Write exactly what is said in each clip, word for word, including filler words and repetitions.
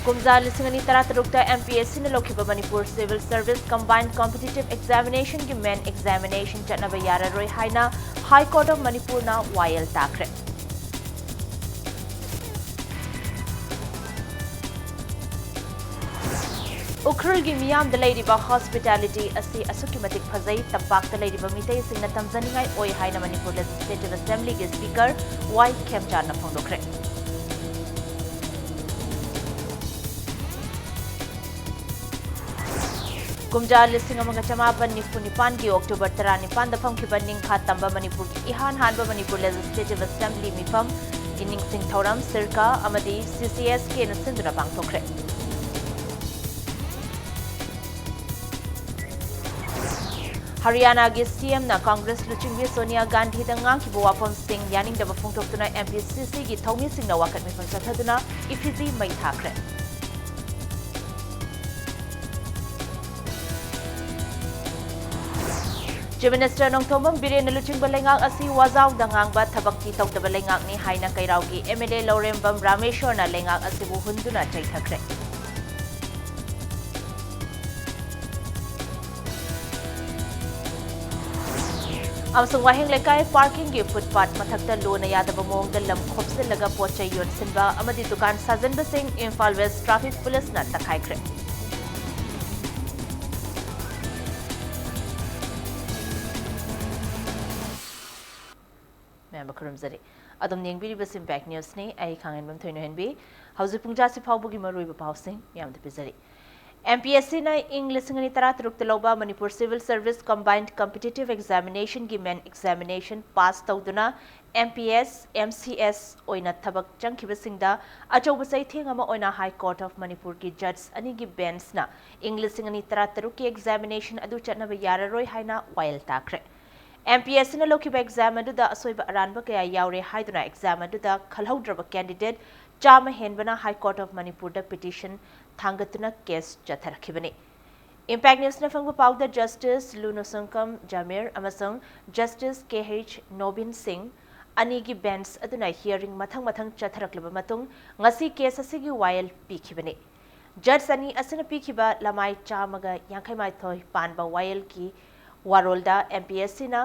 ꯀꯨꯝꯖꯥ ꯂꯤꯁꯤꯡ ꯑꯅꯤ ꯇꯔꯥꯇꯔꯨꯛꯇ M P S Cꯅ ꯂꯧꯈꯤꯕ Manipur Civil Service Combined Competitive Examinationꯒꯤ main examination ꯆꯠꯅꯕ ꯌꯥꯔꯔꯣꯏ ꯍꯥꯏꯅ High Court of ꯃꯅꯤꯄꯨꯔꯅ ꯋꯥꯌꯦꯜ ꯇꯥꯈ꯭ꯔꯦ꯫ ꯎꯈ꯭ꯔꯨꯜꯒꯤ ꯃꯤꯌꯥꯝꯗ ꯂꯩꯔꯤꯕ hospitality ꯑꯁꯤ ꯑꯁꯨꯛꯀꯤ ꯃꯇꯤꯛ ꯐꯖꯩ, ꯇꯝꯄꯥꯛꯇ ꯂꯩꯔꯤꯕ ꯃꯤꯇꯩꯁꯤꯡꯅ ꯇꯝꯖꯅꯤꯡꯉꯥꯏ ꯑꯣꯏ ꯍꯥꯏꯅ ꯃꯅꯤꯄꯨꯔ Legislative Assemblyꯒꯤ Speaker ꯋꯥꯏ ꯈꯦꯝꯆꯥꯟꯅ ꯐꯣꯡꯗꯣꯛꯈ꯭ꯔꯦ꯫ ꯀꯨꯝꯖꯥ ꯂꯤꯁꯤꯡ ꯑꯃꯒ ꯆꯃꯥꯄꯟ ꯅꯤꯐꯨ ꯅꯤꯄꯥꯟꯒꯤ October ꯇꯔꯥꯅꯤꯄꯥꯟꯗ ꯐꯝꯈꯤꯕ ꯅꯤꯡꯈꯥ ꯇꯝꯕ ꯃꯅꯤꯄꯨꯔꯒꯤ ꯏꯍꯥꯟ ꯍꯥꯟꯕ ꯃꯅꯤꯄꯨꯔ Legislative Assembly ꯃꯤꯐꯝꯒꯤ ꯅꯤꯡꯁꯤꯡ ꯊꯧꯔꯝ ꯁꯤꯔꯀꯥ ꯑꯃꯗꯤ C C S Kꯅ ꯁꯤꯟꯗꯨꯅ ꯄꯥꯡꯊꯣꯛꯈ꯭ꯔꯦ꯫ ꯍꯔꯤꯌꯥꯅꯥꯒꯤ C Mꯅ Congress ꯂꯨꯆꯤꯡꯕꯤ ꯁꯣꯅꯤꯌꯥ ꯒꯥꯟꯙꯤꯗ ꯉꯥꯡꯈꯤꯕ ꯋꯥꯐꯝꯁꯤꯡ ꯌꯥꯅꯤꯡꯗꯕ ꯐꯣꯡꯗꯣꯛꯇꯨꯅ M P C Cꯒꯤ ꯊꯧꯃꯤꯁꯤꯡꯅ ꯋꯥꯀꯠ ꯃꯤꯐꯝ ꯆꯠꯊꯗꯨꯅ effigy ꯃꯩ ꯊꯥꯈ꯭ꯔꯦ꯫ Chief Minister ꯅꯣꯡꯊꯣꯝꯕꯝ ꯕꯤꯔꯦꯟꯅ ꯂꯨꯆꯤꯡꯕ ꯂꯩꯉꯥꯛ ꯑꯁꯤ ꯋꯥꯖꯥꯎꯗ ꯉꯥꯡꯕ, ꯊꯕꯛꯇꯤ ꯇꯧꯗꯕ ꯂꯩꯉꯥꯛꯅꯤ ꯍꯥꯏꯅ ꯀꯩꯔꯥꯎꯒꯤ M L A ꯂꯧꯔꯦꯝꯕꯝ ꯔꯥꯃꯦꯁꯣꯔꯅ ꯂꯩꯉꯥꯛ ꯑꯁꯤꯕꯨ ꯍꯨꯟꯗꯨꯅ ꯆꯩꯊꯈ꯭ꯔꯦ꯫ ꯑꯃꯁꯨꯡ ꯋꯥꯍꯦꯡ ꯂꯩꯀꯥꯏ parkingꯒꯤ footpath ꯃꯊꯛꯇ ꯂꯣꯅ ꯌꯥꯗꯕ ꯃꯑꯣꯡꯗ ꯂꯝ ꯈꯣꯞꯆꯤꯜꯂꯒ ꯄꯣꯠ ꯆꯩ ꯌꯣꯟꯁꯤꯟꯕ ꯑꯃꯗꯤ ꯗꯨꯀꯥꯟ ꯁꯥꯖꯤꯟꯕꯁꯤꯡ ꯏꯝꯐꯥꯜ West Traffic Policeꯅ ꯇꯛꯈꯥꯏꯈ꯭ꯔꯦ꯫ ꯃꯌꯥꯝꯕ ꯈꯨꯔꯨꯝꯖꯔꯤ꯫ ꯑꯗꯨꯝ ꯌꯦꯡꯕꯤꯔꯤꯕꯁꯤ Impact Newsꯅꯤ꯫ ꯑꯩ ꯈꯥꯡꯍꯦꯟꯕꯝ ꯊꯣꯏꯅꯣꯍꯦꯟꯕꯤ꯫ ꯍꯧꯖꯤꯛ ꯄꯨꯡꯖꯥꯁꯤ ꯐꯥꯎꯕꯒꯤ ꯃꯔꯨꯑꯣꯏꯕ ꯄꯥꯎꯁꯤꯡ ꯃꯌꯥꯝꯗ ꯄꯤꯖꯔꯤ꯫ M P S Cꯅ ꯏꯪ ꯂꯤꯁꯤꯡ ꯑꯅꯤ ꯇꯔꯥꯇꯔꯨꯛꯇ ꯂꯧꯕ Manipur Civil Service Combined Competitive Examinationꯒꯤ main examination pass ꯇꯧꯗꯨꯅ M P S, M C S ꯑꯣꯏꯅ ꯊꯕꯛ ꯆꯪꯈꯤꯕꯁꯤꯡꯗ ꯑꯆꯧꯕ ꯆꯩꯊꯦꯡ ꯑꯃ ꯑꯣꯏꯅ High Court of ꯃꯅꯤꯄꯨꯔꯒꯤ judge ꯑꯅꯤꯒꯤ benchꯅ ꯏꯪ ꯂꯤꯁꯤꯡ ꯑꯅꯤ ꯇꯔꯥꯇꯔꯨꯛꯀꯤ examination ꯑꯗꯨ ꯆꯠꯅꯕ ꯌꯥꯔꯔꯣꯏ ꯍꯥꯏꯅ ꯋꯥꯌꯦꯜ ꯇꯥꯈ꯭ꯔꯦ꯫ M P S Cꯅ ꯂꯧꯈꯤꯕ exam ꯑꯗꯨꯗ ꯑꯁꯣꯏꯕ ꯑꯔꯥꯟꯕ ꯀꯌꯥ ꯌꯥꯎꯔꯦ ꯍꯥꯏꯗꯨꯅ exam ꯑꯗꯨꯗ ꯈꯜꯍꯧꯗ꯭ꯔꯕ candidate ꯆꯥꯝꯃ ꯍꯦꯟꯕꯅ High Court of ꯃꯅꯤꯄꯨꯔꯗ petition ꯊꯥꯡꯒꯠꯇꯨꯅ case ꯆꯠꯊꯔꯛꯈꯤꯕꯅꯤ꯫ Impact Newsꯅ ꯐꯪꯕ ꯄꯥꯎꯗ Justice ꯂꯨꯅꯨ ꯁꯪꯀꯝ ꯖꯃꯤꯔ ꯑꯃꯁꯨꯡ Justice K H ꯅꯣꯕꯤꯟ ꯁꯤꯡ ꯑꯅꯤꯒꯤ ꯕꯦꯟꯆ ꯑꯗꯨꯅ ꯍꯤꯌꯔꯤꯡ ꯃꯊꯪ ꯃꯊꯪ ꯆꯠꯊꯔꯛꯂꯕ ꯃꯇꯨꯡ ꯉꯁꯤ ꯀꯦꯁ ꯑꯁꯤꯒꯤ ꯋꯥꯌꯦꯜ ꯄꯤꯈꯤꯕꯅꯤ꯫ ꯖꯖ ꯑꯅꯤ ꯑꯁꯤꯅ ꯄꯤꯈꯤꯕ ꯂꯃꯥꯏ ꯆꯥꯝꯃꯒ ꯌꯥꯡꯈꯩ ꯃꯥꯊꯣꯏ ꯄꯥꯟꯕ ꯋꯥꯌꯦꯜꯒꯤ ꯋꯥꯔꯣꯜꯗ ꯑꯦꯝ ꯄꯤ ꯑꯦꯁ ꯁꯤꯅ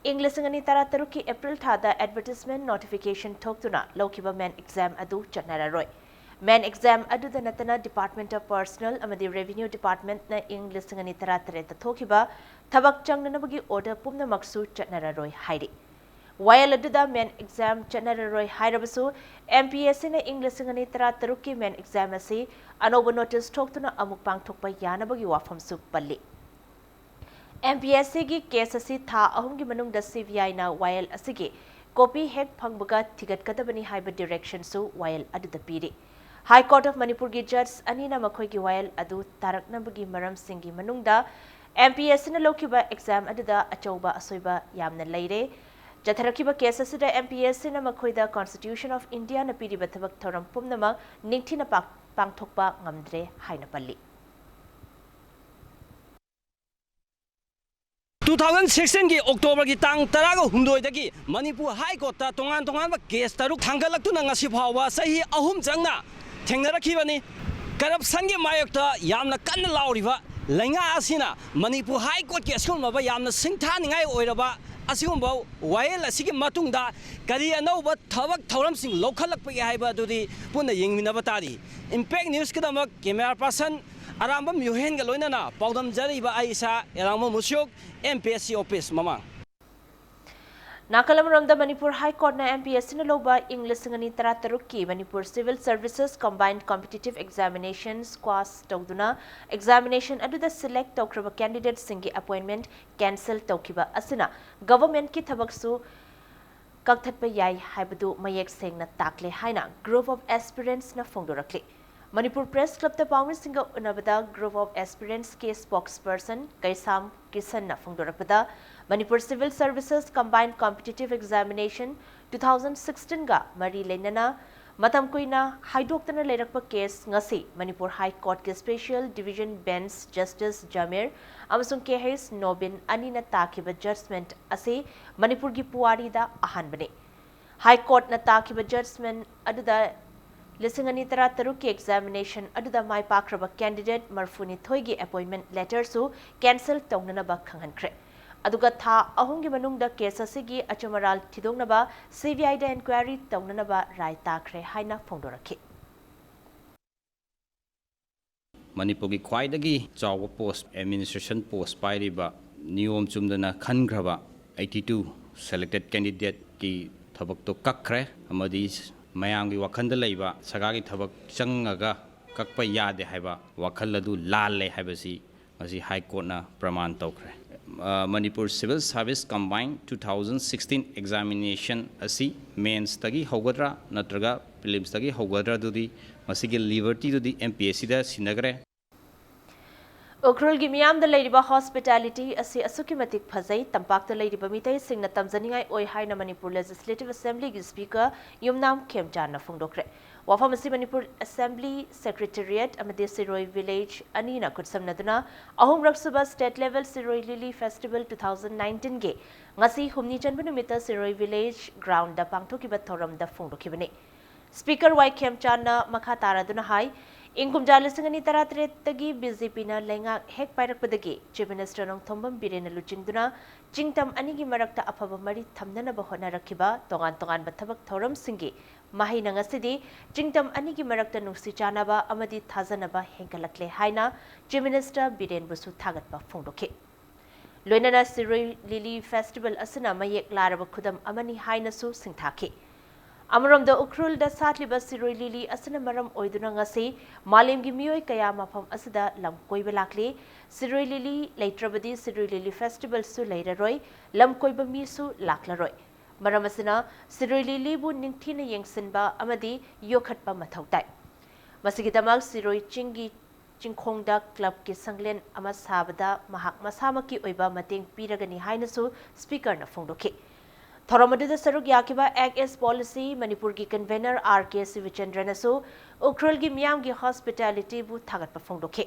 ꯏꯪ ꯂꯤꯁꯤꯡ ꯑꯅꯤ ꯇꯔꯥꯇꯔꯨꯛꯀꯤ ꯑꯦꯄ꯭ꯔꯤꯜ ꯊꯥꯗ ꯑꯦꯗꯚꯔꯇꯤꯁꯃꯦꯟ ꯅꯣꯇꯤꯐꯤꯀꯦꯁꯟ ꯊꯣꯛꯇꯨꯅ ꯂꯧꯈꯤꯕ ꯃꯦꯟ ꯑꯦꯛꯖꯥꯝ ꯑꯗꯨ ꯆꯠꯅꯔꯔꯣꯏ꯫ ꯃꯦꯟ ꯑꯦꯛꯖꯥꯝ ꯑꯗꯨꯗ ꯅꯠꯇꯅ Department of Personnel ꯑꯃꯗꯤ Revenue Departmentꯅ ꯏꯪ ꯂꯤꯁꯤꯡ ꯑꯅꯤ ꯇꯔꯥꯇꯔꯦꯠꯇ ꯊꯣꯛꯈꯤꯕ ꯊꯕꯛ ꯆꯪꯅꯅꯕꯒꯤ ꯑꯣꯔꯗꯔ ꯄꯨꯝꯅꯃꯛꯁꯨ ꯆꯠꯅꯔꯔꯣꯏ ꯍꯥꯏꯔꯤ꯫ ꯋꯥꯌꯦꯜ ꯑꯗꯨꯗ ꯃꯦꯟ ꯑꯦꯛꯖꯥꯝ ꯆꯠꯅꯔꯔꯣꯏ ꯍꯥꯏꯔꯕꯁꯨ, ꯑꯦꯝ ꯄꯤ ꯑꯦꯁ ꯁꯤꯅ ꯏꯪ ꯂꯤꯁꯤꯡ ꯑꯅꯤ ꯇꯔꯥꯇꯔꯨꯛꯀꯤ ꯃꯦꯟ ꯑꯦꯛꯖꯥꯝ ꯑꯁꯤ ꯑꯅꯧꯕ ꯅꯣꯇꯤꯁ ꯊꯣꯛꯇꯨꯅ ꯑꯃꯨꯛ ꯄꯥꯡꯊꯣꯛꯄ ꯌꯥꯅꯕꯒꯤ ꯋꯥꯐꯝꯁꯨ ꯄꯜꯂꯤ꯫ ꯑꯦꯝ ꯄꯤ ꯑꯦꯁ ꯁꯤꯒꯤ ꯀꯦꯁ ꯑꯁꯤ ꯊꯥ ꯑꯍꯨꯝꯒꯤ ꯃꯅꯨꯡꯗ ꯁꯤ ꯕꯤ ꯑꯥꯏꯅ ꯋꯥꯌꯦꯜ ꯑꯁꯤꯒꯤ ꯀꯣꯄꯤ ꯍꯦꯛ ꯐꯪꯕꯒ ꯊꯤꯒꯠꯀꯗꯕꯅꯤ ꯍꯥꯏꯕ ꯗꯤꯔꯦꯛꯁꯟꯁꯨ ꯋꯥꯌꯦꯜ ꯑꯗꯨꯗ ꯄꯤꯔꯤ꯫ High Court of ꯃꯅꯤꯄꯨꯔꯒꯤ ꯖꯖ ꯑꯅꯤꯅ ꯃꯈꯣꯏꯒꯤ ꯋꯥꯌꯦꯜ ꯑꯗꯨ ꯇꯥꯔꯛꯅꯕꯒꯤ ꯃꯔꯝꯁꯤꯡꯒꯤ ꯃꯅꯨꯡꯗ ꯑꯦꯝ ꯄꯤ ꯑꯦꯁ ꯁꯤꯅ ꯂꯧꯈꯤꯕ ꯑꯦꯛꯖꯥꯝ ꯑꯗꯨꯗ ꯑꯆꯧꯕ ꯑꯁꯣꯏꯕ ꯌꯥꯝꯅ ꯂꯩꯔꯦ꯫ ꯆꯠꯊꯔꯛꯈꯤꯕ ꯀꯦꯁ ꯑꯁꯤꯗ ꯑꯦꯝ ꯄꯤ ꯑꯦꯁ ꯁꯤꯅ ꯃꯈꯣꯏꯗ Constitution of Indiaꯅ ꯄꯤꯔꯤꯕ ꯊꯕꯛ ꯊꯧꯔꯝ ꯄꯨꯝꯅꯃꯛ ꯅꯤꯡꯊꯤꯅ ꯄꯥꯛ-, ꯄꯥꯡꯊꯣꯛꯄ ꯉꯝꯗ꯭ꯔꯦ ꯍꯥꯏꯅ ꯄꯜꯂꯤ꯫ ꯇꯨ ꯊꯥꯎꯖꯟ ꯁꯤꯛꯁꯇꯤꯟꯒꯤ ꯑꯣꯛꯇꯣꯕꯔꯒꯤ ꯇꯥꯡ ꯇꯔꯥꯒ ꯍꯨꯝꯗꯣꯏꯗꯒꯤ ꯃꯅꯤꯄꯨꯔ ꯍꯥꯏ ꯀꯣꯔꯠꯇ ꯇꯣꯉꯥꯟ ꯇꯣꯉꯥꯟꯕ ꯀꯦꯁ ꯇꯔꯨꯛ ꯊꯥꯡꯒꯠꯂꯛꯇꯨꯅ ꯉꯁꯤ ꯐꯥꯎꯕ ꯆꯍꯤ ꯑꯍꯨꯝ ꯆꯪꯅ ꯊꯦꯡꯅꯔꯛꯈꯤꯕꯅꯤ꯫ ꯀꯔꯞꯁꯟꯒꯤ ꯃꯥꯌꯣꯛꯇ ꯌꯥꯝꯅ ꯀꯟꯅ ꯂꯥꯎꯔꯤꯕ ꯂꯩꯉꯥꯛ ꯑꯁꯤꯅ ꯃꯅꯤꯄꯨꯔ ꯍꯥꯏ ꯀꯣꯔꯠꯀꯤ ꯑꯁꯤꯒꯨꯝꯂꯕ ꯌꯥꯝꯅ ꯁꯤꯡꯊꯥꯅꯤꯡꯉꯥꯏ ꯑꯣꯏꯔꯕ ꯑꯁꯤꯒꯨꯝꯕ ꯋꯥꯌꯦꯜ ꯑꯁꯤꯒꯤ ꯃꯇꯨꯡꯗ ꯀꯔꯤ ꯑꯅꯧꯕ ꯊꯕꯛ ꯊꯧꯔꯝꯁꯤꯡ ꯂꯧꯈꯠꯂꯛꯄꯒꯦ ꯍꯥꯏꯕ ꯑꯗꯨꯗꯤ ꯄꯨꯟꯅ ꯌꯦꯡꯃꯤꯟꯅꯕ ꯇꯥꯔꯤ꯫ ꯏꯝꯄꯦꯛ ꯅ꯭ꯌꯨꯁꯀꯤꯗꯃꯛ ꯀꯦꯃꯦꯔꯥ ꯄꯥꯔꯁꯟ ꯑꯔꯥꯝꯕꯝ ꯌꯨꯍꯦꯟꯒ ꯂꯣꯏꯅꯅ ꯄꯥꯎꯗꯝꯖꯔꯤꯕ ꯑꯩ ꯏꯁꯥ ꯑꯦꯔꯥꯡꯕꯝ ꯃꯨꯁꯤꯌꯣꯛ, M P S C office ꯃꯃꯥꯡ꯫ ꯅꯥꯀꯜ ꯑꯃꯔꯣꯝꯗ ꯃꯅꯤꯄꯨꯔ ꯍꯥꯏ ꯀꯣꯔꯠꯅ ꯑꯦꯝ ꯄꯤ ꯑꯦꯁ ꯁꯤꯅ ꯂꯧꯕ ꯏꯪ ꯂꯤꯁꯤꯡ ꯑꯅꯤ ꯇꯔꯥꯇꯔꯨꯛꯀꯤ ꯃꯅꯤꯄꯨꯔ Civil Services Combined Competitive Examination quash ꯇꯧꯗꯨꯅ ꯑꯦꯛꯖꯥꯃꯤꯅꯦꯁꯟ ꯑꯗꯨꯗ ꯁꯦꯂꯦꯛ ꯇꯧꯈ꯭ꯔꯕ ꯀꯦꯟꯗꯤꯗꯦꯠꯁꯤꯡꯒꯤ ꯑꯦꯄꯣꯏꯟꯃꯦꯟꯠ ꯀꯦꯟꯁꯦꯜ ꯇꯧꯈꯤꯕ ꯑꯁꯤꯅ ꯒꯚꯔꯟꯃꯦꯟꯠꯀꯤ ꯊꯕꯛꯁꯨ ꯀꯛꯊꯠꯄ ꯌꯥꯏ ꯍꯥꯏꯕꯗꯨ ꯃꯌꯦꯛ ꯁꯦꯡꯅ ꯇꯥꯛꯂꯦ ꯍꯥꯏꯅ Group of Aspirantsꯅ ꯐꯣꯡꯗꯣꯔꯛꯂꯤ꯫ ꯃꯅꯤꯄꯨꯔ ꯄ꯭ꯔꯦꯁ ꯀ꯭ꯂꯕꯇ ꯄꯥꯎꯃꯤꯁꯤꯡꯒ ꯎꯅꯕꯗ Group of Aspirantsꯀꯤ ꯁ꯭ꯄꯣꯛꯁꯄꯔꯁꯟ ꯀꯩꯁꯥꯝ ꯀꯤꯁꯟꯅ ꯐꯣꯡꯗꯣꯔꯛꯄꯗ, Manipur Civil Services Combined Competitive Examination two thousand ꯁꯤꯛꯁꯇꯤꯟꯒ ꯃꯔꯤ ꯂꯩꯅꯅ ꯃꯇꯝ ꯀꯨꯏꯅ ꯍꯥꯏꯗꯣꯛꯇꯅ ꯂꯩꯔꯛꯄ ꯀꯦꯁ ꯉꯁꯤ ꯃꯅꯤꯄꯨꯔ ꯍꯥꯏ ꯀꯣꯔꯠꯀꯤ special division bench justice Jamir ꯑꯃꯁꯨꯡ ꯀꯦ ꯍꯩꯆ ꯅꯣꯕꯤꯟ ꯑꯅꯤꯅ ꯇꯥꯈꯤꯕ ꯖꯖꯃꯦꯟꯠ ꯑꯁꯤ ꯃꯅꯤꯄꯨꯔꯒꯤ ꯄꯨꯋꯥꯔꯤꯗ ꯑꯍꯥꯟꯕꯅꯤ꯫ High Courtꯅ ꯇꯥꯈꯤꯕ judgment ꯑꯗꯨꯗ ꯂꯤꯁꯤꯡ ꯑꯅꯤ ꯇꯔꯥ ꯇꯔꯨꯛꯀꯤ examination ꯑꯗꯨꯗ ꯃꯥꯏ ꯄꯥꯛꯈ꯭ꯔꯕ candidate ꯃꯔꯤꯐꯨꯅꯤꯊꯣꯏꯒꯤ appointment letterꯁꯨ cancel ꯇꯧꯅꯅꯕ ꯈꯪꯍꯟꯈ꯭ꯔꯦ꯫ ꯑꯗꯨꯒ ꯊꯥ ꯑꯍꯨꯝꯒꯤ ꯃꯅꯨꯡꯗ case ꯑꯁꯤꯒꯤ ꯑꯆꯨꯝ ꯑꯔꯥꯜ ꯊꯤꯗꯣꯛꯅꯕ CBIꯗ inquiry ꯇꯧꯅꯅꯕ ꯔꯥꯏ ꯇꯥꯈ꯭ꯔꯦ ꯍꯥꯏꯅ ꯐꯣꯡꯗꯣꯔꯛꯈꯤ꯫ ꯃꯅꯤꯄꯨꯔꯒꯤ ꯈ꯭ꯋꯥꯏꯗꯒꯤ ꯆꯥꯎꯕ post, administration post ꯄꯥꯏꯔꯤꯕ ꯅꯤꯌꯣꯝ ꯆꯨꯝꯗꯅ ꯈꯟꯈ꯭ꯔꯕ eighty two selected candidateꯀꯤ ꯊꯕꯛꯇꯣ ꯀꯛꯈ꯭ꯔꯦ, ꯑꯃꯗꯤ ꯃꯌꯥꯝꯒꯤ ꯋꯥꯈꯜꯗ ꯂꯩꯕ ꯁꯔꯀꯥꯔꯒꯤ ꯊꯕꯛ ꯆꯪꯉꯒ ꯀꯛꯄ ꯌꯥꯗꯦ ꯍꯥꯏꯕ ꯋꯥꯈꯜ ꯑꯗꯨ ꯂꯥꯜꯂꯦ ꯍꯥꯏꯕꯁꯤ ꯉꯁꯤ High Courtꯅ ꯄ꯭ꯔꯃꯥꯟ ꯇꯧꯈ꯭ꯔꯦ꯫ ꯑ, Manipur Civil Service Combined two thousand sixteen examination ꯑꯁꯤ mains ꯇꯒꯤ ꯍꯧꯒꯗ꯭ꯔꯥ ꯅꯠꯇ꯭ꯔꯒ prelims ꯇꯒꯤ ꯍꯧꯒꯗ꯭ꯔꯥ ꯑꯗꯨꯗꯤ ꯃꯁꯤꯒꯤ liberty ꯗꯨꯗꯤ MPSCꯗ ꯁꯤꯟꯅꯈ꯭ꯔꯦ꯫ ꯎꯈ꯭ꯔꯨꯜꯒꯤ ꯃꯤꯌꯥꯝꯗ ꯂꯩꯔꯤꯕ hospitality ꯑꯁꯤ ꯑꯁꯨꯛꯀꯤ ꯃꯇꯤꯛ ꯐꯖꯩ, ꯇꯝꯄꯥꯛꯇ ꯂꯩꯔꯤꯕ ꯃꯤꯇꯩꯁꯤꯡꯅ ꯇꯝꯖꯅꯤꯡꯉꯥꯏ ꯑꯣꯏ ꯍꯥꯏꯅ Manipur Legislative Assemblyꯒꯤ Speaker ꯌꯨꯝꯅꯥꯝ ꯈꯦꯝꯆꯥꯟꯅ ꯐꯣꯡꯗꯣꯛꯈ꯭ꯔꯦ꯫ ꯋꯥꯐꯝ ꯑꯁꯤ Manipur Assembly Secretariat ꯑꯃꯗꯤ ꯁꯤꯔꯣꯏ Village ꯑꯅꯤꯅ ꯈꯨꯠꯁꯝꯅꯗꯨꯅ ꯑꯍꯨꯝꯔꯛ ꯁꯨꯕ state level ꯁꯤꯔꯣꯏ ꯂꯤꯂꯤ festival two thousand nineteenꯒꯤ ꯉꯁꯤ ꯍꯨꯝꯅꯤ ꯆꯟꯕ ꯅꯨꯃꯤꯠꯇ ꯁꯤꯔꯣꯏ Village groundꯗ ꯄꯥꯡꯊꯣꯛꯈꯤꯕ ꯊꯧꯔꯝꯗ ꯐꯣꯡꯗꯣꯛꯈꯤꯕꯅꯤ꯫ Speaker ꯋꯥꯏ ꯈꯦꯝꯆꯥꯟꯅ ꯃꯈꯥ ꯇꯥꯔꯗꯨꯅ ꯍꯥꯏ, ꯏꯪ ꯀꯨꯝꯖꯥ ꯂꯤꯁꯤꯡ ꯑꯅꯤ ꯇꯔꯥꯇꯔꯦꯠꯇꯒꯤ BJPꯅ ꯂꯩꯉꯥꯛ ꯍꯦꯛ ꯄꯥꯏꯔꯛꯄꯗꯒꯤ Chief Minister ꯅꯣꯡꯊꯣꯝꯕꯝ ꯕꯤꯔꯦꯟꯅ ꯂꯨꯆꯤꯡꯗꯨꯅ ꯆꯤꯡꯇꯝ ꯑꯅꯤꯒꯤ ꯃꯔꯛꯇ ꯑꯐꯕ ꯃꯔꯤ ꯊꯝꯅꯅꯕ ꯍꯣꯠꯅꯔꯛꯈꯤꯕ ꯇꯣꯉꯥꯟ ꯇꯣꯉꯥꯟꯕ ꯊꯕꯛ ꯊꯧꯔꯝꯁꯤꯡꯒꯤ ꯃꯍꯩꯅ ꯉꯁꯤꯗꯤ ꯆꯤꯡꯇꯝ ꯑꯅꯤꯒꯤ ꯃꯔꯛꯇ ꯅꯨꯡꯁꯤ ꯆꯥꯟꯅꯕ ꯑꯃꯗꯤ ꯊꯥꯖꯅꯕ ꯍꯦꯟꯒꯠꯂꯛꯂꯦ ꯍꯥꯏꯅ Chief Minister ꯕꯤꯔꯦꯟꯕꯨꯁꯨ ꯊꯥꯒꯠꯄ ꯐꯣꯡꯗꯣꯛꯈꯤ꯫ ꯂꯣꯏꯅꯅ ꯁꯤꯔꯣꯏ ꯂꯤꯂꯤ festival ꯑꯁꯤꯅ ꯃꯌꯦꯛ ꯂꯥꯔꯕ ꯈꯨꯗꯝ ꯑꯃꯅꯤ ꯍꯥꯏꯅꯁꯨ ꯁꯤꯡꯊꯥꯈꯤ꯫ ꯑꯃꯔꯣꯝꯗ ꯎꯈ꯭ꯔꯨꯜꯗ ꯁꯥꯠꯂꯤꯕ ꯁꯤꯔꯣꯏ ꯂꯤꯂꯤ ꯑꯁꯤꯅ ꯃꯔꯝ ꯑꯣꯏꯗꯨꯅ ꯉꯁꯤ ꯃꯥꯂꯦꯝꯒꯤ ꯃꯤꯑꯣꯏ ꯀꯌꯥ ꯃꯐꯝ ꯑꯁꯤꯗ ꯂꯝ ꯀꯣꯏꯕ ꯂꯥꯛꯂꯤ꯫ ꯁꯤꯔꯣꯏ ꯂꯤꯂꯤ ꯂꯩꯇ꯭ꯔꯕꯗꯤ ꯁꯤꯔꯣꯏ ꯂꯤꯂꯤ festivalꯁꯨ ꯂꯩꯔꯔꯣꯏ, ꯂꯝ ꯀꯣꯏꯕ ꯃꯤꯁꯨ ꯂꯥꯛꯂꯔꯣꯏ꯫ ꯃꯔꯝ ꯑꯁꯤꯅ ꯁꯤꯔꯣꯏ ꯂꯤꯂꯤꯕꯨ ꯅꯤꯡꯊꯤꯅ ꯌꯦꯡꯁꯤꯟꯕ ꯑꯃꯗꯤ ꯌꯣꯛꯈꯠꯄ ꯃꯊꯧ ꯇꯥꯏ꯫ ꯃꯁꯤꯒꯤꯗꯃꯛ ꯁꯤꯔꯣꯏ ꯆꯤꯡꯒꯤ ꯆꯤꯡꯈꯣꯡꯗ clubꯀꯤ ꯁꯪꯂꯦꯟ ꯑꯃ ꯁꯥꯕꯗ ꯃꯍꯥꯛ ꯃꯁꯥꯃꯛꯀꯤ ꯑꯣꯏꯕ ꯃꯇꯦꯡ ꯄꯤꯔꯒꯅꯤ ꯍꯥꯏꯅꯁꯨ Speakerꯅ ꯐꯣꯡꯗꯣꯛꯈꯤ꯫ ꯊꯧꯔꯝ ꯑꯗꯨꯗ ꯁꯔꯨꯛ ꯌꯥꯈꯤꯕ Act East Policy ꯃꯅꯤꯄꯨꯔꯒꯤ convener R K ꯁꯤꯕꯆꯟꯗ꯭ꯔꯅꯁꯨ ꯎꯈ꯭ꯔꯨꯜꯒꯤ ꯃꯤꯌꯥꯝꯒꯤ hospitalityꯕꯨ ꯊꯥꯒꯠꯄ ꯐꯣꯡꯗꯣꯛꯈꯤ꯫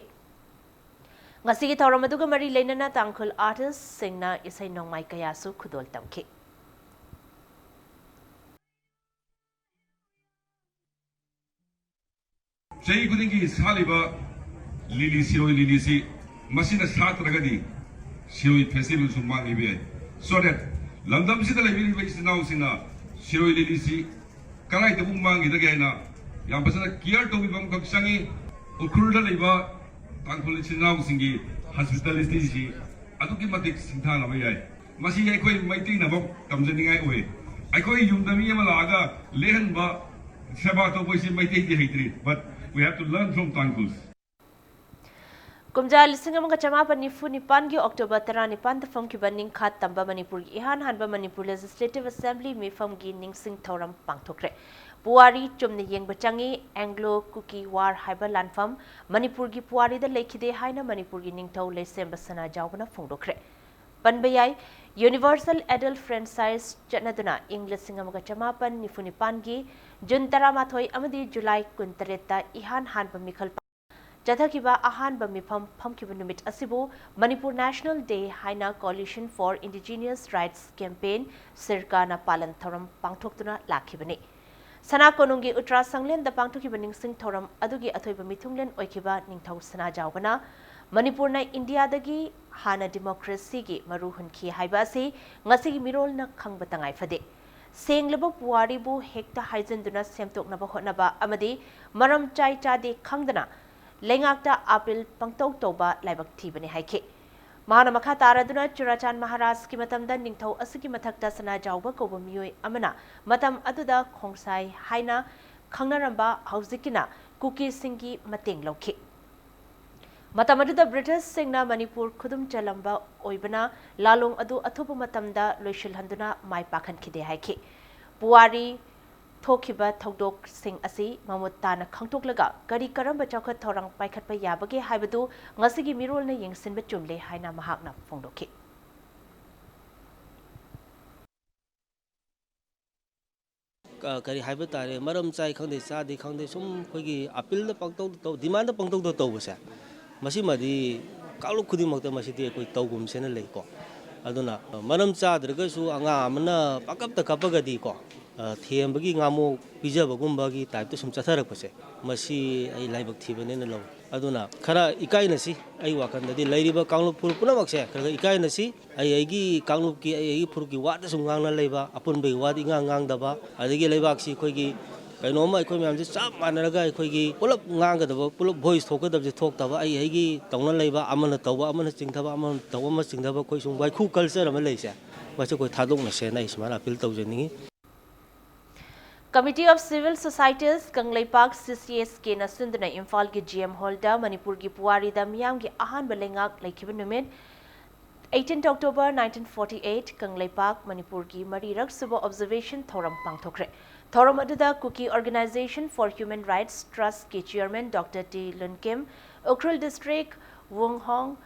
ꯉꯁꯤꯒꯤ ꯊꯧꯔꯝ ꯑꯗꯨꯒ ꯃꯔꯤ ꯂꯩꯅꯅ ꯇꯥꯡꯈꯨꯜ artistꯁꯤꯡꯅ ꯏꯁꯩ ꯅꯣꯡꯃꯥꯏ ꯀꯌꯥꯁꯨ ꯈꯨꯗꯣꯜ ꯇꯝꯈꯤ꯫ ꯆꯍꯤ ꯈꯨꯗꯤꯡꯒꯤ ꯁꯥꯠꯂꯤꯕ ꯂꯤꯂꯤ, ꯁꯤꯔꯣꯏ ꯂꯤꯂꯤꯁꯤ ꯃꯁꯤꯅ ꯁꯥꯠꯇ꯭ꯔꯒꯗꯤ ꯁꯤꯔꯣꯏ ꯐꯦꯁꯇꯤꯚꯦꯜꯁꯨ ꯃꯥꯡꯈꯤꯕ ꯌꯥꯏ꯫ So that ꯂꯝꯗꯝꯁꯤꯗ ꯂꯩꯕꯤꯔꯤꯕ ꯏꯆꯤꯟ ꯏꯅꯥꯎꯁꯤꯡꯅ ꯁꯤꯔꯣꯏ ꯂꯤꯂꯤꯁꯤ ꯀꯗꯥꯏꯗꯕꯨ ꯃꯥꯡꯈꯤꯗꯒꯦ ꯍꯥꯏꯅ ꯌꯥꯝ ꯐꯖꯅ ꯀꯤꯌꯔ ꯇꯧꯕꯤꯕ ꯑꯃꯈꯛ ꯆꯪꯉꯤ꯫ ꯎꯈ꯭ꯔꯨꯜꯗ ꯂꯩꯕ ꯇꯥꯡꯈꯨꯜ ꯏꯆꯤꯟ ꯏꯅꯥꯎꯁꯤꯡꯒꯤ ꯍꯣꯁꯄꯤꯇꯥꯂꯤꯇꯤꯁꯤ ꯑꯗꯨꯛꯀꯤ ꯃꯇꯤꯛ ꯁꯤꯡꯊꯥꯅꯕ ꯌꯥꯏ꯫ ꯃꯁꯤ ꯑꯩꯈꯣꯏ ꯃꯩꯇꯩꯅꯃꯛ ꯇꯝꯖꯅꯤꯡꯉꯥꯏ ꯑꯣꯏ꯫ ꯑꯩꯈꯣꯏ ꯌꯨꯝꯗ ꯃꯤ ꯑꯃ ꯂꯥꯛꯑꯒ ꯂꯦꯛꯍꯟꯕ, ꯁꯦꯕꯥ ꯇꯧꯕ ꯍꯥꯏꯁꯤ ꯃꯩꯇꯩꯗꯤ ꯍꯩꯇ꯭ꯔꯤ, but we have to learn from Tangkhuls. ꯀꯨꯝꯖꯥ ꯂꯤꯁꯤꯡ ꯑꯃꯒ ꯆꯃꯥꯄꯟ ꯅꯤꯐꯨ ꯅꯤꯄꯥꯟꯒꯤ ꯑꯣꯛꯇꯣꯕꯔ ꯇꯔꯥꯅꯤꯄꯥꯟꯗ ꯐꯝꯈꯤꯕ ꯅꯤꯡꯈꯥ ꯇꯝꯕ ꯃꯅꯤꯄꯨꯔꯒꯤ ꯏꯍꯥꯟ ꯍꯥꯟꯕ ꯃꯅꯤꯄꯨꯔ ꯂꯦꯖꯤꯁꯂꯦꯇꯤꯚ ꯑꯦꯁꯦꯝꯕ꯭ꯂꯤ ꯃꯤꯐꯝꯒꯤ ꯅꯤꯡꯁꯤꯡ ꯊꯧꯔꯝ ꯄꯥꯡꯊꯣꯛꯈ꯭ꯔꯦ꯫ ꯄꯨꯋꯥꯔꯤ ꯆꯨꯝꯅ ꯌꯦꯡꯕ ꯆꯪꯏ꯫ ꯑꯦꯡꯒ꯭ꯂꯣ ꯀꯨꯀꯤ ꯋꯥꯔ ꯍꯥꯏꯕ ꯂꯥꯟꯐꯝ ꯃꯅꯤꯄꯨꯔꯒꯤ ꯄꯨꯋꯥꯔꯤꯗ ꯂꯩꯈꯤꯗꯦ ꯍꯥꯏꯅ ꯃꯅꯤꯄꯨꯔꯒꯤ ꯅꯤꯡꯊꯧ ꯂꯩꯁꯦꯝꯕ ꯁꯅꯥꯖꯥꯎꯕꯅ ꯐꯣꯡꯗꯣꯛꯈ꯭ꯔꯦ꯫ ꯄꯟꯕ ꯌꯥꯏ, ꯌꯨꯅꯤꯚꯔꯁꯦꯜ ꯑꯦꯗꯜ ꯐ꯭ꯔꯦꯟꯆꯥꯏꯖ ꯆꯠꯅꯗꯨꯅ ꯏꯪ ꯂꯤꯁꯤꯡ ꯑꯃꯒ ꯆꯃꯥꯄꯟ ꯅꯤꯐꯨ ꯅꯤꯄꯥꯟꯒꯤ ꯖꯨꯟ ꯇꯔꯥꯃꯥꯊꯣꯏ ꯑꯃꯗꯤ ꯖꯨꯂꯥꯏ ꯀꯨꯟꯇꯔꯦꯠꯇ ꯏꯍꯥꯟ ꯍꯥꯟꯕ ꯃꯤꯈꯜ ꯆꯠꯊꯈꯤꯕ ꯑꯍꯥꯟꯕ ꯃꯤꯐꯝ ꯐꯝꯈꯤꯕ ꯅꯨꯃꯤꯠ ꯑꯁꯤꯕꯨ ꯃꯅꯤꯄꯨꯔ ꯅꯦꯁꯅꯦꯜ ꯗꯦ ꯍꯥꯏꯅ Coalition for Indigenous Rights Campaign, ꯁꯤꯔꯀꯥꯅ ꯄꯥꯂꯟ ꯊꯧꯔꯝ ꯄꯥꯡꯊꯣꯛꯇꯨꯅ ꯂꯥꯛꯈꯤꯕꯅꯤ꯫ ꯁꯅꯥ ꯀꯣꯅꯨꯡꯒꯤ ꯎꯇ꯭ꯔꯥ ꯁꯪꯂꯦꯟꯗ ꯄꯥꯡꯊꯣꯛꯈꯤꯕ ꯅꯤꯡꯁꯤꯡ ꯊꯧꯔꯝ ꯑꯗꯨꯒꯤ ꯑꯊꯣꯏꯕ ꯃꯤꯊꯨꯡꯂꯦꯟ ꯑꯣꯏꯈꯤꯕ ꯅꯤꯡꯊꯧ ꯁꯅꯥꯖꯥꯎꯕꯅ ꯃꯅꯤꯄꯨꯔꯅ ꯏꯟꯗꯤꯌꯥꯗꯒꯤ ꯍꯥꯟꯅ ꯗꯤꯃꯣꯀ꯭ꯔꯦꯁꯤꯒꯤ ꯃꯔꯨ ꯍꯨꯟꯈꯤ ꯍꯥꯏꯕ ꯑꯁꯤ ꯉꯁꯤꯒꯤ ꯃꯤꯔꯣꯜꯅ ꯈꯪꯕ ꯇꯉꯥꯏ ꯐꯗꯦ꯫ ꯁꯦꯡꯂꯕ ꯄꯨꯋꯥꯔꯤꯕꯨ ꯍꯦꯛꯇ ꯍꯥꯏꯖꯤꯟꯗꯨꯅ ꯁꯦꯝꯗꯣꯛꯅꯕ ꯍꯣꯠꯅꯕ ꯑꯃꯗꯤ ꯃꯔꯝ ꯆꯥꯏ ꯆꯥꯗꯦ ꯈꯪꯗꯅ ꯂꯩꯉꯥꯛꯇ ꯑꯥꯄꯤꯜ ꯄꯪꯇꯧ ꯇꯧꯕ ꯂꯥꯏꯕꯛ ꯊꯤꯕꯅꯤ ꯍꯥꯏꯈꯤ꯫ ꯃꯍꯥꯛꯅ ꯃꯈꯥ ꯇꯥꯔꯗꯨꯅ ꯆꯨꯔꯥꯆꯥꯟ ꯃꯍꯥꯔꯥꯖꯀꯤ ꯃꯇꯝꯗ ꯅꯤꯡꯊꯧ ꯑꯁꯤꯒꯤ ꯃꯊꯛꯇ ꯁꯅꯥꯖꯥꯎꯕ ꯀꯧꯕ ꯃꯤꯑꯣꯏ ꯑꯃꯅ ꯃꯇꯝ ꯑꯗꯨꯗ ꯈꯣꯡꯁꯥꯏ ꯍꯥꯏꯅ ꯈꯪꯅꯔꯝꯕ ꯍꯧꯖꯤꯛꯀꯤꯅ ꯀꯨꯀꯤꯁꯤꯡꯒꯤ ꯃꯇꯦꯡ ꯂꯧꯈꯤ꯫ ꯃꯇꯝ ꯑꯗꯨꯗ ꯕ꯭ꯔꯤꯇꯤꯁꯁꯤꯡꯅ ꯃꯅꯤꯄꯨꯔ ꯈꯨꯗꯨꯝ ꯆꯜꯂꯝꯕ ꯑꯣꯏꯕꯅ ꯂꯥꯂꯣꯡ ꯑꯗꯨ ꯑꯊꯨꯕ ꯃꯇꯝꯗ ꯂꯣꯏꯁꯤꯜꯍꯟꯗꯨꯅ ꯃꯥꯏ ꯄꯥꯛꯍꯟꯈꯤꯗꯦ ꯍꯥꯏꯈꯤ꯫ ꯄꯨꯋꯥꯔꯤ ꯊꯣꯛꯈꯤꯕ ꯊꯧꯗꯣꯛꯁꯤꯡ ꯑꯁꯤ ꯃꯃꯨꯠ ꯇꯥꯅ ꯈꯪꯗꯣꯛꯂꯒ ꯀꯔꯤ ꯀꯔꯝꯕ ꯆꯥꯎꯈꯠ ꯊꯧꯔꯥꯡ ꯄꯥꯏꯈꯠꯄ ꯌꯥꯕꯒꯦ ꯍꯥꯏꯕꯗꯨ ꯉꯁꯤꯒꯤ ꯃꯤꯔꯣꯜꯅ ꯌꯦꯡꯁꯤꯟꯕ ꯆꯨꯝꯂꯦ ꯍꯥꯏꯅ ꯃꯍꯥꯛꯅ ꯐꯣꯡꯗꯣꯛꯈꯤ꯫ ꯀ-, ꯀꯔꯤ ꯍꯥꯏꯕ ꯇꯥꯔꯦ, ꯃꯔꯝ ꯆꯥꯏ ꯈꯪꯗꯦ, ꯆꯥꯗꯦ ꯈꯪꯗꯦ, ꯁꯨꯝ ꯑꯩꯈꯣꯏꯒꯤ ꯑꯥꯄꯤꯜꯗ ꯄꯪꯇꯧꯗ ꯇꯧ, ꯗꯤꯃꯥꯟꯗ ꯄꯪꯇꯧꯗ ꯇꯧꯕꯁꯦ, ꯃꯁꯤꯃꯗꯤ ꯀꯥꯡꯂꯨꯞ ꯈꯨꯗꯤꯡꯃꯛꯇ ꯃꯁꯤꯗꯤ ꯑꯩꯈꯣꯏ ꯇꯧꯒꯨꯝꯁꯦꯅ ꯂꯩꯀꯣ꯫ ꯑꯗꯨꯅ ꯃꯔꯝ ꯆꯥꯗ꯭ꯔꯒꯁꯨ ꯑꯉꯥꯡ ꯑꯃꯅ ꯄꯪꯀꯞꯇ ꯀꯞꯄꯒꯗꯤꯀꯣ, ꯑ, ꯊꯦꯝꯕꯒꯤ ꯉꯥꯃꯣꯛ ꯄꯤꯖꯕꯒꯨꯝꯕꯒꯤ ꯇꯥꯏꯞꯇ ꯁꯨꯝ ꯆꯠꯊꯔꯛꯄꯁꯦ, ꯃꯁꯤ ꯑꯩ ꯂꯥꯏꯕꯛ ꯊꯤꯕꯅꯦꯅ ꯂꯧꯏ꯫ ꯑꯗꯨꯅ ꯈꯔ ꯏꯀꯥꯏꯅꯁꯤ, ꯑꯩ ꯋꯥꯈꯜꯗꯗꯤ ꯂꯩꯔꯤꯕ ꯀꯥꯡꯂꯨꯞ ꯐꯨꯔꯨꯞ ꯄꯨꯝꯅꯃꯛꯁꯦ ꯈꯔ ꯈꯔ ꯏꯀꯥꯏꯅꯁꯤ꯫ ꯑꯩ ꯑꯩꯒꯤ ꯀꯥꯡꯂꯨꯞꯀꯤ, ꯑꯩ ꯑꯩꯒꯤ ꯐꯨꯔꯨꯞꯀꯤ ꯋꯥꯗ ꯁꯨꯝ ꯉꯥꯡꯅ ꯂꯩꯕ, ꯑꯄꯨꯟꯕꯒꯤ ꯋꯥꯗ ꯏꯉꯥꯡ ꯉꯥꯡꯗꯕ, ꯑꯗꯒꯤ ꯂꯩꯕꯥꯛꯁꯤ ꯑꯩꯈꯣꯏꯒꯤ ꯀꯩꯅꯣꯝꯃ ꯑꯩꯈꯣꯏ ꯃꯌꯥꯝꯁꯦ ꯆꯞ ꯃꯥꯟꯅꯔꯒ ꯑꯩꯈꯣꯏꯒꯤ ꯄꯨꯂꯞ ꯉꯥꯡꯒꯗꯕ, ꯄꯨꯂꯞ ꯚꯣꯏꯁ ꯊꯣꯛꯀꯗꯕꯁꯦ ꯊꯣꯛꯇꯕ, ꯑꯩ ꯑꯩꯒꯤ ꯇꯧꯅ ꯂꯩꯕ, ꯑꯃꯅ ꯇꯧꯕ ꯑꯃꯅ ꯆꯤꯡꯊꯕ, ꯑꯃꯅ ꯇꯧꯕ ꯑꯃ ꯆꯤꯡꯊꯕ, ꯑꯩꯈꯣꯏ ꯁꯨꯝ ꯋꯥꯏꯈꯨ ꯀꯜꯆꯔ ꯑꯃ ꯂꯩꯁꯦ, ꯃꯁꯤ ꯑꯩꯈꯣꯏ ꯊꯥꯗꯣꯛꯅꯁꯦꯅ ꯑꯩ ꯁꯨꯃꯥꯏꯅ ꯑꯄꯤꯜ ꯇꯧꯖꯅꯤꯡꯉꯤ꯫ Committee of Civil Societies ꯀꯪꯂꯩꯄꯥꯛ, C C S Kꯅ ꯁꯤꯟꯗꯨꯅ ꯏꯝꯐꯥꯜꯒꯤ G M Hallꯗ ꯃꯅꯤꯄꯨꯔꯒꯤ ꯄꯨꯋꯥꯔꯤꯗ ꯃꯤꯌꯥꯝꯒꯤ ꯑꯍꯥꯟꯕ ꯂꯩꯉꯥꯛ ꯂꯩꯈꯤꯕ ꯅꯨꯃꯤꯠ, eighteenth October nineteen forty-eight, Kangleipak, ꯃꯅꯤꯄꯨꯔꯒꯤ ꯃꯔꯤꯔꯛ ꯁꯨꯕ observation ꯊꯧꯔꯝ ꯄꯥꯡꯊꯣꯛꯈ꯭ꯔꯦ꯫ ꯊꯧꯔꯝ ꯑꯗꯨꯗ Kuki Organisation for Human Rights Trustꯀꯤ Chairman Doctor T Lunkim, Ukhrul District Wunghong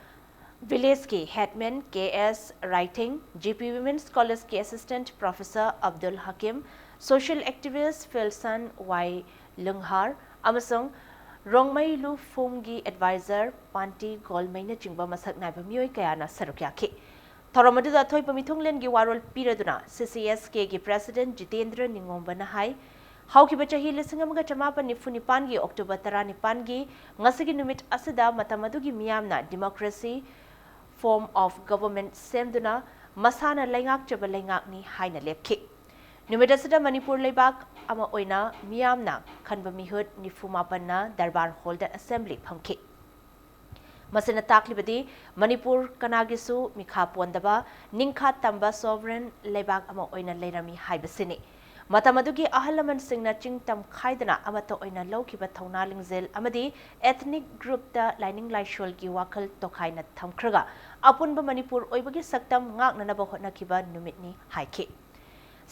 Villageꯀꯤ Headman K S Raithing, G P Women's Collegeꯀꯤ Assistant Professor Abdul Hakim, social activist Filson Y Lunghar ꯑꯃꯁꯨꯡ Rongmei ꯂꯨꯐꯨꯝꯒꯤ advisor ꯄꯥꯟꯇꯤ ꯒꯣꯜꯃꯩꯅꯆꯤꯡꯕ ꯃꯁꯛ ꯅꯥꯏꯕ ꯃꯤꯑꯣꯏ ꯀꯌꯥꯅ ꯁꯔꯨꯛ ꯌꯥꯈꯤ꯫ ꯊꯧꯔꯝ ꯑꯗꯨꯗ ꯑꯊꯣꯏꯕ ꯃꯤꯊꯨꯡꯂꯦꯟꯒꯤ ꯋꯥꯔꯣꯜ ꯄꯤꯔꯗꯨꯅ C C S Kꯒꯤ President Jitendra ꯅꯤꯡꯉꯣꯝꯕꯅ ꯍꯥꯏ, ꯍꯧꯈꯤꯕ ꯆꯍꯤ ꯂꯤꯁꯤꯡ ꯑꯃꯒ ꯆꯃꯥꯄꯟ ꯅꯤꯐꯨ ꯅꯤꯄꯥꯟꯒꯤ October ꯇꯔꯥꯅꯤꯄꯥꯟꯒꯤ ꯉꯁꯤꯒꯤ ꯅꯨꯃꯤꯠ ꯑꯁꯤꯗ ꯃꯇꯝ ꯑꯗꯨꯒꯤ ꯃꯤꯌꯥꯝꯅ democracy form of government ꯁꯦꯝꯗꯨꯅ ꯃꯁꯥꯅ ꯂꯩꯉꯥꯛꯆꯕ ꯂꯩꯉꯥꯛꯅꯤ ꯍꯥꯏꯅ ꯂꯦꯞꯈꯤ꯫ ꯅꯨꯃꯤꯠ ꯑꯁꯤꯗ ꯃꯅꯤꯄꯨꯔ ꯂꯩꯕꯥꯛ ꯑꯃ ꯑꯣꯏꯅ ꯃꯤꯌꯥꯝꯅ ꯈꯟꯕ ꯃꯤꯍꯨꯠ ꯅꯤꯐꯨ ꯃꯥꯄꯟꯅ ꯗꯔꯕꯥꯔ ꯍꯣꯜꯗ assembly ꯐꯝꯈꯤ꯫ ꯃꯁꯤꯅ ꯇꯥꯛꯂꯤꯕꯗꯤ ꯃꯅꯤꯄꯨꯔ ꯀꯅꯥꯒꯤꯁꯨ ꯃꯤꯈꯥ ꯄꯣꯟꯗꯕ, ꯅꯤꯡꯈꯥ ꯇꯝꯕ sovereign ꯂꯩꯕꯥꯛ ꯑꯃ ꯑꯣꯏꯅ ꯂꯩꯔꯝꯃꯤ ꯍꯥꯏꯕꯁꯤꯅꯤ꯫ ꯃꯇꯝ ꯑꯗꯨꯒꯤ ꯑꯍꯜ ꯂꯃꯟꯁꯤꯡꯅ ꯆꯤꯡ ꯇꯝ ꯈꯥꯏꯗꯅ ꯑꯃꯠꯇ ꯑꯣꯏꯅ ꯂꯧꯈꯤꯕ ꯊꯧꯅꯥ ꯂꯤꯡꯖꯦꯜ ꯑꯃꯗꯤ ethnic groupꯇ ꯂꯥꯏꯅꯤꯡ ꯂꯥꯏꯁꯣꯜꯒꯤ ꯋꯥꯈꯜ ꯇꯣꯈꯥꯏꯅ ꯊꯝꯈ꯭ꯔꯒ ꯑꯄꯨꯟꯕ ꯃꯅꯤꯄꯨꯔ ꯑꯣꯏꯕꯒꯤ ꯁꯛꯇꯝ ꯉꯥꯛꯅꯅꯕ ꯍꯣꯠꯅꯈꯤꯕ ꯅꯨꯃꯤꯠꯅꯤ ꯍꯥꯏꯈꯤ꯫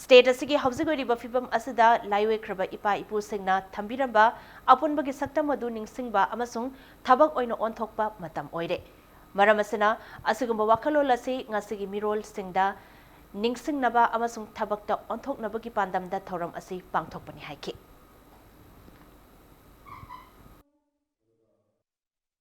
State ꯑꯁꯤꯒꯤ ꯍꯧꯖꯤꯛ ꯑꯣꯏꯔꯤꯕ ꯐꯤꯕꯝ ꯑꯁꯤꯗ ꯂꯥꯏꯑꯣꯏꯈ꯭ꯔꯕ ꯏꯄꯥ ꯏꯄꯨꯁꯤꯡꯅ ꯊꯝꯕꯤꯔꯝꯕ ꯑꯄꯨꯟꯕꯒꯤ ꯁꯛꯇꯝ ꯑꯗꯨ ꯅꯤꯡꯁꯤꯡꯕ ꯑꯃꯁꯨꯡ ꯊꯕꯛ ꯑꯣꯏꯅ ꯑꯣꯟꯊꯣꯛꯄ ꯃꯇꯝ ꯑꯣꯏꯔꯦ꯫ ꯃꯔꯝ ꯑꯁꯤꯅ, ꯑꯁꯤꯒꯨꯝꯕ ꯋꯥꯈꯜꯂꯣꯟ ꯑꯁꯤ ꯉꯁꯤꯒꯤ ꯃꯤꯔꯣꯜꯁꯤꯡꯗ ꯅꯤꯡꯁꯤꯡꯅꯕ ꯑꯃꯁꯨꯡ ꯊꯕꯛꯇ ꯑꯣꯟꯊꯣꯛꯅꯕꯒꯤ ꯄꯥꯟꯗꯝꯗ ꯊꯧꯔꯝ ꯑꯁꯤ ꯄꯥꯡꯊꯣꯛꯄꯅꯤ ꯍꯥꯏꯈꯤ꯫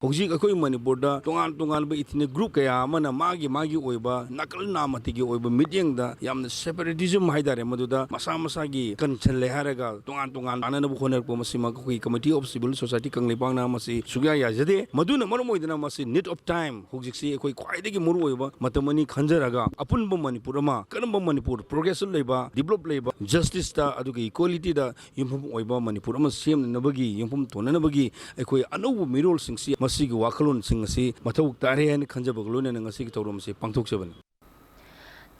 ꯍꯧꯖꯤꯛ ꯑꯩꯈꯣꯏ ꯃꯅꯤꯄꯨꯔꯗ ꯇꯣꯉꯥꯟ ꯇꯣꯉꯥꯟꯕ ethnic group ꯀꯌꯥ ꯑꯃꯅ ꯃꯥꯒꯤ ꯃꯥꯒꯤ ꯑꯣꯏꯕ ꯅꯥꯀꯜ ꯅꯥꯃꯇꯤꯒꯤ ꯑꯣꯏꯕ ꯃꯤꯠꯌꯦꯡꯗ ꯌꯥꯝꯅ separatism ꯍꯥꯏꯇꯥꯔꯦ, ꯃꯗꯨꯗ ꯃꯁꯥ ꯃꯁꯥꯒꯤ ꯀꯟꯁꯟ ꯂꯩ ꯍꯥꯏꯔꯒ ꯇꯣꯉꯥꯟ ꯇꯣꯉꯥꯟ ꯇꯥꯅꯅꯕ ꯍꯣꯠꯅꯔꯛꯄ ꯃꯁꯤꯃꯛ ꯑꯩꯈꯣꯏ Committee of Civil Society ꯀꯪꯂꯩꯄꯥꯛꯅ ꯃꯁꯤ ꯁꯨꯛꯌꯥ ꯌꯥꯖꯗꯦ꯫ ꯃꯗꯨꯅ ꯃꯔꯝ ꯑꯣꯏꯗꯅ ꯃꯁꯤ need of time, ꯍꯧꯖꯤꯛꯁꯤ ꯑꯩꯈꯣꯏ ꯈ꯭ꯋꯥꯏꯗꯒꯤ ꯃꯔꯨꯑꯣꯏꯕ ꯃꯇꯝ ꯑꯅꯤ ꯈꯟꯖꯔꯒ ꯑꯄꯨꯟꯕ ꯃꯅꯤꯄꯨꯔ ꯑꯃ, ꯀꯔꯝꯕ ꯃꯅꯤꯄꯨꯔ progressive ꯂꯩꯕ, develop ꯂꯩꯕ, justiceꯇ ꯑꯗꯨꯒ equalityꯗ ꯌꯨꯝꯐꯝ ꯑꯣꯏꯕ ꯃꯅꯤꯄꯨꯔ ꯑꯃ ꯁꯦꯝꯅꯅꯕꯒꯤ, ꯌꯨꯝꯐꯝ ꯊꯣꯟꯅꯅꯕꯒꯤ ꯑꯩꯈꯣꯏ ꯑꯅꯧꯕ ꯃꯤꯔꯣꯜꯁꯤꯡꯁꯤ ꯃꯁꯤꯒꯤ ꯋꯥꯈꯜꯂꯣꯟꯁꯤꯡ ꯑꯁꯤ ꯃꯊꯧ ꯇꯥꯔꯦ ꯍꯥꯏꯅ ꯈꯟꯖꯕꯒ ꯂꯣꯏꯅꯅ ꯉꯁꯤꯒꯤ ꯊꯧꯔꯝ ꯑꯁꯤ ꯄꯥꯡꯊꯣꯛꯆꯕꯅꯤ꯫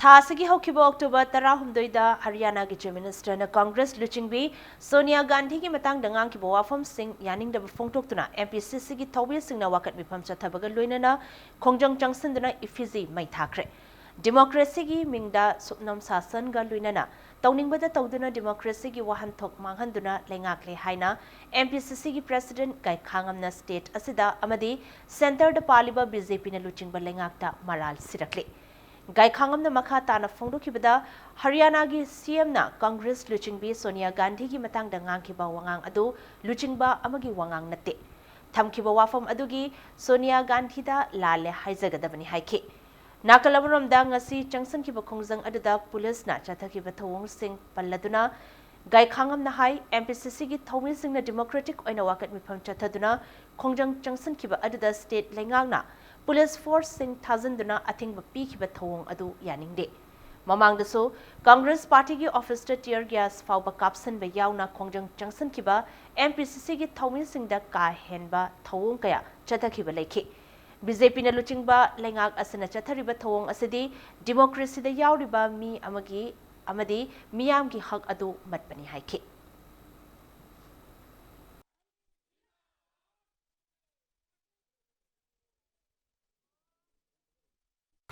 ꯊꯥ ꯑꯁꯤꯒꯤ ꯍꯧꯈꯤꯕ October ꯇꯔꯥꯍꯨꯝꯗꯣꯏꯗ ꯍꯔꯤꯌꯥꯅꯥꯒꯤ Chief Ministerꯅ Congress ꯂꯨꯆꯤꯡꯕꯤ ꯁꯣꯅꯤꯌꯥ ꯒꯥꯟꯙꯤꯒꯤ ꯃꯇꯥꯡꯗ ꯉꯥꯡꯈꯤꯕ ꯋꯥꯐꯝꯁꯤꯡ ꯌꯥꯅꯤꯡꯗꯕ ꯐꯣꯡꯗꯣꯛꯇꯨꯅ MPCCꯒꯤ ꯊꯧꯃꯤꯁꯤꯡꯅ ꯋꯥꯀꯠ ꯃꯤꯐꯝ ꯆꯠꯊꯕꯒ ꯂꯣꯏꯅꯅ ꯈꯣꯡꯖꯪ ꯆꯪꯁꯤꯟꯗꯨꯅ effigy ꯃꯩ ꯊꯥꯈ꯭ꯔꯦ꯫ Democracyꯒꯤ ꯃꯤꯡꯗ ꯁꯨꯞꯅꯝ ꯁꯥꯁꯟꯒ ꯂꯣꯏꯅꯅ ꯇꯧꯅꯤꯡꯕꯗ ꯇꯧꯗꯨꯅ democracyꯒꯤ ꯋꯥꯍꯟꯊꯣꯛ ꯃꯥꯡꯍꯟꯗꯨꯅ ꯂꯩꯉꯥꯛꯂꯦ ꯍꯥꯏꯅ MPCCꯒꯤ President ꯒꯥꯏꯈꯥꯉꯝꯅ state ꯑꯁꯤꯗ ꯑꯃꯗꯤ centreꯗ ꯄꯥꯜꯂꯤꯕ BJPꯅ ꯂꯨꯆꯤꯡꯕ ꯂꯩꯉꯥꯛꯇ ꯃꯔꯥꯜ ꯁꯤꯔꯛꯂꯤ꯫ ꯒꯥꯏꯈꯥꯉꯝꯅ ꯃꯈꯥ ꯇꯥꯅ ꯐꯣꯡꯗꯣꯛꯈꯤꯕꯗ, ꯍꯔꯤꯌꯥꯅꯥꯒꯤ CMꯅ Congress ꯂꯨꯆꯤꯡꯕꯤ ꯁꯣꯅꯤꯌꯥ ꯒꯥꯟꯙꯤꯒꯤ ꯃꯇꯥꯡꯗ ꯉꯥꯡꯈꯤꯕ ꯋꯥꯉꯥꯡ ꯑꯗꯨ ꯂꯨꯆꯤꯡꯕ ꯑꯃꯒꯤ ꯋꯥꯉꯥꯡ ꯅꯠꯇꯦ꯫ ꯊꯝꯈꯤꯕ ꯋꯥꯐꯝ ꯑꯗꯨꯒꯤ ꯁꯣꯅꯤꯌꯥ ꯒꯥꯟꯙꯤꯗ ꯂꯥꯜꯂꯦ ꯍꯥꯏꯖꯒꯗꯕꯅꯤ ꯍꯥꯏꯈꯤ꯫ ꯅꯥꯀꯜ ꯑꯃꯔꯣꯝꯗ, ꯉꯁꯤ ꯆꯪꯁꯤꯟꯈꯤꯕ ꯈꯣꯡꯖꯪ ꯑꯗꯨꯗ ꯄꯨꯂꯤꯁꯅ ꯆꯠꯊꯈꯤꯕ ꯊꯧꯑꯣꯡꯁꯤꯡ ꯄꯜꯂꯗꯨꯅ ꯒꯥꯏꯈꯥꯉꯝꯅ ꯍꯥꯏ, MPCCꯒꯤ ꯊꯧꯃꯤꯁꯤꯡꯅ democratic ꯑꯣꯏꯅ ꯋꯥꯀꯠ ꯃꯤꯐꯝ ꯆꯠꯊꯗꯨꯅ ꯈꯣꯡꯖꯪ ꯆꯪꯁꯤꯟꯈꯤꯕ ꯑꯗꯨꯗ state ꯂꯩꯉꯥꯛꯅ police forceꯁꯤꯡ ꯊꯥꯖꯤꯟꯗꯨꯅ ꯑꯊꯤꯡꯕ ꯄꯤꯈꯤꯕ ꯊꯧꯑꯣꯡ ꯑꯗꯨ ꯌꯥꯅꯤꯡꯗꯦ꯫ ꯃꯃꯥꯡꯗꯁꯨ Congress partyꯒꯤ officeꯇ tear gas ꯐꯥꯎꯕ ꯀꯥꯞꯁꯤꯟꯕ ꯌꯥꯎꯅ ꯈꯣꯡꯖꯪ ꯆꯪꯁꯤꯟꯈꯤꯕ MPCCꯒꯤ ꯊꯧꯃꯤꯁꯤꯡꯗ ꯀꯥ ꯍꯦꯟꯕ ꯊꯧꯑꯣꯡ ꯀꯌꯥ ꯆꯠꯊꯈꯤꯕ ꯂꯩꯈꯤ꯫ BJPꯅ ꯂꯨꯆꯤꯡꯕ ꯂꯩꯉꯥꯛ ꯑꯁꯤꯅ ꯆꯠꯊꯔꯤꯕ ꯊꯧꯑꯣꯡ ꯑꯁꯤꯗꯤ democracyꯗ ꯌꯥꯎꯔꯤꯕ ꯃꯤ ꯑꯃꯒꯤ ꯑꯃꯗꯤ ꯃꯤꯌꯥꯝꯒꯤ ꯍꯛ ꯑꯗꯨ ꯃꯠꯄꯅꯤ ꯍꯥꯏꯈꯤ꯫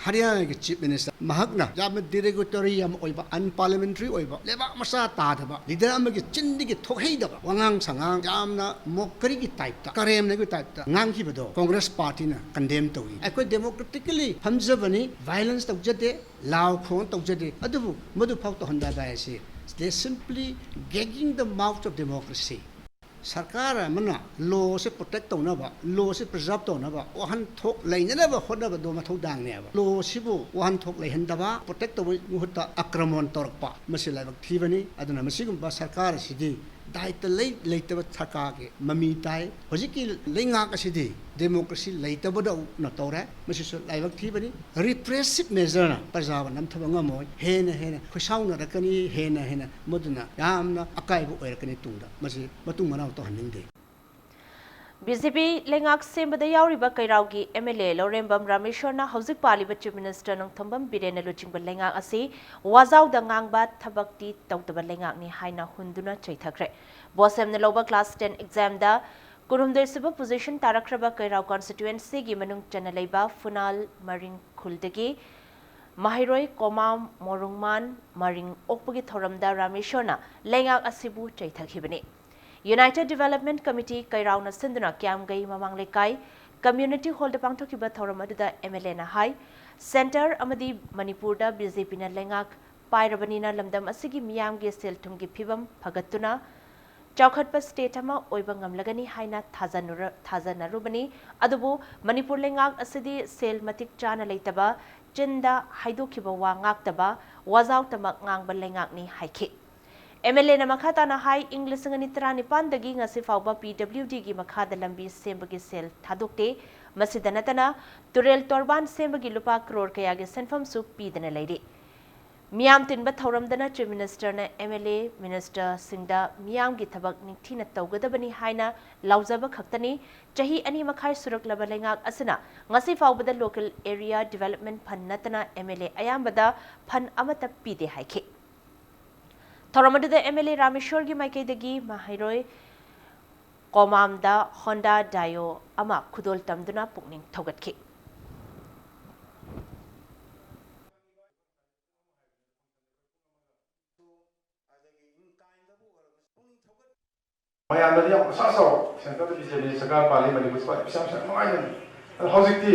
ꯍꯔꯤꯌꯥꯅꯥꯒꯤ Chief Minister ꯃꯍꯥꯛꯅ ꯌꯥꯝꯅ derogatory ꯌꯥꯝ ꯑꯣꯏꯕ, unparliamentary ꯑꯣꯏꯕ, ꯂꯩꯕꯥꯛ ꯃꯆꯥ ꯇꯥꯗꯕ, leader ꯑꯃꯒꯤ ꯆꯤꯟꯗꯒꯤ ꯊꯣꯛꯍꯩꯗꯕ ꯋꯥꯉꯥꯡ ꯁꯉꯥꯡ, ꯌꯥꯝꯅ mockeryꯒꯤ typeꯇ, ꯀꯔꯦꯝꯅꯕꯒꯤ typeꯇ ꯉꯥꯡꯈꯤꯕꯗꯣ Congress partyꯅ condemn ꯇꯧꯏ꯫ ꯑꯩꯈꯣꯏ democratically ꯐꯝꯖꯕꯅꯤ, violence ꯇꯧꯖꯗꯦ, ꯂꯥꯎ ꯈꯣꯡ ꯇꯧꯖꯗꯦ, ꯑꯗꯨꯕꯨ ꯃꯗꯨ ꯐꯥꯎ ꯇꯧꯍꯟꯕ ꯍꯥꯏꯕ ꯍꯥꯏꯁꯤ, they simply gagging the mouth of democracy꯫ ꯁꯔꯀꯥꯔ ꯑꯃꯅ ꯂꯣꯁꯦ ꯄ꯭ꯔꯣꯇꯦꯛ ꯇꯧꯅꯕ, ꯂꯣꯁꯦ ꯄ꯭ꯔꯤꯖꯥꯔꯕ ꯇꯧꯅꯕ, ꯋꯥꯍꯟꯊꯣꯛ ꯂꯩꯅꯅꯕ ꯍꯣꯠꯅꯕꯗꯣ ꯃꯊꯧ ꯗꯥꯡꯅꯦꯕ꯫ ꯂꯣꯁꯤꯕꯨ ꯋꯥꯍꯟꯊꯣꯛ ꯂꯩꯍꯟꯗꯕ, ꯄ꯭ꯔꯣꯇꯦꯛ ꯇꯧꯕꯒꯤ ꯃꯍꯨꯠꯇ ꯑꯀ꯭ꯔꯃꯣꯟ ꯇꯧꯔꯛꯄ, ꯃꯁꯤ ꯂꯥꯏꯕꯛ ꯊꯤꯕꯅꯤ꯫ ꯑꯗꯨꯅ ꯃꯁꯤꯒꯨꯝꯕ ꯁꯔꯀꯥꯔ ꯑꯁꯤꯗꯤ ꯗꯥꯏꯇ ꯂꯩ ꯂꯩꯇꯕ ꯁꯔꯀꯥꯔꯒꯤ ꯃꯃꯤ ꯇꯥꯏ꯫ ꯍꯧꯖꯤꯛꯀꯤ ꯂꯩꯉꯥꯛ ꯑꯁꯤꯗꯤ ꯗꯦꯃꯣꯀ꯭ꯔꯦꯁꯤ ꯂꯩꯇꯕꯗꯧꯅ ꯇꯧꯔꯦ꯫ ꯃꯁꯤꯁꯨ ꯂꯥꯏꯕꯛ ꯊꯤꯕꯅꯤ꯫ ꯔꯤꯄ꯭ꯔꯦꯁꯤꯞ ꯃꯦꯖꯔꯅ ꯄ꯭ꯔꯖꯥꯕꯨ ꯅꯝꯊꯕ ꯉꯝꯃꯣꯏ꯫ ꯍꯦꯟꯅ ꯍꯦꯟꯅ ꯈꯣꯏꯁꯥꯎꯅꯔꯛꯀꯅꯤ, ꯍꯦꯟꯅ ꯍꯦꯟꯅ ꯃꯗꯨꯅ ꯌꯥꯝꯅ ꯑꯀꯥꯏꯕ ꯑꯣꯏꯔꯛꯀꯅꯤ꯫ ꯇꯨꯡꯗ ꯃꯁꯤ ꯃꯇꯨꯡ ꯃꯅꯥꯎ ꯇꯧꯍꯟꯅꯤꯡꯗꯦ꯫ ꯕꯤ ꯖꯦ ꯄꯤ ꯂꯩꯉꯥꯛ ꯁꯦꯝꯕꯗ ꯌꯥꯎꯔꯤꯕ ꯀꯩꯔꯥꯎꯒꯤ ꯑꯦꯝ ꯑꯦꯜ ꯑꯦ ꯂꯧꯔꯦꯝꯕꯝ ꯔꯥꯃꯦꯁ꯭ꯋꯔꯅ ꯍꯧꯖꯤꯛ ꯄꯥꯜꯂꯤꯕ ꯆꯤꯐ ꯃꯤꯅꯤꯁꯇꯔ ꯅꯣꯡꯊꯣꯝꯕꯝ ꯕꯤꯔꯦꯟꯅ ꯂꯨꯆꯤꯡꯕ ꯂꯩꯉꯥꯛ ꯑꯁꯤ ꯋꯥꯖꯥꯎꯗ ꯉꯥꯡꯕ ꯊꯕꯛꯇꯤ ꯇꯧꯗꯕ ꯂꯩꯉꯥꯛꯅꯤ ꯍꯥꯏꯅ ꯍꯨꯟꯗꯨꯅ ꯆꯩꯊꯈ꯭ꯔꯦ꯫ ꯕꯣꯁꯦꯝꯅ ꯂꯧꯕ ꯀ꯭ꯂꯥꯁ ꯇꯦꯟ ꯑꯦꯛꯖꯥꯝꯗ ꯀꯨꯟꯍꯨꯝꯗꯣꯏ ꯁꯨꯕ ꯄꯣꯖꯤꯁꯟ ꯇꯥꯔꯛꯈ꯭ꯔꯕ ꯀꯩꯔꯥꯎ ꯀꯣꯟꯁꯇꯤꯇ꯭ꯋꯦꯟꯁꯤꯒꯤ ꯃꯅꯨꯡ ꯆꯟꯅ ꯂꯩꯕ ꯐꯨꯅꯥꯜ ꯃꯔꯤꯡ ꯈꯨꯜꯗꯒꯤ ꯃꯍꯩꯔꯣꯏ ꯀꯣꯃꯥꯝ ꯃꯣꯔꯨꯡꯃꯥꯟ ꯃꯔꯤꯡ ꯑꯣꯛꯄꯒꯤ ꯊꯧꯔꯝꯗ ꯔꯥꯃꯦꯁ꯭ꯋꯔꯅ ꯂꯩꯉꯥꯛ ꯑꯁꯤꯕꯨ ꯆꯩꯊꯈꯤꯕꯅꯤ꯫ ꯌꯨꯅꯥꯏꯇꯦꯗ ꯗꯤꯚꯦꯂꯞꯃꯦꯟꯠ ꯀꯃꯤꯇꯤ ꯀꯩꯔꯥꯎꯅ ꯁꯤꯟꯗꯨꯅ ꯀ꯭ꯌꯥꯝꯒꯩ ꯃꯃꯥꯡ ꯂꯩꯀꯥꯏ ꯀꯝꯃ꯭ꯌꯨꯅꯤꯇꯤ ꯍꯣꯜꯗ ꯄꯥꯡꯊꯣꯛꯈꯤꯕ ꯊꯧꯔꯝ ꯑꯗꯨꯗ ꯑꯦꯝ ꯑꯦꯜ ꯑꯦꯅ ꯍꯥꯏ, ꯁꯦꯟꯇꯔ ꯑꯃꯗꯤ ꯃꯅꯤꯄꯨꯔꯗ ꯕꯤ ꯖꯦ ꯄꯤꯅ ꯂꯩꯉꯥꯛ ꯄꯥꯏꯔꯕꯅꯤꯅ ꯂꯝꯗꯝ ꯑꯁꯤꯒꯤ ꯃꯤꯌꯥꯝꯒꯤ ꯁꯦꯜ ꯊꯨꯝꯒꯤ ꯐꯤꯕꯝ ꯐꯒꯠꯇꯨꯅ ꯆꯥꯎꯈꯠꯄ ꯁ꯭ꯇꯦꯠ ꯑꯃ ꯑꯣꯏꯕ ꯉꯝꯂꯒꯅꯤ ꯍꯥꯏꯅ ꯊꯥꯖꯅꯔꯨ-, ꯊꯥꯖꯅꯔꯨꯕꯅꯤ꯫ ꯑꯗꯨꯕꯨ ꯃꯅꯤꯄꯨꯔ ꯂꯩꯉꯥꯛ ꯑꯁꯤꯗꯤ ꯁꯦꯜ ꯃꯇꯤꯛ ꯆꯥꯅ ꯂꯩꯇꯕ, ꯆꯤꯟꯗ ꯍꯥꯏꯗꯣꯛꯈꯤꯕ ꯋꯥ ꯉꯥꯛꯇꯕ, ꯋꯥꯖꯥꯎꯇꯃꯛ ꯉꯥꯡꯕ ꯂꯩꯉꯥꯛꯅꯤ ꯍꯥꯏꯈꯤ꯫ ꯑꯦꯝ ꯑꯦꯜ ꯑꯦꯅ ꯃꯈꯥ ꯇꯥꯅ ꯍꯥꯏ, ꯏꯪ ꯂꯤꯁꯤꯡ ꯑꯅꯤ ꯇꯔꯥꯅꯤꯄꯥꯟꯗꯒꯤ ꯉꯁꯤ ꯐꯥꯎꯕ ꯄꯤ ꯗꯕ꯭ꯂꯤꯌꯨ ꯗꯤꯒꯤ ꯃꯈꯥꯗ ꯂꯝꯕꯤ ꯁꯦꯝꯕꯒꯤ ꯁꯦꯜ ꯊꯥꯗꯣꯛꯇꯦ꯫ ꯃꯁꯤꯗ ꯅꯠꯇꯅ ꯇꯨꯔꯦꯜ ꯇꯣꯔꯕꯥꯟ ꯁꯦꯝꯕꯒꯤ ꯂꯨꯄꯥ ꯀ꯭ꯔꯣꯔ ꯀꯌꯥꯒꯤ ꯁꯦꯟꯐꯝꯁꯨ ꯄꯤꯗꯅ ꯂꯩꯔꯤ꯫ ꯃꯤꯌꯥꯝ ꯇꯤꯟꯕ ꯊꯧꯔꯝꯗꯅ ꯆꯤꯐ ꯃꯤꯅꯤꯁꯇꯔꯅ ꯑꯦꯝ ꯑꯦꯜ ꯑꯦ, ꯃꯤꯅꯤꯁꯇꯔꯁꯤꯡꯗ ꯃꯤꯌꯥꯝꯒꯤ ꯊꯕꯛ ꯅꯤꯡꯊꯤꯅ ꯇꯧꯒꯗꯕꯅꯤ ꯍꯥꯏꯅ ꯂꯥꯎꯖꯕ ꯈꯛꯇꯅꯤ꯫ ꯆꯍꯤ ꯑꯅꯤ ꯃꯈꯥꯏ ꯁꯨꯔꯛꯂꯕ ꯂꯩꯉꯥꯛ ꯑꯁꯤꯅ ꯉꯁꯤ ꯐꯥꯎꯕꯗ ꯂꯣꯀꯦꯜ ꯑꯦꯔꯤꯌꯥ ꯗꯤꯚꯦꯂꯞꯃꯦꯟꯠ ꯐꯟ ꯅꯠꯇꯅ ꯑꯦꯝ ꯑꯦꯜ ꯑꯦ ꯑꯌꯥꯝꯕꯗ ꯐꯟ ꯑꯃꯠꯇ ꯄꯤꯗꯦ ꯍꯥꯏꯈꯤ꯫ ꯊꯧꯔꯝ ꯑꯗꯨꯗ ꯑꯦꯝ ꯑꯦꯜ ꯑꯦ ꯔꯥꯃꯦꯁ꯭ꯋꯔꯒꯤ ꯃꯥꯏꯀꯩꯗꯒꯤ ꯃꯍꯩꯔꯣꯏ ꯀꯣꯃꯥꯝꯗ ꯍꯣꯟꯗꯥ ꯗꯥꯏꯑꯣ ꯑꯃ ꯈꯨꯗꯣꯜ ꯇꯝꯗꯨꯅ ꯄꯨꯛꯅꯤꯡ ꯊꯧꯒꯠꯈꯤ꯫ ꯃꯌꯥꯝꯅꯗꯤ ꯌꯥꯝ ꯈꯣꯔꯁꯥ ꯆꯥꯎ, ꯁꯦꯟꯇꯔꯗ ꯕꯤ ꯖꯦ ꯄꯤ ꯁꯔꯀꯥꯔ ꯄꯥꯜꯂꯤ, ꯃꯅꯤꯄꯨꯔꯁꯤ ꯄꯥꯜꯂꯤ, ꯄꯩꯁꯥ ꯄꯩꯁꯥ ꯅꯨꯡꯉꯥꯏꯅ꯫ ꯑꯗꯣ ꯍꯧꯖꯤꯛꯇꯤ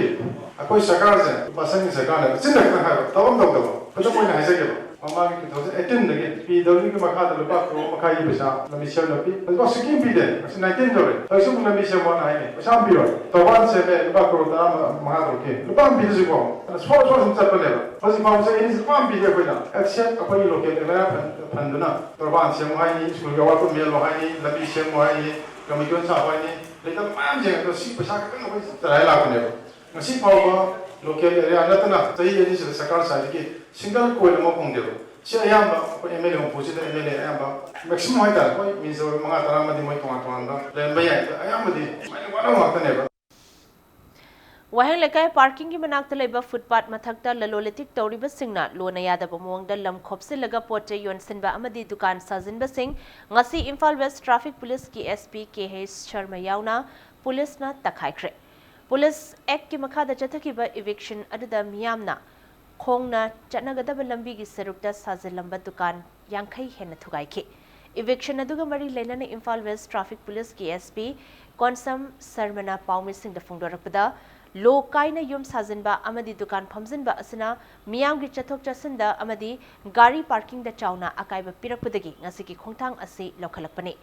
ꯑꯩꯈꯣꯏ ꯁꯔꯀꯥꯔꯁꯦ ꯂꯨꯄꯥ ꯁꯪꯒꯤ ꯁꯔꯀꯥꯔꯅꯦꯕ, ꯆꯤꯟꯗ ꯈꯛꯇꯪ ꯍꯥꯏꯕ, ꯊꯕꯛ ꯑꯃ ꯇꯧꯗꯕ꯫ ꯈꯨꯗꯝ ꯑꯣꯏꯅ ꯍꯥꯏꯖꯒꯦꯕ, ꯃꯃꯥꯡꯒꯤ two thousand eighteen ꯗꯒꯤ ꯄꯤ ꯗꯕ꯭ꯂꯤꯎꯒꯤ ꯃꯈꯥꯗ ꯂꯨꯄꯥ ꯀ꯭ꯔꯣꯔ ꯃꯈꯥꯏꯒꯤ ꯄꯩꯁꯥ ꯂꯝꯕꯤ ꯁꯦꯝꯅꯕ ꯄꯤ꯫ ꯍꯧꯖꯤꯛꯐꯥꯎ ꯁꯨꯛꯄꯤ ꯄꯤꯗꯦ꯫ ꯉꯁꯤ nineteen ꯌꯧꯔꯦ꯫ ꯍꯧꯖꯤꯛꯁꯨ ꯑꯃꯨꯛ ꯂꯝꯕꯤ ꯁꯦꯝꯃꯣꯅ ꯍꯥꯏꯅꯤ꯫ ꯄꯩꯁꯥ ꯑꯃ ꯄꯤꯔꯣꯏ꯫ ꯇꯣꯔꯕꯥꯟ ꯁꯦꯝꯃꯦ, ꯂꯨꯄꯥ ꯀ꯭ꯔꯣꯔ ꯇꯔꯥ ꯃꯉꯥ ꯇꯔꯨꯛꯀꯤ꯫ ꯂꯨꯄꯥ ꯑꯃ ꯄꯤꯗ꯭ꯔꯁꯨꯀꯣ꯫ ꯑꯗ ꯁꯣꯔ ꯁꯣꯔ ꯁꯨꯝ ꯆꯠꯄꯅꯦꯕ꯫ ꯍꯧꯖꯤꯛꯐꯥꯎ ꯆꯍꯤ ꯑꯅꯤꯁꯤ ꯂꯨꯄꯥ ꯑꯃ ꯄꯤꯗꯦ ꯑꯩꯈꯣꯏꯅ꯫ Except ꯑꯩꯈꯣꯏꯒꯤ local area fund, fundꯗꯨꯅ ꯇꯣꯔꯕꯥꯟ ꯁꯦꯝꯃꯣ ꯍꯥꯏꯅꯤ, ꯁ꯭ꯀꯨꯜꯒꯤ ꯑꯋꯥꯠꯄ ꯃꯦꯜꯂꯣ ꯍꯥꯏꯅꯤ, ꯂꯝꯕꯤ ꯁꯦꯝꯃꯣ ꯍꯥꯏꯅꯤ, ꯀꯃꯤꯇꯤ ꯁꯥꯕ ꯍꯥꯏꯅꯤ, ꯂꯩꯇꯕ ꯃꯌꯥꯝ ꯌꯦꯡꯉꯦ꯫ ꯑꯗꯣ ꯁꯤ ꯄꯩꯁꯥ ꯈꯤꯇꯪ ꯑꯩꯈꯣꯏ ꯆꯔꯥꯏ ꯂꯥꯛꯄꯅꯦꯕ꯫ ꯉꯁꯤ ꯐꯥꯎꯕ local area ꯅꯠꯇꯅ ꯆꯍꯤ ꯑꯅꯤꯁꯤꯗ ꯁꯔꯀꯥꯔ ꯁꯥꯏꯠꯇꯒꯤ single coin ꯑꯃ ꯐꯪꯗꯦꯕ꯫ ꯁꯤ ꯑꯌꯥꯝꯕ ꯑꯩꯈꯣꯏ MLA ꯍꯨꯝꯐꯨꯁꯤꯗ MLA ꯑꯌꯥꯝꯕ maximum ꯍꯥꯏꯇꯥꯔꯦ, ꯑꯩꯈꯣꯏ ꯃꯤꯖꯣ ꯃꯉꯥ ꯇꯔꯥꯃꯗꯤ ꯃꯣꯏ ꯇꯣꯉꯥꯟ ꯇꯣꯉꯥꯟꯕ ꯂꯩꯔꯝꯕ ꯌꯥꯏ, ꯑꯗꯣ ꯑꯌꯥꯝꯕꯗꯤ ꯁꯨꯃꯥꯏꯅ ꯋꯥꯅꯕ ꯉꯥꯛꯇꯅꯦꯕ꯫ ꯋꯥꯍꯦꯡ ꯂꯩꯀꯥꯏ ꯄꯥꯔꯀꯤꯡꯒꯤ ꯃꯅꯥꯛꯇ ꯂꯩꯕ ꯐꯨꯠꯄꯥꯠ ꯃꯊꯛꯇ ꯂꯂꯣꯟ ꯏꯇꯤꯛ ꯇꯧꯔꯤꯕꯁꯤꯡꯅ ꯂꯣꯟꯅ ꯌꯥꯗꯕ ꯃꯑꯣꯡꯗ ꯂꯝ ꯈꯣꯞꯆꯤꯜꯂꯒ ꯄꯣꯠ ꯆꯩ ꯌꯣꯟꯁꯤꯟꯕ ꯑꯃꯗꯤ ꯗꯨꯀꯥꯟ ꯁꯥꯖꯤꯟꯕꯁꯤꯡ ꯉꯁꯤ ꯏꯝꯐꯥꯜ ꯋꯦꯁ ꯇ꯭ꯔꯥꯐꯤꯛ ꯄꯨꯂꯤꯁꯀꯤ SP ꯀꯦ ꯑꯩꯆ ꯁꯔꯃ ꯌꯥꯎꯅ ꯄꯨꯂꯤꯁꯅ ꯇꯛꯈꯥꯏꯈ꯭ꯔꯦ꯫ ꯄꯨꯂꯤꯁ ꯑꯦꯛꯀꯤ ꯃꯈꯥꯗ ꯆꯠꯊꯈꯤꯕ ꯏꯚꯤꯛꯁꯟ ꯑꯗꯨꯗ ꯃꯤꯌꯥꯝꯅ ꯈꯣꯡꯅ ꯆꯠꯅꯒꯗꯕ ꯂꯝꯕꯤꯒꯤ ꯁꯔꯨꯛꯇ ꯁꯥꯖꯤꯜꯂꯝꯕ ꯗꯨꯀꯥꯟ ꯌꯥꯡꯈꯩ ꯍꯦꯟꯅ ꯊꯨꯒꯥꯏꯈꯤ꯫ ꯏꯚꯤꯛꯁꯟ ꯑꯗꯨꯒ ꯃꯔꯤ ꯂꯩꯅꯅ ꯏꯝꯐꯥꯜ ꯋꯦꯁ ꯇ꯭ꯔꯥꯐꯤꯛ ꯄꯨꯂꯤꯁꯀꯤ SP ꯀꯣꯟꯁꯝ ꯁꯔꯃꯅ ꯄꯥꯎꯃꯤꯁꯤꯡꯗ ꯐꯣꯡꯗꯣꯔꯛꯄꯗ, ꯂꯣ ꯀꯥꯏꯅ ꯌꯨꯝ ꯁꯥꯖꯤꯟꯕ ꯑꯃꯗꯤ ꯗꯨꯀꯥꯟ ꯐꯝꯖꯤꯟꯕ ꯑꯁꯤꯅ ꯃꯤꯌꯥꯝꯒꯤ ꯆꯠꯊꯣꯛ ꯆꯠꯁꯤꯟꯗ ꯑꯃꯗꯤ ꯒꯥꯔꯤ ꯄꯥꯔꯀꯤꯡꯗ ꯆꯥꯎꯅ ꯑꯀꯥꯏꯕ ꯄꯤꯔꯛꯄꯗꯒꯤ ꯉꯁꯤꯒꯤ ꯈꯣꯡꯊꯥꯡ ꯑꯁꯤ ꯂꯧꯈꯠꯂꯛꯄꯅꯤ꯫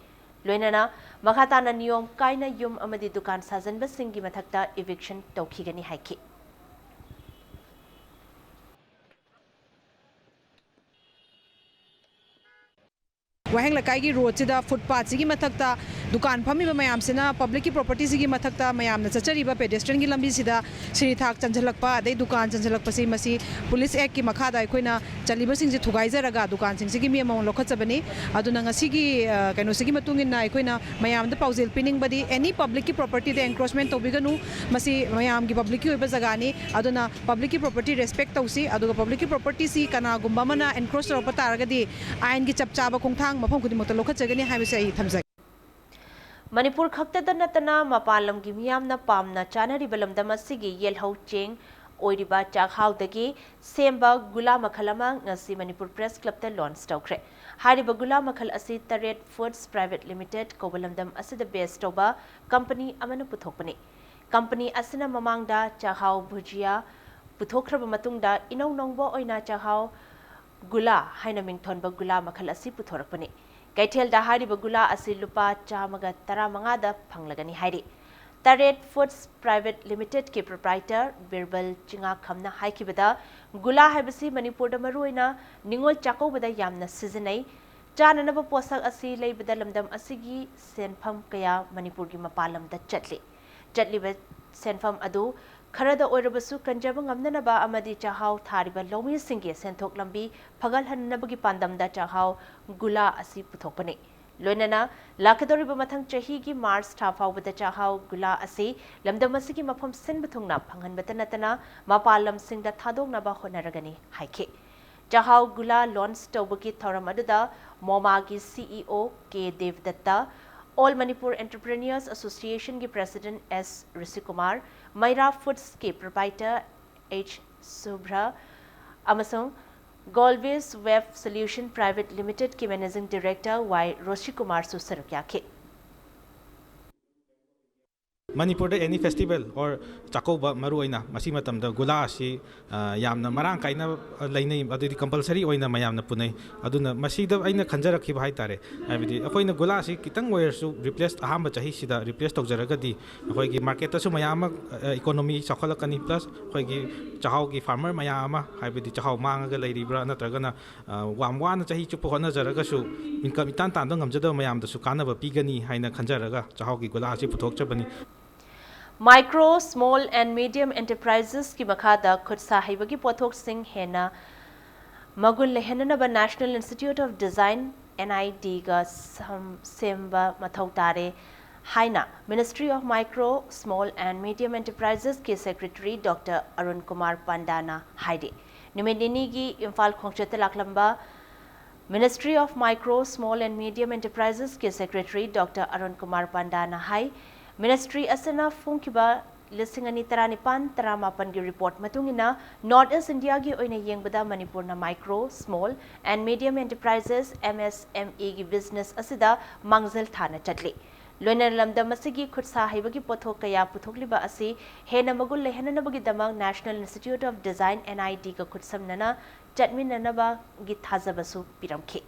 ꯂꯣꯏꯅꯅ ꯃꯈꯥ ꯇꯥꯅ ꯅꯤꯌꯣꯝ ꯀꯥꯏꯅ ꯌꯨꯝ ꯑꯃꯗꯤ ꯗꯨꯀꯥꯟ ꯁꯥꯖꯤꯟꯕꯁꯤꯡꯒꯤ ꯃꯊꯛꯇ ꯏꯚꯤꯛꯁꯟ ꯇꯧꯈꯤꯒꯅꯤ ꯍꯥꯏꯈꯤ꯫ ꯋꯥꯍꯦꯡ ꯂꯩꯀꯥꯏꯒꯤ ꯔꯣꯗꯁꯤꯗ ꯐꯨꯠꯄꯥꯠꯁꯤꯒꯤ ꯃꯊꯛꯇ ꯗꯨꯀꯥꯟ ꯐꯝꯃꯤꯕ ꯃꯌꯥꯝꯁꯤꯅ ꯄꯕ꯭ꯂꯤꯛꯀꯤ ꯄ꯭ꯔꯣꯄꯔꯇꯤꯁꯤꯒꯤ ꯃꯊꯛꯇ ꯃꯌꯥꯝꯅ ꯆꯠꯆꯔꯤꯕ ꯄꯦꯗꯦꯁꯇ꯭ꯔꯤꯌꯟꯒꯤ ꯂꯝꯕꯤꯁꯤꯗ ꯁꯤꯔꯤꯊꯥꯛ ꯆꯟꯁꯤꯜꯂꯛꯄ, ꯑꯗꯩ ꯗꯨꯀꯥꯟ ꯆꯟꯁꯤꯜꯂꯛꯄꯁꯤ, ꯃꯁꯤ ꯄꯨꯂꯤꯁ ꯑꯦꯛꯀꯤ ꯃꯈꯥꯗ ꯑꯩꯈꯣꯏꯅ ꯆꯜꯂꯤꯕꯁꯤꯡꯁꯤ ꯊꯨꯒꯥꯏꯖꯔꯒ ꯗꯨꯀꯥꯟꯁꯤꯡꯁꯤꯒꯤ ꯃꯤ ꯑꯃꯃꯝ ꯂꯧꯈꯠꯆꯕꯅꯤ꯫ ꯑꯗꯨꯅ ꯉꯁꯤꯒꯤ, ꯑ, ꯀꯩꯅꯣꯁꯤꯒꯤ ꯃꯇꯨꯡ ꯏꯟꯅ ꯑꯩꯈꯣꯏꯅ ꯃꯌꯥꯝꯗ ꯄꯥꯎꯖꯦꯜ ꯄꯤꯅꯤꯡꯕꯗꯤ, ꯑꯦꯅꯤ ꯄꯕ꯭ꯂꯤꯛꯀꯤ ꯄ꯭ꯔꯣꯄꯔꯇꯤꯗ ꯑꯦꯟꯀ꯭ꯔꯣꯆꯃꯦꯟ ꯇꯧꯕꯤꯒꯅꯨ꯫ ꯃꯁꯤ ꯃꯌꯥꯝꯒꯤ ꯄꯕ꯭ꯂꯤꯛꯀꯤ ꯑꯣꯏꯕ ꯖꯒꯥꯅꯤ꯫ ꯑꯗꯨꯅ ꯄꯕ꯭ꯂꯤꯛꯀꯤ ꯄ꯭ꯔꯣꯄꯔꯇꯤ ꯔꯦꯁꯄꯦꯛ ꯇꯧꯁꯤ, ꯑꯗꯨꯒ ꯄꯕ꯭ꯂꯤꯛꯀꯤ ꯄ꯭ꯔꯣꯄꯔꯇꯤꯁꯤ ꯀꯅꯥꯒꯨꯝꯕ ꯑꯃꯅ ꯑꯦꯟꯀ꯭ꯔꯣꯆ ꯇꯧꯔꯛꯄ ꯇꯥꯔꯒꯗꯤ ꯑꯥꯏꯟꯒꯤ ꯆꯞ ꯆꯥꯕ ꯈꯣꯡꯊꯥꯡ ꯃꯐꯝ ꯈꯨꯗꯤꯡꯃꯛꯇ ꯂꯧꯈꯠꯆꯒꯅꯤ ꯍꯥꯏꯕꯁꯤ ꯑꯩ ꯊꯝꯖꯒꯦ꯫ ꯃꯅꯤꯄꯨꯔ ꯈꯛꯇꯗ ꯅꯠꯇꯅ ꯃꯄꯥꯟ ꯂꯝꯒꯤ ꯃꯤꯌꯥꯝꯅ ꯄꯥꯝꯅ ꯆꯥꯅꯔꯤꯕ ꯂꯝꯗꯝ ꯑꯁꯤꯒꯤ ꯌꯦꯜꯍꯧ ꯆꯦꯡ ꯑꯣꯏꯔꯤꯕ ꯆꯥꯛꯍꯥꯎꯗꯒꯤ ꯁꯦꯝꯕ ꯒꯨꯂꯥ ꯃꯈꯜ ꯑꯃ ꯉꯁꯤ ꯃꯅꯤꯄꯨꯔ ꯄ꯭ꯔꯦꯁ ꯀ꯭ꯂꯕꯇ ꯂꯣꯟꯆ ꯇꯧꯈ꯭ꯔꯦ꯫ ꯍꯥꯏꯔꯤꯕ ꯒꯨꯂꯥ ꯃꯈꯜ ꯑꯁꯤ ꯇꯔꯦꯠ ꯐꯨꯗꯁ ꯄ꯭ꯔꯥꯏꯚꯦꯠ ꯂꯤꯃꯤꯇꯦꯗ ꯀꯧꯕ ꯂꯝꯗꯝ ꯑꯁꯤꯗ ꯕꯦꯁ ꯇꯧꯕ ꯀꯝꯄꯅꯤ ꯑꯃꯅ ꯄꯨꯊꯣꯛꯄꯅꯤ꯫ ꯀꯝꯄꯅꯤ ꯑꯁꯤꯅ ꯃꯃꯥꯡꯗ ꯆꯥꯛꯍꯥꯎ ꯚꯨꯖꯤꯌꯥ ꯄꯨꯊꯣꯛꯈ꯭ꯔꯕ ꯃꯇꯨꯡꯗ ꯏꯅꯧ ꯅꯧꯕ ꯑꯣꯏꯅ ꯆꯥꯛꯍꯥꯎ ꯒꯨꯂꯥ ꯍꯥꯏꯅ ꯃꯤꯡꯊꯣꯟꯕ ꯒꯨꯂꯥ ꯃꯈꯜ ꯑꯁꯤ ꯄꯨꯊꯣꯔꯛꯄꯅꯤ꯫ ꯀꯩꯊꯦꯜꯗ ꯍꯥꯏꯔꯤꯕ ꯒꯨꯂꯥ ꯑꯁꯤ ꯂꯨꯄꯥ ꯆꯥꯝꯃꯒ ꯇꯔꯥꯃꯉꯥꯗ ꯐꯪꯂꯒꯅꯤ ꯍꯥꯏꯔꯤ꯫ ꯇꯔꯦꯠ Foods Private Limitedꯀꯤ proprietor ꯕꯤꯔꯕꯜ ꯆꯤꯉꯥꯈꯝꯅ ꯍꯥꯏꯈꯤꯕꯗ, ꯒꯨꯂꯥ ꯍꯥꯏꯕꯁꯤ ꯃꯅꯤꯄꯨꯔꯗ ꯃꯔꯨꯑꯣꯏꯅ ꯅꯤꯉꯣꯜ ꯆꯥꯛꯀꯧꯕꯗ ꯌꯥꯝꯅ ꯁꯤꯖꯤꯟꯅꯩ꯫ ꯆꯥꯅꯅꯕ ꯄꯣꯠꯁꯛ ꯑꯁꯤ ꯂꯩꯕꯗ ꯂꯝꯗꯝ ꯑꯁꯤꯒꯤ ꯁꯦꯟꯐꯝ ꯀꯌꯥ ꯃꯅꯤꯄꯨꯔꯒꯤ ꯃꯄꯥꯟ ꯂꯝꯗ ꯆꯠꯂꯤ꯫ ꯆꯠꯂꯤꯕ ꯁꯦꯟꯐꯝ ꯑꯗꯨ ꯈꯔꯗ ꯑꯣꯏꯔꯕꯁꯨ ꯀꯟꯖꯕ ꯉꯝꯅꯅꯕ ꯑꯃꯗꯤ ꯆꯥꯛꯍꯥꯎ ꯊꯥꯔꯤꯕ ꯂꯧꯃꯤꯁꯤꯡꯒꯤ ꯁꯦꯟꯊꯣꯛ ꯂꯝꯕꯤ ꯐꯒꯠꯍꯟꯅꯕꯒꯤ ꯄꯥꯟꯗꯝꯗ ꯆꯥꯛꯍꯥꯎ ꯒꯨꯂꯥ ꯑꯁꯤ ꯄꯨꯊꯣꯛꯄꯅꯤ꯫ ꯂꯣꯏꯅꯅ ꯂꯥꯛꯀꯗꯧꯔꯤꯕ ꯃꯊꯪ ꯆꯍꯤꯒꯤ ꯃꯥꯔꯆ ꯊꯥ ꯐꯥꯎꯕꯗ ꯆꯥꯛꯍꯥꯎ ꯒꯨꯂꯥ ꯑꯁꯤ ꯂꯝꯗꯝ ꯑꯁꯤꯒꯤ ꯃꯐꯝ ꯁꯤꯟꯕ ꯊꯨꯡꯅ ꯐꯪꯍꯟꯕꯇ ꯅꯠꯇꯅ ꯃꯄꯥꯟ ꯂꯝꯁꯤꯡꯗ ꯊꯥꯗꯣꯛꯅꯕ ꯍꯣꯠꯅꯔꯒꯅꯤ ꯍꯥꯏꯈꯤ꯫ ꯆꯥꯛꯍꯥꯎ ꯒꯨꯂꯥ launch ꯇꯧꯕꯒꯤ ꯊꯧꯔꯝ ꯑꯗꯨꯗ ꯃꯣꯃꯥꯒꯤ CEO ꯀꯦ ꯗꯦꯕꯗꯠꯇ, All Manipur Entrepreneurs Associationꯒꯤ president ꯑꯦꯁ ꯔꯤꯁꯤꯀꯨꯃꯥꯔ, ꯃꯩꯔꯥ Foodsꯀꯤ proprietor ꯑꯩꯆ ꯁꯨꯚ꯭ꯔ ꯑꯃꯁꯨꯡ Golvis Web Solution Private Limitedꯀꯤ managing director ꯋꯥꯏ ꯔꯣꯁꯤꯀꯨꯃꯥꯔꯁꯨ ꯁꯔꯨꯛ ꯌꯥꯈꯤ꯫ ꯃꯅꯤꯄꯨꯔꯗ any festival or ꯆꯥꯛꯀꯧꯕ, ꯃꯔꯨꯑꯣꯏꯅ ꯃꯁꯤ ꯃꯇꯝꯗ ꯒꯨꯂꯥ ꯑꯁꯤ, ꯑ, ꯌꯥꯝꯅ ꯃꯔꯥꯡ ꯀꯥꯏꯅ ꯂꯩꯅꯩ, ꯑꯗꯨꯗꯤ compulsory ꯑꯣꯏꯅ ꯃꯌꯥꯝꯅ ꯄꯨꯅꯩ꯫ ꯑꯗꯨꯅ ꯃꯁꯤꯗ ꯑꯩꯅ ꯈꯟꯖꯔꯛꯈꯤꯕ ꯍꯥꯏꯇꯥꯔꯦ, ꯍꯥꯏꯕꯗꯤ ꯑꯩꯈꯣꯏꯅ ꯒꯨꯂꯥ ꯑꯁꯤ ꯈꯤꯇꯪ ꯑꯣꯏꯔꯁꯨ replace, ꯑꯍꯥꯟꯕ ꯆꯍꯤꯁꯤꯗ replace ꯇꯧꯖꯔꯒꯗꯤ ꯑꯩꯈꯣꯏꯒꯤ marketꯇꯁꯨ ꯃꯌꯥꯝ ꯑꯃ, ꯑ, economy ꯆꯥꯎꯈꯠꯂꯛꯀꯅꯤ, plus ꯑꯩꯈꯣꯏꯒꯤ ꯆꯥꯛꯍꯥꯎꯒꯤ farmer ꯃꯌꯥꯝ ꯑꯃ, ꯍꯥꯏꯕꯗꯤ ꯆꯥꯛꯍꯥꯎ ꯃꯥꯡꯉꯒ ꯂꯩꯔꯤꯕ꯭ꯔꯥ ꯅꯠꯇ꯭ꯔꯒꯅ, ꯑ, ꯌꯥꯝ ꯋꯥꯅ ꯆꯍꯤ ꯆꯨꯞꯄ ꯍꯣꯠꯅꯖꯔꯒꯁꯨ income ꯏꯇꯥꯟ ꯇꯥꯟꯕ ꯉꯝꯖꯗꯕ ꯃꯌꯥꯝꯗꯁꯨ ꯀꯥꯟꯅꯕ ꯄꯤꯒꯅꯤ ꯍꯥꯏꯅ ꯈꯟꯖꯔꯒ ꯆꯥꯛꯍꯥꯎꯒꯤ ꯒꯨꯂꯥ ꯑꯁꯤ ꯄꯨꯊꯣꯛꯆꯕꯅꯤ꯫ Micro, Small and Medium Enterprisesꯀꯤ ꯃꯈꯥꯗ ꯈꯨꯠ ꯁꯥ ꯍꯩꯕꯒꯤ ꯄꯣꯠꯊꯣꯛꯁꯤꯡ ꯍꯦꯟꯅ ꯃꯒꯨꯟ ꯂꯩꯍꯟꯅꯅꯕ National Institute of Design, NIDꯒ ꯁꯝ-, ꯁꯦꯝꯕ ꯃꯊꯧ ꯇꯥꯔꯦ ꯍꯥꯏꯅ Ministry of Micro, Small and Medium Enterprisesꯀꯤ secretary Doctor Arun Kumar ꯄꯥꯟꯗꯥꯅ ꯍꯥꯏꯔꯤ꯫ ꯅꯨꯃꯤꯠ ꯅꯤꯅꯤꯒꯤ Imphal ꯈꯣꯡꯆꯠꯇ ꯂꯥꯛꯂꯝꯕ Ministry of Micro, Small and Medium Enterprisesꯀꯤ secretary Doctor Arun Kumar ꯄꯥꯟꯗꯥꯅ high, ministry ꯑꯁꯤꯅ ꯐꯣꯡꯈꯤꯕ ꯂꯤꯁꯤꯡ ꯑꯅꯤ ꯇꯔꯥꯅꯤꯄꯥꯟ ꯇꯔꯥꯃꯥꯄꯟꯒꯤ report ꯃꯇꯨꯡ ꯏꯟꯅ North East Indiaꯒꯤ ꯑꯣꯏꯅ ꯌꯦꯡꯕꯗ ꯃꯅꯤꯄꯨꯔꯅ micro, small and medium enterprises, MSMEꯒꯤ business ꯑꯁꯤꯗ ꯃꯥꯡꯖꯤꯜ ꯊꯥꯅ ꯆꯠꯂꯤ꯫ ꯂꯣꯏꯅꯅ ꯂꯝꯗꯝ ꯑꯁꯤꯒꯤ ꯈꯨꯠꯁꯥ ꯍꯩꯕꯒꯤ ꯄꯣꯠꯊꯣꯛ ꯀꯌꯥ ꯄꯨꯊꯣꯛꯂꯤꯕ ꯑꯁꯤ ꯍꯦꯟꯅ ꯃꯒꯨꯟ ꯂꯩꯍꯟꯅꯅꯕꯒꯤꯗꯃꯛ National Institute of Design, N I D, ꯒ ꯈꯨꯠꯁꯝꯅꯅ ꯆꯠꯃꯤꯟꯅꯅꯕꯒꯤ ꯊꯥꯖꯕꯁꯨ ꯄꯤꯔꯝꯈꯤ꯫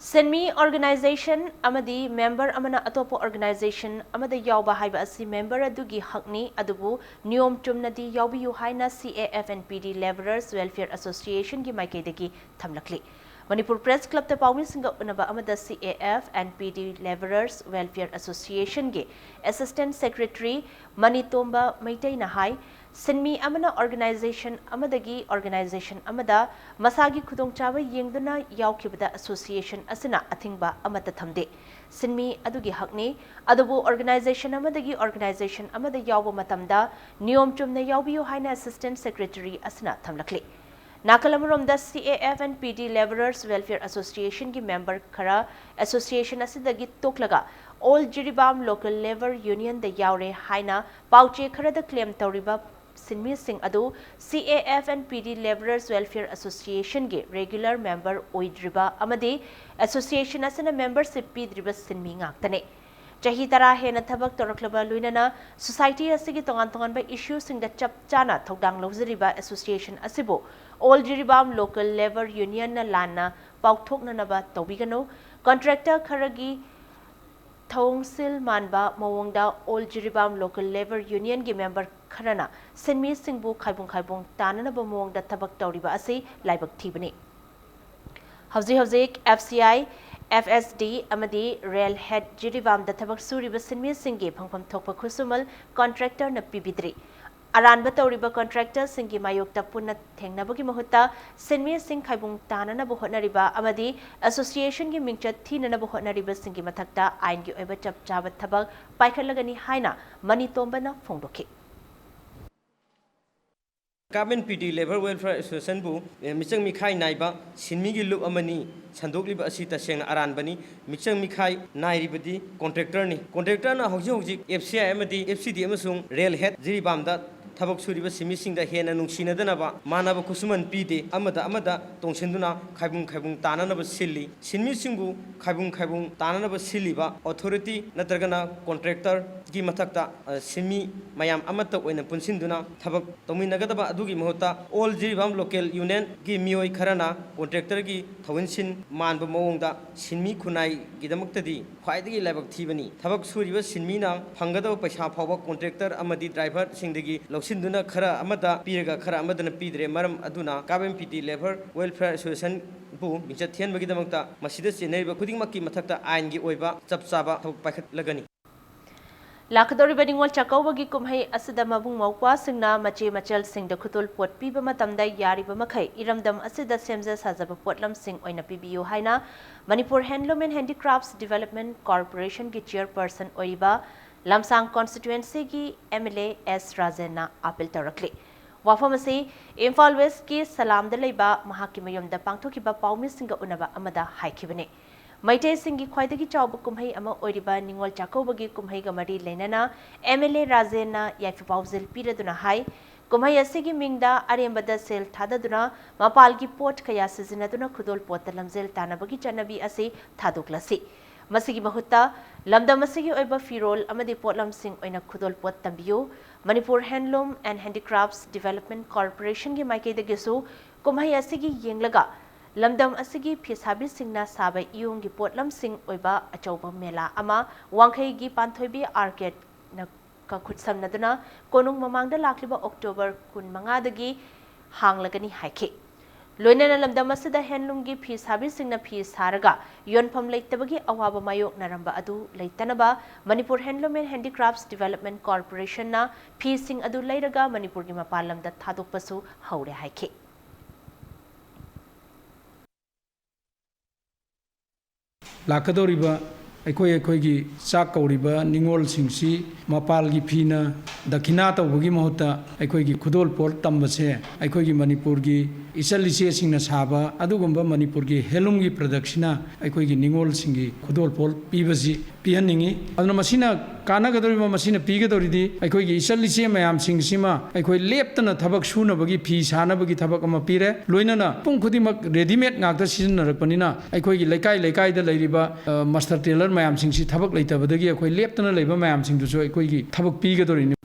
ꯁꯤꯟꯃꯤ organization ꯑꯃꯗꯤ member ꯑꯃꯅ ꯑꯇꯣꯞꯄ organization ꯑꯃꯗ ꯌꯥꯎꯕ ꯍꯥꯏꯕ ꯑꯁꯤ member ꯑꯗꯨꯒꯤ ꯍꯛꯅꯤ, ꯑꯗꯨꯕꯨ ꯅꯤꯌꯣꯝ ꯆꯨꯝꯅꯗꯤ ꯌꯥꯎꯕꯤꯌꯨ ꯍꯥꯏꯅ C A F and P D Labourers Welfare Association ꯒꯤ ꯃꯥꯏꯀꯩꯗꯒꯤ ꯊꯝꯂꯛꯂꯤ꯫ ꯃꯅꯤꯄꯨꯔ Press Club ꯇ ꯄꯥꯎꯃꯤꯁꯤꯡꯒ ꯎꯅꯕ ꯑꯃꯗ C A F and P D Labourers Welfare Association ꯒꯤ Assistant Secretary ꯃꯅꯤꯇꯣꯝꯕ ꯃꯩꯇꯩꯅ ꯍꯥꯏ, ꯁꯤꯟꯃꯤ ꯑꯃꯅ organization ꯑꯃꯗꯒꯤ organization ꯑꯃꯗ ꯃꯁꯥꯒꯤ ꯈꯨꯗꯣꯡꯆꯥꯕ ꯌꯦꯡꯗꯨꯅ ꯌꯥꯎꯈꯤꯕꯗ association ꯑꯁꯤꯅ ꯑꯊꯤꯡꯕ ꯑꯃꯠꯇ ꯊꯝꯗꯦ꯫ ꯁꯤꯟꯃꯤ ꯑꯗꯨꯒꯤ ꯍꯛꯅꯤ꯫ ꯑꯗꯨꯕꯨ organization ꯑꯃꯗꯒꯤ organization ꯑꯃꯗ ꯌꯥꯎꯕ ꯃꯇꯝꯗ ꯅꯤꯌꯣꯝ ꯆꯨꯝꯅ ꯌꯥꯎꯕꯤꯌꯨ ꯍꯥꯏꯅ Assistant Secretary ꯑꯁꯤꯅ ꯊꯝꯂꯛꯂꯤ꯫ ꯅꯥꯀꯜ ꯑꯃꯔꯣꯝꯗ, C A F and P D Labourers Welfare Association ꯒꯤ member ꯈꯔ association ꯑꯁꯤꯗꯒꯤ ꯇꯣꯛꯂꯒ All Jiribam Local Labour Union ꯗ ꯌꯥꯎꯔꯦ ꯍꯥꯏꯅ ꯄꯥꯎꯆꯦ ꯈꯔꯗ claim ꯇꯧꯔꯤꯕ ꯁꯤꯟꯃꯤꯁꯤꯡ ꯑꯗꯨ C A F and P D Labourers Welfare Association ꯒꯤ regular member ꯑꯣꯏꯗ꯭ꯔꯤꯕ ꯑꯃꯗꯤ association ꯑꯁꯤꯅ membership ꯄꯤꯗ꯭ꯔꯤꯕ ꯁꯤꯟꯃꯤ ꯉꯥꯛꯇꯅꯤ꯫ ꯆꯍꯤ ꯇꯔꯥ ꯍꯦꯟꯅ ꯊꯕꯛ ꯇꯧꯔꯛꯂꯕ ꯂꯣꯏꯅꯅ society ꯑꯁꯤꯒꯤ ꯇꯣꯉꯥꯟ ꯇꯣꯉꯥꯟꯕ issue ꯁꯤꯡꯗ ꯆꯞ ꯆꯥꯅ ꯊꯧꯗꯥꯡ ꯂꯧꯖꯔꯤꯕ association ꯑꯁꯤꯕꯨ All Jiribam Local Labour Union ꯅ ꯂꯥꯟꯅ ꯄꯥꯎꯊꯣꯛꯅꯅꯕ ꯇꯧꯕꯤꯒꯅꯨ꯫ Contractor ꯈꯔꯒꯤ ꯊꯧꯑꯣꯡꯁꯤꯜ ꯃꯥꯟꯕ ꯃꯑꯣꯡꯗ All Jiribam Local Labour Union ꯒꯤ member ꯈꯔꯅ ꯁꯤꯟꯃꯤꯁꯤꯡꯕꯨ ꯈꯥꯏꯕꯨꯡ ꯈꯥꯏꯕꯨꯡ ꯇꯥꯅꯅꯕ ꯃꯑꯣꯡꯗ ꯊꯕꯛ ꯇꯧꯔꯤꯕ ꯑꯁꯤ ꯂꯥꯏꯕꯛ ꯊꯤꯕꯅꯤ꯫ ꯍꯧꯖꯤꯛ ꯍꯧꯖꯤꯛ F C I, F S D ꯑꯃꯗꯤ Rail Head Jiribam ꯗ ꯊꯕꯛ ꯁꯨꯔꯤꯕ ꯁꯤꯟꯃꯤꯁꯤꯡꯒꯤ ꯐꯪꯐꯝ ꯊꯣꯛꯄ ꯈꯨꯠꯁꯨꯃꯜ contractor ꯅ ꯄꯤꯕꯤꯗ꯭ꯔꯤ꯫ ꯑꯔꯥꯟꯕ ꯇꯧꯔꯤꯕ contractor ꯁꯤꯡꯒꯤ ꯃꯥꯌꯣꯛꯇ ꯄꯨꯟꯅ ꯊꯦꯡꯅꯕꯒꯤ ꯃꯍꯨꯠꯇ ꯁꯤꯟꯃꯤꯁꯤꯡ ꯈꯥꯏꯕꯨꯡ ꯇꯥꯅꯅꯕ ꯍꯣꯠꯅꯔꯤꯕ ꯑꯃꯗꯤ association ꯒꯤ ꯃꯤꯡꯆꯠ ꯊꯤꯅꯅꯕ ꯍꯣꯠꯅꯔꯤꯕꯁꯤꯡꯒꯤ ꯃꯊꯛꯇ ꯑꯥꯏꯟꯒꯤ ꯑꯣꯏꯕ ꯆꯞ ꯆꯥꯕ ꯊꯕꯛ ꯄꯥꯏꯈꯠꯂꯒꯅꯤ ꯍꯥꯏꯅ ꯃꯅꯤꯇꯣꯝꯕꯅ ꯐꯣꯡꯗꯣꯛꯈꯤ꯫ K F N P D Labour Welfare Association ꯕꯨ, ꯑꯦ, ꯃꯤꯆꯪ ꯃꯤꯈꯥꯏ ꯅꯥꯏꯕ ꯁꯤꯟꯃꯤꯒꯤ ꯂꯨꯞ ꯑꯃꯅꯤ ꯁꯟꯗꯣꯛꯂꯤꯕ ꯑꯁꯤ ꯇꯁꯦꯡꯅ ꯑꯔꯥꯟꯕꯅꯤ꯫ ꯃꯤꯆꯪ ꯃꯤꯈꯥꯏ ꯅꯥꯏꯔꯤꯕꯗꯤ contractor ꯅꯤ꯫ Contractor ꯅ ꯍꯧꯖꯤꯛ ꯍꯧꯖꯤꯛ F C I ꯑꯃꯗꯤ F C D ꯑꯃꯁꯨꯡ Rail Head ꯖꯤꯔꯤꯕꯥꯝꯗ ꯊꯕꯛ ꯁꯨꯔꯤꯕ ꯁꯤꯟꯃꯤꯁꯤꯡꯗ ꯍꯦꯟꯅ ꯅꯨꯡꯁꯤꯅꯗꯅꯕ, ꯃꯥꯟꯅꯕ ꯈꯨꯠꯁꯨꯃꯟ ꯄꯤꯗꯦ, ꯑꯃꯗ ꯑꯃꯗ ꯇꯣꯡꯁꯤꯟꯗꯨꯅ ꯈꯥꯏꯕꯨꯡ ꯈꯥꯏꯕꯨꯡ ꯇꯥꯅꯅꯕ ꯁꯤꯜꯂꯤ꯫ ꯁꯤꯟꯃꯤꯁꯤꯡꯕꯨ ꯈꯥꯏꯕꯨꯡ ꯈꯥꯏꯕꯨꯡ ꯇꯥꯅꯅꯕ ꯁꯤꯜꯂꯤꯕ authority ꯅꯠꯇ꯭ꯔꯒꯅ contractorꯒꯤ ꯃꯊꯛꯇ, ꯑ, ꯁꯤꯟꯃꯤ ꯃꯌꯥꯝ ꯑꯃꯠꯇ ꯑꯣꯏꯅ ꯄꯨꯟꯁꯤꯟꯗꯨꯅ ꯊꯕꯛ ꯇꯧꯃꯤꯟꯅꯒꯗꯕ ꯑꯗꯨꯒꯤ ꯃꯍꯨꯠꯇ All Jiribam Local Unionꯒꯤ ꯃꯤꯑꯣꯏ ꯈꯔꯅ contractorꯒꯤ ꯊꯧꯏꯟꯁꯤꯟ ꯃꯥꯟꯕ ꯃꯑꯣꯡꯗ ꯁꯤꯟꯃꯤ ꯈꯨꯟꯅꯥꯏꯒꯤꯗꯃꯛꯇꯗꯤ ꯈ꯭ꯋꯥꯏꯗꯒꯤ ꯂꯥꯏꯕꯛ ꯊꯤꯕꯅꯤ꯫ ꯊꯕꯛ ꯁꯨꯔꯤꯕ ꯁꯤꯟꯃꯤꯅ ꯐꯪꯒꯗꯕ ꯄꯩꯁꯥ ꯐꯥꯎꯕ contractor ꯑꯃꯗꯤ driverꯁꯤꯡꯗꯒꯤ ꯂꯧꯁꯤꯟꯗꯨꯅ ꯈꯔ ꯑꯃꯗ ꯄꯤꯔꯒ ꯈꯔ ꯑꯃꯗꯅ ꯄꯤꯗ꯭ꯔꯦ꯫ ꯃꯔꯝ ꯑꯗꯨꯅ ꯀꯥꯞ M P T Labour Welfare Associationꯕꯨ ꯃꯤꯡꯆꯠ ꯊꯤꯍꯟꯕꯒꯤꯗꯃꯛꯇ ꯃꯁꯤꯗ ꯆꯦꯟꯅꯔꯤꯕ ꯈꯨꯗꯤꯡꯃꯛꯀꯤ ꯃꯊꯛꯇ ꯑꯥꯏꯟꯒꯤ ꯑꯣꯏꯕ ꯆꯞ ꯆꯥꯕ ꯊꯕꯛ ꯄꯥꯏꯈꯠꯂꯒꯅꯤ꯫ ꯂꯥꯛꯀꯗꯧꯔꯤꯕ ꯅꯤꯉꯣꯜ ꯆꯥꯛꯀꯧꯕꯒꯤ ꯀꯨꯝꯍꯩ ꯑꯁꯤꯗ ꯃꯕꯨꯡ ꯃꯧꯄ꯭ꯋꯥꯁꯤꯡꯅ ꯃꯆꯦ ꯃꯆꯜꯁꯤꯡꯗ ꯈꯨꯗꯣꯜ ꯄꯣꯠ ꯄꯤꯕ ꯃꯇꯝꯗ ꯌꯥꯔꯤꯕ ꯃꯈꯩ ꯏꯔꯝꯗꯝ ꯑꯁꯤꯗ ꯁꯦꯝꯖ ꯁꯥꯖꯕ ꯄꯣꯠꯂꯝꯁꯤꯡ ꯑꯣꯏꯅ ꯄꯤꯕꯤꯌꯨ ꯍꯥꯏꯅ Manipur Handloom and Handicrafts Development Corporationꯒꯤ chairperson ꯑꯣꯏꯔꯤꯕ ꯂꯝꯁꯥꯡ constituencyꯒꯤ M L A S ꯔꯥꯖꯦꯟꯅ ꯑꯥꯄꯤꯜ ꯇꯧꯔꯛꯂꯤ꯫ ꯋꯥꯐꯝ ꯑꯁꯤ ꯏꯝꯐꯥꯜ Westꯀꯤ ꯁꯂꯥꯝꯗ ꯂꯩꯕ ꯃꯍꯥꯛꯀꯤ ꯃꯌꯨꯝꯗ ꯄꯥꯡꯊꯣꯛꯈꯤꯕ ꯄꯥꯎꯃꯤꯁꯤꯡꯒ ꯎꯅꯕ ꯑꯃꯗ ꯍꯥꯏꯈꯤꯕꯅꯤ꯫ ꯃꯩꯇꯩꯁꯤꯡꯒꯤ ꯈ꯭ꯋꯥꯏꯗꯒꯤ ꯆꯥꯎꯕ ꯀꯨꯝꯍꯩ ꯑꯃ ꯑꯣꯏꯔꯤꯕ ꯅꯤꯉꯣꯜ ꯆꯥꯛꯀꯧꯕꯒꯤ ꯀꯨꯝꯍꯩꯒ ꯃꯔꯤ ꯂꯩꯅꯅ M L A ꯔꯥꯖꯦꯟꯅ ꯌꯥꯏꯐ ꯄꯥꯎꯖꯦꯜ ꯄꯤꯔꯗꯨꯅ ꯍꯥꯏ, ꯀꯨꯝꯍꯩ ꯑꯁꯤꯒꯤ ꯃꯤꯡꯗ ꯑꯔꯦꯝꯕꯗ ꯁꯦꯜ ꯊꯥꯗꯗꯨꯅ ꯃꯄꯥꯜꯒꯤ ꯄꯣꯠ ꯀꯌꯥ ꯁꯤꯖꯤꯟꯅꯗꯨꯅ ꯈꯨꯗꯣꯜ ꯄꯣꯠꯇ ꯂꯝꯖꯦꯜ ꯇꯥꯟꯅꯕꯒꯤ ꯆꯠꯅꯕꯤ ꯑꯁꯤ ꯊꯥꯗꯣꯛꯂꯁꯤ꯫ ꯃꯁꯤꯒꯤ ꯃꯍꯨꯠꯇ ꯂꯝꯗꯝ ꯑꯁꯤꯒꯤ ꯑꯣꯏꯕ ꯐꯤꯔꯣꯜ ꯑꯃꯗꯤ ꯄꯣꯠꯂꯝꯁꯤꯡ ꯑꯣꯏꯅ ꯈꯨꯗꯣꯜ ꯄꯣꯠ ꯇꯝꯕꯤꯌꯨ꯫ Manipur Handloom and Handicrafts Development Corporaationni ꯃꯥꯏꯀꯩꯗꯒꯤꯁꯨ ꯀꯨꯝꯍꯩ ꯑꯁꯤꯒꯤ ꯌꯦꯡꯂꯒ ꯂꯝꯗꯝ ꯑꯁꯤꯒꯤ ꯐꯤꯁꯥꯕꯤꯁꯤꯡꯅ ꯁꯥꯕ ꯏꯌꯣꯡꯒꯤ ꯄꯣꯠꯂꯝꯁꯤꯡ ꯑꯣꯏꯕ ꯑꯆꯧꯕ ꯃꯦꯂꯥ ꯑꯃ ꯋꯥꯡꯈꯩꯒꯤ ꯄꯥꯟꯊꯣꯏꯕꯤ ꯑꯥꯔꯀꯦꯗꯅ ꯈꯨꯠꯁꯝꯅꯗꯨꯅ ꯀꯣꯅꯨꯡ ꯃꯃꯥꯡꯗ ꯂꯥꯛꯂꯤꯕ ꯑꯣꯛꯇꯣꯕꯔ ꯀꯨꯟꯃꯉꯥꯗꯒꯤ ꯍꯥꯡꯂꯒꯅꯤ ꯍꯥꯏꯈꯤ꯫ ꯂꯣꯏꯅꯅ ꯂꯝꯗꯝ ꯑꯁꯤꯗ handloomꯒꯤ ꯐꯤ ꯁꯥꯕꯤꯁꯤꯡꯅ ꯐꯤ ꯁꯥꯔꯒ ꯌꯣꯟꯐꯝ ꯂꯩꯇꯕꯒꯤ ꯑꯋꯥꯕ ꯃꯥꯌꯣꯛꯅꯔꯝꯕ ꯑꯗꯨ ꯂꯩꯇꯅꯕ Manipur Handloom and Handicrafts Development Corporationꯅ ꯐꯤꯁꯤꯡ ꯑꯗꯨ ꯂꯩꯔꯒ ꯃꯅꯤꯄꯨꯔꯒꯤ ꯃꯄꯥꯟ ꯂꯝꯗ ꯊꯥꯗꯣꯛꯄꯁꯨ ꯍꯧꯔꯦ ꯍꯥꯏꯈꯤ꯫ ꯂꯥꯛꯀꯗꯧꯔꯤꯕ ꯑꯩꯈꯣꯏ ꯑꯩꯈꯣꯏꯒꯤ ꯆꯥꯛ ꯀꯧꯔꯤꯕ ꯅꯤꯉꯣꯜꯁꯤꯡꯁꯤ ꯃꯄꯥꯜꯒꯤ ꯐꯤꯅ ꯗꯈꯤꯅꯥ ꯇꯧꯕꯒꯤ ꯃꯍꯨꯠꯇ ꯑꯩꯈꯣꯏꯒꯤ ꯈꯨꯗꯣꯜ ꯄꯣꯠ ꯇꯝꯕꯁꯦ ꯑꯩꯈꯣꯏꯒꯤ ꯃꯅꯤꯄꯨꯔꯒꯤ ꯏꯆꯜ ꯏꯆꯦꯁꯤꯡꯅ ꯁꯥꯕ ꯑꯗꯨꯒꯨꯝꯕ ꯃꯅꯤꯄꯨꯔꯒꯤ handloomꯒꯤ productꯁꯤꯅ ꯑꯩꯈꯣꯏꯒꯤ ꯅꯤꯉꯣꯜꯁꯤꯡꯒꯤ ꯈꯨꯗꯣꯜ ꯄꯣꯠ ꯄꯤꯕꯁꯤ ꯄꯤꯍꯟꯅꯤꯡꯏ꯫ ꯑꯗꯨꯅ ꯃꯁꯤꯅ ꯀꯥꯟꯅꯒꯗꯧꯔꯤꯕ, ꯃꯁꯤꯅ ꯄꯤꯒꯗꯧꯔꯤꯗꯤ ꯑꯩꯈꯣꯏꯒꯤ ꯏꯆꯜ ꯏꯆꯦ ꯃꯌꯥꯝꯁꯤꯡꯁꯤꯃ ꯑꯩꯈꯣꯏ ꯂꯦꯞꯇꯅ ꯊꯕꯛ ꯁꯨꯅꯕꯒꯤ, ꯐꯤ ꯁꯥꯅꯕꯒꯤ ꯊꯕꯛ ꯑꯃ ꯄꯤꯔꯦ꯫ ꯂꯣꯏꯅꯅ ꯄꯨꯡ ꯈꯨꯗꯤꯡꯃꯛ readymade ꯉꯥꯛꯇ ꯁꯤꯖꯤꯟꯅꯔꯛꯄꯅꯤꯅ ꯑꯩꯈꯣꯏꯒꯤ ꯂꯩꯀꯥꯏ ꯂꯩꯀꯥꯏꯗ ꯂꯩꯔꯤꯕ, ꯑ, master tailor ꯃꯌꯥꯝꯁꯤꯡꯁꯤ ꯊꯕꯛ ꯂꯩꯇꯕꯗꯒꯤ ꯑꯩꯈꯣꯏ ꯂꯦꯞꯇꯅ ꯂꯩꯕ ꯃꯌꯥꯝꯁꯤꯡꯗꯨꯁꯨ ꯑꯩꯈꯣꯏꯒꯤ ꯊꯕꯛ ꯄꯤꯒꯗꯧꯔꯤꯅꯤ꯫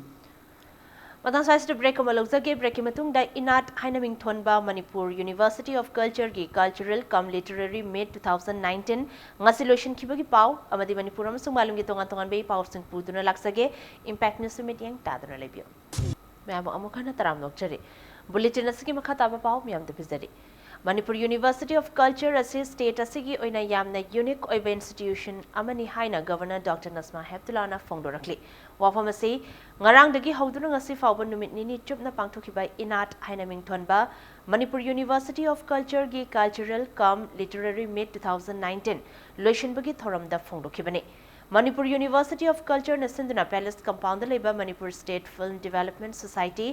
ꯃꯇꯥꯡ ꯁ꯭ꯋꯥꯏꯁꯤꯗ break ꯑꯃ ꯂꯧꯖꯒꯦ꯫ Breakꯀꯤ ꯃꯇꯨꯡꯗ ꯏꯅꯥꯠ ꯍꯥꯏꯅ ꯃꯤꯡꯊꯣꯟꯕ Manipur University of Cultureꯒꯤ Cultural cum Literary Meet two thousand nineteen ꯉꯁꯤ ꯂꯣꯏꯁꯤꯟꯈꯤꯕꯒꯤ ꯄꯥꯎ ꯑꯃꯗꯤ ꯃꯅꯤꯄꯨꯔ ꯑꯃꯁꯨꯡ ꯃꯥꯂꯦꯝꯒꯤ ꯇꯣꯉꯥꯟ ꯇꯣꯉꯥꯟꯕ ꯄꯥꯎꯁꯤꯡ ꯄꯨꯗꯨꯅ ꯂꯥꯛꯆꯒꯦ꯫ Impact News ꯃꯤꯠꯌꯦꯡ ꯇꯥꯗꯨꯅ ꯂꯩꯕꯤꯌꯨ꯫ ꯃꯌꯥꯝꯕꯨ ꯑꯃꯨꯛ ꯍꯟꯅ ꯇꯔꯥꯝꯅ ꯑꯣꯛꯆꯔꯤ꯫ Bulletin ꯑꯁꯤꯒꯤ ꯃꯈꯥ ꯇꯥꯕ ꯄꯥꯎ ꯃꯤꯌꯥꯝꯗ ꯄꯤꯖꯔꯤ꯫ ꯃꯅꯤꯄꯨꯔ University of Culture ꯑꯁꯤ state ꯑꯁꯤꯒꯤ ꯑꯣꯏꯅ ꯌꯥꯝꯅ unique ꯑꯣꯏꯕ institution ꯑꯃꯅꯤ ꯍꯥꯏꯅ Governor Doctor Najma Heptullahꯅ ꯐꯣꯡꯗꯣꯔꯛꯂꯤ꯫ ꯋꯥꯐꯝ ꯑꯁꯤ ꯉꯔꯥꯡꯗꯒꯤ ꯍꯧꯗꯨꯅ ꯉꯁꯤ ꯐꯥꯎꯕ ꯅꯨꯃꯤꯠ ꯅꯤꯅꯤ ꯆꯨꯞꯅ ꯄꯥꯡꯊꯣꯛꯈꯤꯕ ꯏꯅꯥꯠ ꯍꯥꯏꯅ ꯃꯤꯡꯊꯣꯟꯕ Manipur University of Cultureꯒꯤ Cultural cum Literary Meet two thousand nineteen ꯂꯣꯏꯁꯤꯟꯕꯒꯤ ꯊꯧꯔꯝꯗ ꯐꯣꯡꯗꯣꯛꯈꯤꯕꯅꯤ꯫ ꯃꯅꯤꯄꯨꯔ University of Cultureꯅ ꯁꯤꯟꯗꯨꯅ Palace Compoundꯗ ꯂꯩꯕ Manipur State Film Development Society,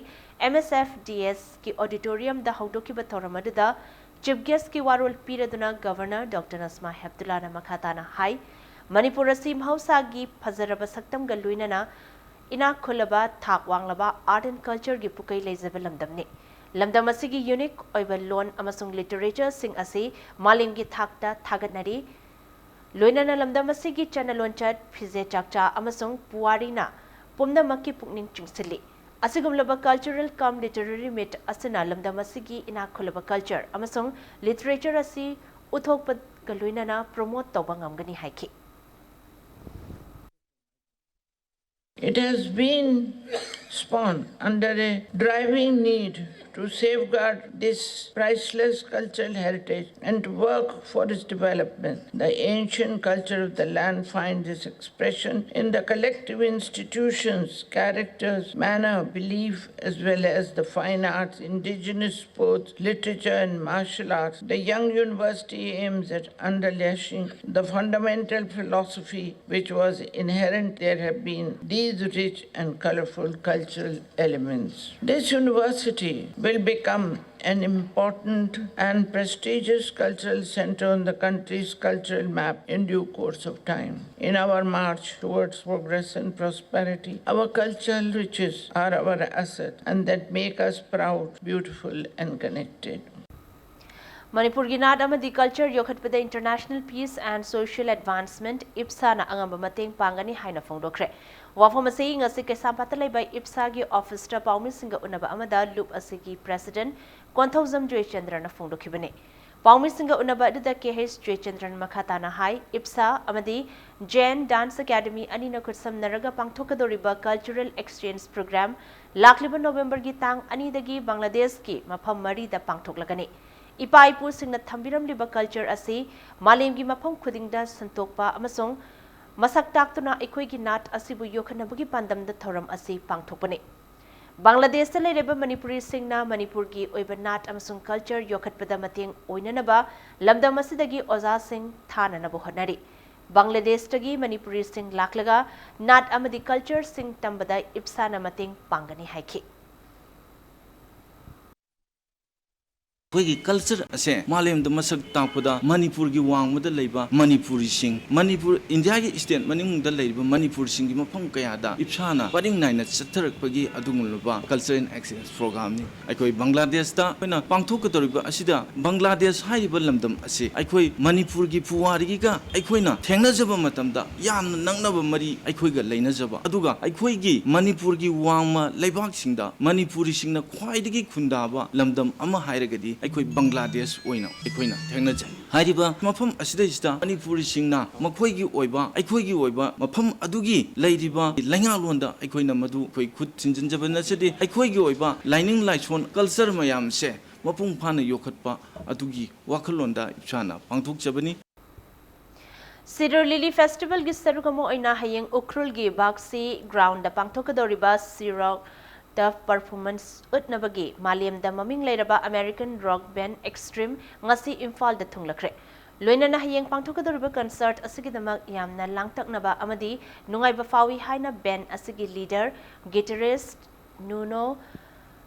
MSFDSꯀꯤ auditoriumꯗ ꯍꯧꯗꯣꯛꯈꯤꯕ ꯊꯧꯔꯝ ꯑꯗꯨꯗ Chief Guestꯀꯤ ꯋꯥꯔꯣꯜ ꯄꯤꯔꯗꯨꯅ Governor Doctor Najma Heptullahꯅ ꯃꯈꯥ ꯇꯥꯅ ꯍꯥꯏ, ꯃꯅꯤꯄꯨꯔ ꯑꯁꯤ ꯃꯍꯧꯁꯥꯒꯤ ꯐꯖꯔꯕ ꯁꯛꯇꯝꯒ ꯂꯣꯏꯅꯅ ꯏꯅꯥꯛ ꯈꯨꯜꯂꯕ, ꯊꯥꯛ ꯋꯥꯡꯂꯕ art and cultureꯒꯤ ꯄꯨꯀꯩ ꯂꯩꯖꯕ ꯂꯝꯗꯝꯅꯤ꯫ ꯂꯝꯗꯝ ꯑꯁꯤꯒꯤ unique ꯑꯣꯏꯕ ꯂꯣꯟ ꯑꯃꯁꯨꯡ literatureꯁꯤꯡ ꯑꯁꯤ ꯃꯥꯂꯦꯝꯒꯤ ꯊꯥꯛꯇ ꯊꯥꯒꯠꯅꯔꯤ꯫ ꯂꯣꯏꯅꯅ ꯂꯝꯗꯝ ꯑꯁꯤꯒꯤ ꯆꯠꯅ ꯂꯣꯟꯆꯠ, ꯐꯤꯖꯦꯠ ꯆꯥꯛꯆꯥ ꯑꯃꯁꯨꯡ ꯄꯨꯋꯥꯔꯤꯅ ꯄꯨꯝꯅꯃꯛꯀꯤ ꯄꯨꯛꯅꯤꯡ ꯆꯤꯡꯁꯤꯜꯂꯤ꯫ ꯑꯁꯤꯒꯨꯝꯂꯕ Cultural cum Literary Meet ꯑꯁꯤꯅ ꯂꯝꯗꯝ ꯑꯁꯤꯒꯤ ꯏꯅꯥꯛ ꯈꯨꯜꯂꯕ culture ꯑꯃꯁꯨꯡ literature ꯑꯁꯤ ꯎꯠꯊꯣꯛꯄꯒ ꯂꯣꯏꯅꯅ promote ꯇꯧꯕ ꯉꯝꯒꯅꯤ ꯍꯥꯏꯈꯤ꯫ It has been spawned under a driving need to safeguard this priceless cultural heritage and to work for its development. The ancient culture of the land finds its expression in the collective institutions, characters, manner, belief, as well as the fine arts, indigenous sports, literature, and martial arts. The young university aims at unleashing the fundamental philosophy which was inherent there have been these rich and colorful cultural elements. This university will become an important and prestigious cultural center on the country's cultural map in due course of time. In our march towards progress and prosperity, our cultural riches are our asset and that make us proud, beautiful, and connected. ꯃꯅꯤꯄꯨꯔꯒꯤ ꯅꯥꯠ ꯑꯃꯗꯤ culture ꯌꯣꯛꯈꯠꯄꯗ International Peace and Social Advancement, ꯏꯞꯁꯥꯅ ꯑꯉꯝꯕ ꯃꯇꯦꯡ ꯄꯥꯡꯒꯅꯤ ꯍꯥꯏꯅ ꯐꯣꯡꯗꯣꯛꯈ꯭ꯔꯦ꯫ ꯋꯥꯐꯝ ꯑꯁꯤ ꯉꯁꯤ ꯀꯩꯁꯥꯝꯄꯥꯠꯇ ꯂꯩꯕ ꯏꯞꯁꯥꯒꯤ ꯑꯣꯐꯤꯁꯇ ꯄꯥꯎꯃꯤꯁꯤꯡꯒ ꯎꯅꯕ ꯑꯃꯗ ꯂꯨꯞ ꯑꯁꯤꯒꯤ ꯄ꯭ꯔꯦꯁꯤꯗꯦꯟꯠ ꯀꯣꯟꯊꯧꯖꯝ ꯖꯣꯏꯆꯟꯗ꯭ꯔꯅ ꯐꯣꯡꯗꯣꯛꯈꯤꯕꯅꯤ꯫ ꯄꯥꯎꯃꯤꯁꯤꯡꯒ ꯎꯅꯕ ꯑꯗꯨꯗ ꯀꯦ ꯑꯩꯆ ꯖꯣꯏꯆꯟꯗ꯭ꯔꯅ ꯃꯈꯥ ꯇꯥꯅ ꯍꯥꯏ, ꯏꯞꯁꯥ ꯑꯃꯗꯤ ꯖꯦꯟ ꯗꯥꯟꯁ ꯑꯦꯀꯥꯗꯃꯤ ꯑꯅꯤꯅ ꯈꯨꯠꯁꯝꯅꯔꯒ ꯄꯥꯡꯊꯣꯛꯀꯗꯧꯔꯤꯕ ꯀꯜꯆꯔꯦꯜ ꯑꯦꯛꯁꯆꯦꯟꯖ ꯄ꯭ꯔꯣꯒ꯭ꯔꯥꯝ ꯂꯥꯛꯂꯤꯕ ꯅꯣꯕꯦꯝꯕꯔꯒꯤ ꯇꯥꯡ ꯑꯅꯤꯗꯒꯤ ꯕꯪꯒ꯭ꯂꯥꯗꯦꯁꯀꯤ ꯃꯐꯝ ꯃꯔꯤꯗ ꯄꯥꯡꯊꯣꯛꯂꯒꯅꯤ꯫ ꯏꯄꯥ ꯏꯄꯨꯁꯤꯡꯅ ꯊꯝꯕꯤꯔꯝꯂꯤꯕ ꯀꯜꯆꯔ ꯑꯁꯤ ꯃꯥꯂꯦꯝꯒꯤ ꯃꯐꯝ ꯈꯨꯗꯤꯡꯗ ꯁꯟꯗꯣꯛꯄ ꯑꯃꯁꯨꯡ ꯃꯁꯛ ꯇꯥꯛꯇꯨꯅ ꯑꯩꯈꯣꯏꯒꯤ ꯅꯥꯠ ꯑꯁꯤꯕꯨ ꯌꯣꯛꯈꯠꯅꯕꯒꯤ ꯄꯥꯟꯗꯝꯗ ꯊꯧꯔꯝ ꯑꯁꯤ ꯄꯥꯡꯊꯣꯛꯄꯅꯤ꯫ ꯕꯪꯒ꯭ꯂꯥꯗꯦꯁꯇ ꯂꯩꯔꯤꯕ ꯃꯅꯤꯄꯨꯔꯤꯁꯤꯡꯅ ꯃꯅꯤꯄꯨꯔꯒꯤ ꯑꯣꯏꯕ ꯅꯥꯠ ꯑꯃꯁꯨꯡ ꯀꯜꯆꯔ ꯌꯣꯛꯈꯠꯄꯗ ꯃꯇꯦꯡ ꯑꯣꯏꯅꯅꯕ ꯂꯝꯗꯝ ꯑꯁꯤꯗꯒꯤ ꯑꯣꯖꯥꯁꯤꯡ ꯊꯥꯅꯅꯕ ꯍꯣꯠꯅꯔꯤ꯫ ꯕꯪꯒ꯭ꯂꯥꯗꯦꯁꯇꯒꯤ ꯃꯅꯤꯄꯨꯔꯤꯁꯤꯡ ꯂꯥꯛꯂꯒ ꯅꯥꯠ ꯑꯃꯗꯤ ꯀꯜꯆꯔꯁꯤꯡ ꯇꯝꯕꯗ ꯏꯞꯁꯥꯅ ꯃꯇꯦꯡ ꯄꯥꯡꯒꯅꯤ ꯍꯥꯏꯈꯤ꯫ ꯑꯩꯈꯣꯏꯒꯤ ꯀꯜꯆꯔ ꯑꯁꯦ ꯃꯥꯂꯦꯝꯗ ꯃꯁꯛ ꯇꯥꯛꯄꯗ ꯃꯅꯤꯄꯨꯔꯒꯤ ꯋꯥꯡꯃꯗ ꯂꯩꯕ ꯃꯅꯤꯄꯨꯔꯤꯁꯤꯡ, ꯃꯅꯤꯄꯨꯔ, ꯏꯟꯗꯤꯌꯥꯒꯤ ꯁ꯭ꯇꯦꯠ ꯃꯅꯨꯡꯗ ꯂꯩꯔꯤꯕ ꯃꯅꯤꯄꯨꯔꯁꯤꯡꯒꯤ ꯃꯐꯝ ꯀꯌꯥꯗ ꯏꯞꯁꯥꯅ ꯄꯔꯤꯡ ꯅꯥꯏꯅ ꯆꯠꯊꯔꯛꯄꯒꯤ ꯑꯗꯨꯒꯨꯝꯂꯕ ꯀꯜꯆꯔꯦꯜ ꯑꯦꯛꯁꯆꯦꯟꯖ ꯄ꯭ꯔꯣꯒ꯭ꯔꯥꯝꯅꯤ꯫ ꯑꯩꯈꯣꯏ ꯕꯪꯒ꯭ꯂꯥꯗꯦꯁꯇ ꯑꯩꯈꯣꯏꯅ ꯄꯥꯡꯊꯣꯛꯀꯗꯧꯔꯤꯕ ꯑꯁꯤꯗ ꯕꯪꯒ꯭ꯂꯥꯗꯦꯁ ꯍꯥꯏꯔꯤꯕ ꯂꯝꯗꯝ ꯑꯁꯤ ꯑꯩꯈꯣꯏ ꯃꯅꯤꯄꯨꯔꯒꯤ ꯄꯨꯋꯥꯔꯤꯒ ꯑꯩꯈꯣꯏꯅ ꯊꯦꯡꯅꯖꯕ ꯃꯇꯝꯗ ꯌꯥꯝꯅ ꯅꯛꯅꯕ ꯃꯔꯤ ꯑꯩꯈꯣꯏꯒ ꯂꯩꯅꯖꯕ, ꯑꯗꯨꯒ ꯑꯩꯈꯣꯏꯒꯤ ꯃꯅꯤꯄꯨꯔꯒꯤ ꯋꯥꯡꯃ ꯂꯩꯕꯥꯛꯁꯤꯡꯗ ꯃꯅꯤꯄꯨꯔꯤꯁꯤꯡꯅ ꯈ꯭ꯋꯥꯏꯗꯒꯤ ꯈꯨꯟꯗꯥꯕ ꯂꯝꯗꯝ ꯑꯃ ꯍꯥꯏꯔꯒꯗꯤ ꯑꯩꯈꯣꯏ ꯕꯪꯒ꯭ꯂꯥꯗꯦꯁ ꯑꯣꯏꯅ ꯑꯩꯈꯣꯏꯅ ꯊꯦꯡꯅꯖꯩ꯫ ꯍꯥꯏꯔꯤꯕ ꯃꯐꯝ ꯑꯁꯤꯗꯩꯁꯤꯗ ꯃꯅꯤꯄꯨꯔꯤꯁꯤꯡꯅ ꯃꯈꯣꯏꯒꯤ ꯑꯣꯏꯕ, ꯑꯩꯈꯣꯏꯒꯤ ꯑꯣꯏꯕ ꯃꯐꯝ ꯑꯗꯨꯒꯤ ꯂꯩꯔꯤꯕ ꯂꯩꯉꯥꯛꯂꯣꯟꯗ ꯑꯩꯈꯣꯏꯅ ꯃꯗꯨ ꯑꯩꯈꯣꯏ ꯈꯨꯠ ꯊꯤꯟꯖꯤꯟꯖꯕ ꯅꯠꯆꯗꯦ꯫ ꯑꯩꯈꯣꯏꯒꯤ ꯑꯣꯏꯕ ꯂꯥꯏꯅꯤꯡ ꯂꯥꯏꯁꯣꯟ, ꯀꯜꯆꯔ ꯃꯌꯥꯝꯁꯦ ꯃꯄꯨꯡ ꯐꯥꯅ ꯌꯣꯛꯈꯠꯄ ꯑꯗꯨꯒꯤ ꯋꯥꯈꯜꯂꯣꯟꯗ ꯏꯁꯥꯅ ꯄꯥꯡꯊꯣꯛꯆꯕꯅꯤ꯫ ꯁꯤꯔꯣꯏ ꯂꯤꯂꯤ ꯐꯦꯁꯇꯤꯚꯦꯜꯒꯤ ꯁꯔꯨꯛ ꯑꯃ ꯑꯣꯏꯅ ꯍꯌꯦꯡ ꯎꯈ꯭ꯔꯨꯜꯒꯤ ꯕꯥꯒꯁꯤ ꯒ꯭ꯔꯥꯎꯟꯗ ꯄꯥꯡꯊꯣꯛꯀꯗꯧꯔꯤꯕ ꯁꯤꯔꯣꯛ ꯇꯐ ꯄꯔꯐꯣꯔꯃꯦꯟꯁ ꯎꯠꯅꯕꯒꯤ ꯃꯥꯂꯦꯝꯗ ꯃꯃꯤꯡ ꯂꯩꯔꯕ ꯑꯃꯦꯔꯤꯀꯟ ꯔꯣꯛ ꯕꯦꯟꯗ ꯑꯦꯛꯁꯇ꯭ꯔꯤꯝ ꯉꯁꯤ ꯏꯝꯐꯥꯜꯗ ꯊꯨꯡꯂꯈ꯭ꯔꯦ꯫ ꯂꯣꯏꯅꯅ ꯍꯌꯦꯡ ꯄꯥꯡꯊꯣꯛꯀꯗꯧꯔꯤꯕ ꯀꯟꯁꯔꯠ ꯑꯁꯤꯒꯤꯗꯃꯛ ꯌꯥꯝꯅ ꯂꯥꯡꯇꯛꯅꯕ ꯑꯃꯗꯤ ꯅꯨꯡꯉꯥꯏꯕ ꯐꯥꯎꯏ ꯍꯥꯏꯅ ꯕꯦꯟꯗ ꯑꯁꯤꯒꯤ ꯂꯤꯗꯔ, ꯒꯤꯇꯥꯔꯤꯁ꯭ꯠ ꯅꯨꯅꯣ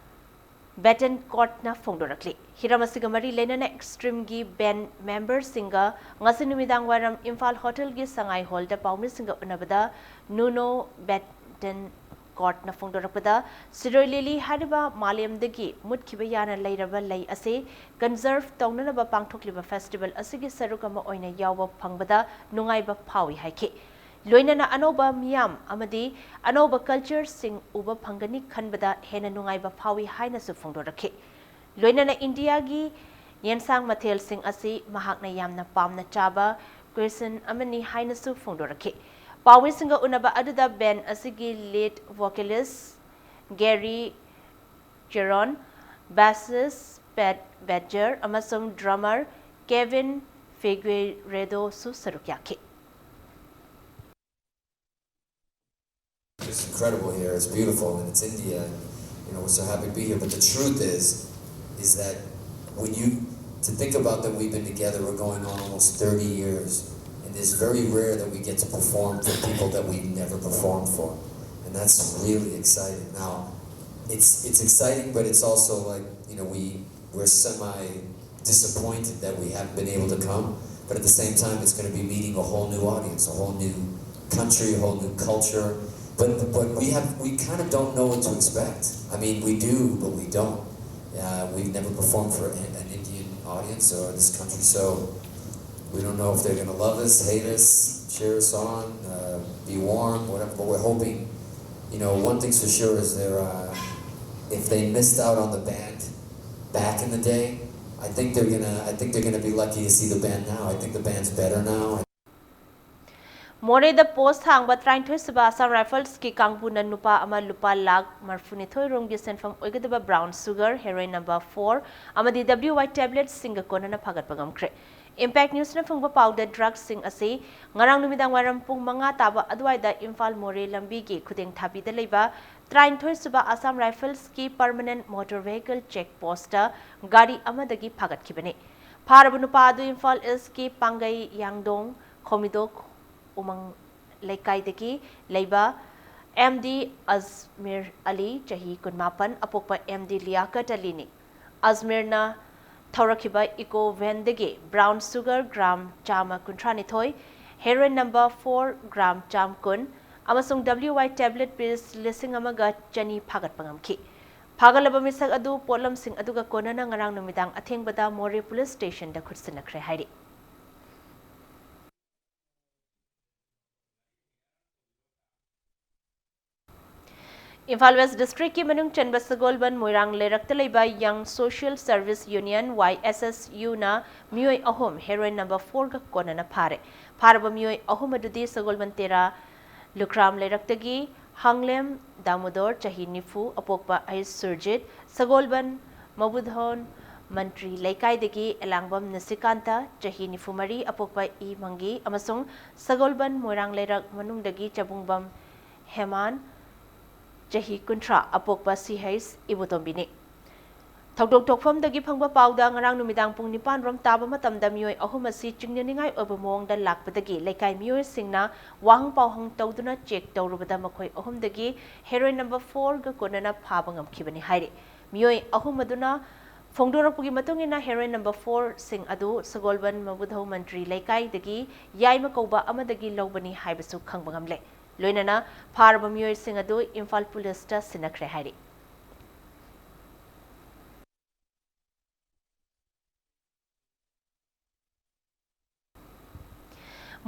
Bettencourtꯅ ꯐꯣꯡꯗꯣꯔꯛꯂꯤ꯫ ꯍꯤꯔꯝ ꯑꯁꯤꯒ ꯃꯔꯤ ꯂꯩꯅꯅ Extremeꯒꯤ band memberꯁꯤꯡꯒ ꯉꯁꯤ ꯅꯨꯃꯤꯗꯥꯡ ꯋꯥꯏꯔꯝ ꯏꯝꯐꯥꯜ ꯍꯣꯇꯦꯜꯒꯤ ꯁꯉꯥꯏ ꯍꯣꯜꯗ ꯄꯥꯎꯃꯤꯁꯤꯡꯒ ꯎꯅꯕꯗ Nuno Bettencourtꯅ ꯐꯣꯡꯗꯣꯔꯛꯄꯗ, ꯁꯤꯔꯣꯏ ꯂꯤꯂꯤ ꯍꯥꯏꯔꯤꯕ ꯃꯥꯂꯦꯝꯗꯒꯤ ꯃꯨꯠꯈꯤꯕ ꯌꯥꯅ ꯂꯩꯔꯕ ꯂꯩ ꯑꯁꯤ conserve ꯇꯧꯅꯅꯕ ꯄꯥꯡꯊꯣꯛꯂꯤꯕ festival ꯑꯁꯤꯒꯤ ꯁꯔꯨꯛ ꯑꯃ ꯑꯣꯏꯅ ꯌꯥꯎꯕ ꯐꯪꯕꯗ ꯅꯨꯡꯉꯥꯏꯕ ꯐꯥꯎꯏ ꯍꯥꯏꯈꯤ꯫ ꯂꯣꯏꯅꯅ ꯑꯅꯧꯕ ꯃꯤꯌꯥꯝ ꯑꯃꯗꯤ ꯑꯅꯧꯕ cultureꯁꯤꯡ ꯎꯕ ꯐꯪꯒꯅꯤ ꯈꯟꯕꯗ ꯍꯦꯟꯅ ꯅꯨꯡꯉꯥꯏꯕ ꯐꯥꯎꯏ ꯍꯥꯏꯅꯁꯨ ꯐꯣꯡꯗꯣꯔꯛꯈꯤ꯫ ꯂꯣꯏꯅꯅ ꯏꯟꯗꯤꯌꯥꯒꯤ ꯌꯦꯟꯁꯥꯡ ꯃꯊꯦꯜꯁꯤꯡ ꯑꯁꯤ ꯃꯍꯥꯛꯅ ꯌꯥꯝꯅ ꯄꯥꯝꯅ ꯆꯥꯕ cuisine ꯑꯃꯅꯤ ꯍꯥꯏꯅꯁꯨ ꯐꯣꯡꯗꯣꯔꯛꯈꯤ꯫ ꯄꯥꯎꯃꯤꯁꯤꯡꯒ ꯎꯅꯕ ꯑꯗꯨꯗ band ꯑꯁꯤꯒꯤ lead vocalist Gary Cherone, bassist Pat Badger ꯑꯃꯁꯨꯡ drummer Kevin Figueiredoꯁꯨ ꯁꯔꯨꯛ ꯌꯥꯈꯤ꯫ It's incredible here. It's beautiful, and it's India, and you know, we're so happy to be here. But the truth is, is that when you to think about that we've been together, we're going on almost thirty years, and it's very rare that we get to perform for people that we've never performed for, and that's really exciting. Now, it's it's exciting, but it's also like, you know, we we're semi disappointed that we haven't been able to come. But at the same time, it's going to be meeting a whole new audience, a whole new country, a whole new culture. But but we have we kind of don't know what to expect. I mean, we do, but we don't. Uh, we've never performed for an, an Indian audience or this country, so we don't know if they're going to love us, hate us, cheer us on, uh, be warm, whatever. But we're hoping, you know, one thing's for sure is they're uh, if they missed out on the band back in the day, I think they're gonna I think they're gonna be lucky to see the band now. I think the band's better now. ꯃꯣꯔꯦꯗ post ꯍꯥꯡꯕ ꯇꯔꯥꯅꯤꯊꯣꯏ ꯁꯨꯕ Assam Riflesꯀꯤ ꯀꯥꯡꯕꯨꯅ ꯅꯨꯄꯥ ꯑꯃ ꯂꯨꯄꯥ ꯂꯥꯈ ꯃꯔꯤꯐꯨꯅꯤꯊꯣꯏ ꯔꯣꯝꯒꯤ ꯁꯦꯟꯐꯝ ꯑꯣꯏꯒꯗꯕ brown sugar, heroin number four ꯑꯃꯗꯤ W Y tabletꯁꯤꯡꯒ ꯀꯣꯟꯅꯅ ꯐꯥꯒꯠꯄ ꯉꯝꯈ꯭ꯔꯦ꯫ Impact Newsꯅ ꯐꯪꯕ ꯄꯥꯎꯗ drugsꯁꯤꯡ ꯑꯁꯤ ꯉꯔꯥꯡ ꯅꯨꯃꯤꯗꯥꯡ ꯋꯥꯏꯔꯝ ꯄꯨꯡ ꯃꯉꯥ ꯇꯥꯕ ꯑꯗꯨꯋꯥꯏꯗ ꯏꯝꯐꯥꯜ ꯃꯣꯔꯦ ꯂꯝꯕꯤꯒꯤ ꯈꯨꯗꯦꯡ ꯊꯥꯕꯤꯗ ꯂꯩꯕ ꯇꯔꯥꯅꯤꯊꯣꯏ ꯁꯨꯕ Assam Riflesꯀꯤ permanent motor vehicle check postꯇ ꯒꯥꯔꯤ ꯑꯃꯗꯒꯤ ꯐꯥꯒꯠꯈꯤꯕꯅꯤ꯫ ꯐꯥꯔꯕ ꯅꯨꯄꯥ ꯑꯗꯨ ꯏꯝꯐꯥꯜ Eastꯀꯤ ꯄꯥꯡꯒꯩ ꯌꯥꯡꯗꯣꯡ ꯈꯣꯃꯤꯗꯣꯛ ꯎꯃꯪ ꯂꯩꯀꯥꯏꯗꯒꯤ ꯂꯩꯕ ꯑꯦꯝ ꯗꯤ ꯑꯖꯃꯤꯔ ꯑꯂꯤ, ꯆꯍꯤ ꯀꯨꯟꯃꯥꯄꯟ, ꯑꯄꯣꯛꯄ ꯑꯦꯝ ꯗꯤ ꯂꯤꯌꯥꯀꯠ ꯑꯂꯤꯅꯤ꯫ ꯑꯖꯃꯤꯔꯅ ꯊꯧꯔꯛꯈꯤꯕ ꯏꯀꯣ ꯚꯦꯟꯗꯒꯤ ꯕ꯭ꯔꯥꯎꯟ ꯁꯨꯒꯔ ꯒ꯭ꯔꯥꯝ ꯆꯥꯝꯃ ꯀꯨꯟꯊ꯭ꯔꯥꯅꯤꯊꯣꯏ, ꯍꯦꯔꯣꯏꯟ ꯅꯝꯕꯔ ꯐꯣꯔ ꯒ꯭ꯔꯥꯝ ꯆꯥꯝ ꯀꯨꯟ ꯑꯃꯁꯨꯡ ꯗꯕ꯭ꯂꯤꯌꯨ ꯋꯥꯏ ꯇꯦꯕ꯭ꯂꯦꯠ ꯄꯤꯁ ꯂꯤꯁꯤꯡ ꯑꯃꯒ ꯆꯅꯤ ꯐꯥꯒꯠꯄ ꯉꯝꯈꯤ꯫ ꯐꯥꯒꯠꯂꯕ ꯃꯤꯁꯛ ꯑꯗꯨ ꯄꯣꯠꯂꯝꯁꯤꯡ ꯑꯗꯨꯒ ꯀꯣꯟꯅꯅ ꯉꯔꯥꯡ ꯅꯨꯃꯤꯗꯥꯡ ꯑꯊꯦꯡꯕꯗ ꯃꯣꯔꯦ ꯄꯨꯂꯤꯁ ꯁ꯭ꯇꯦꯁꯟꯗ ꯈꯨꯠꯁꯤꯟꯅꯈ꯭ꯔꯦ ꯍꯥꯏꯔꯤ꯫ ꯏꯝꯐꯥꯜ ꯋꯦꯁ ꯗꯤꯁꯇ꯭ꯔꯤꯛꯀꯤ ꯃꯅꯨꯡ ꯆꯟꯕ ꯁꯒꯣꯜꯕꯟ ꯃꯣꯏꯔꯥꯡ ꯂꯩꯔꯛꯇ ꯂꯩꯕ ꯌꯪ ꯁꯣꯁꯤꯌꯦꯜ ꯁꯔꯚꯤꯁ ꯌꯨꯅꯤꯌꯟ, ꯋꯥꯏ ꯑꯦꯁ ꯑꯦꯁ ꯌꯨꯅ ꯃꯤꯑꯣꯏ ꯑꯍꯨꯝ ꯍꯦꯔꯣꯏꯟ ꯅꯝꯕꯔ ꯐꯣꯔꯒ ꯀꯣꯟꯅꯅ ꯐꯥꯔꯦ꯫ ꯐꯥꯔꯕ ꯃꯤꯑꯣꯏ ꯑꯍꯨꯝ ꯑꯗꯨꯗꯤ ꯁꯒꯣꯜꯕꯟ ꯇꯦꯔꯥ ꯂꯨꯈ꯭ꯔꯥꯝ ꯂꯩꯔꯛꯇꯒꯤ ꯍꯥꯡꯂꯦꯝ ꯗꯥꯃꯣꯗꯣꯔ, ꯆꯍꯤ ꯅꯤꯐꯨ, ꯑꯄꯣꯛꯄ ꯑꯩꯆ ꯁꯨꯔꯖꯤꯠ, ꯁꯒꯣꯜꯕꯟ ꯃꯕꯨꯙꯣꯟ ꯃꯟꯇ꯭ꯔꯤ ꯂꯩꯀꯥꯏꯗꯒꯤ ꯑꯦꯂꯥꯡꯕꯝ ꯅꯤꯁꯤꯀꯥꯟꯇ, ꯆꯍꯤ ꯅꯤꯐꯨ ꯃꯔꯤ, ꯑꯄꯣꯛꯄ ꯏ ꯃꯪꯒꯤ, ꯑꯃꯁꯨꯡ ꯁꯒꯣꯜꯕꯟ ꯃꯣꯏꯔꯥꯡ ꯂꯩꯔꯛ ꯃꯅꯨꯡꯗꯒꯤ ꯆꯕꯨꯡꯕꯝ ꯍꯦꯃꯥꯟ, ꯆꯍꯤ ꯀꯨꯟꯊ꯭ꯔꯥ, ꯑꯄꯣꯛꯄ ꯁꯤ ꯍꯩꯆ ꯏꯕꯣꯇꯣꯝꯕꯤꯅꯤ꯫ ꯊꯧꯗꯣꯛ ꯊꯣꯛꯐꯝꯗꯒꯤ ꯐꯪꯕ ꯄꯥꯎꯗ ꯉꯔꯥꯡ ꯅꯨꯃꯤꯗꯥꯡ ꯄꯨꯡ ꯅꯤꯄꯥꯟ ꯔꯣꯝ ꯇꯥꯕ ꯃꯇꯝꯗ ꯃꯤꯑꯣꯏ ꯑꯍꯨꯝ ꯑꯁꯤ ꯆꯤꯡꯅꯅꯤꯡꯉꯥꯏ ꯑꯣꯏꯕ ꯃꯑꯣꯡꯗ ꯂꯥꯛꯄꯗꯒꯤ ꯂꯩꯀꯥꯏ ꯃꯤꯑꯣꯏꯁꯤꯡꯅ ꯋꯥꯍꯪ ꯄꯥꯎꯍꯪ ꯇꯧꯗꯨꯅ ꯆꯦꯛ ꯇꯧꯔꯨꯕꯗ ꯃꯈꯣꯏ ꯑꯍꯨꯝꯗꯒꯤ ꯍꯦꯔꯣꯏꯟ ꯅꯝꯕꯔ ꯐꯣꯔꯒ ꯀꯣꯟꯅꯅ ꯐꯥꯕ ꯉꯝꯈꯤꯕꯅꯤ ꯍꯥꯏꯔꯤ꯫ ꯃꯤꯑꯣꯏ ꯑꯍꯨꯝ ꯑꯗꯨꯅ ꯐꯣꯡꯗꯣꯔꯛꯄꯒꯤ ꯃꯇꯨꯡ ꯏꯟꯅ ꯍꯦꯔꯣꯏꯟ ꯅꯝꯕꯔ ꯐꯣꯔꯁꯤꯡ ꯑꯗꯨ ꯁꯒꯣꯜꯕꯟ ꯃꯕꯨꯙꯧ ꯃꯟꯇ꯭ꯔꯤ ꯂꯩꯀꯥꯏꯗꯒꯤ ꯌꯥꯏꯃ ꯀꯧꯕ ꯑꯃꯗꯒꯤ ꯂꯧꯕꯅꯤ ꯍꯥꯏꯕꯁꯨ ꯈꯪꯕ ꯉꯝꯂꯦ꯫ ꯂꯣꯏꯅꯅ ꯐꯥꯔꯕ ꯃꯤꯑꯣꯏꯁꯤꯡ ꯑꯗꯨ ꯏꯝꯐꯥꯜ ꯄꯨꯂꯤꯁꯇ ꯁꯤꯟꯅꯈ꯭ꯔꯦ ꯍꯥꯏꯔꯤ꯫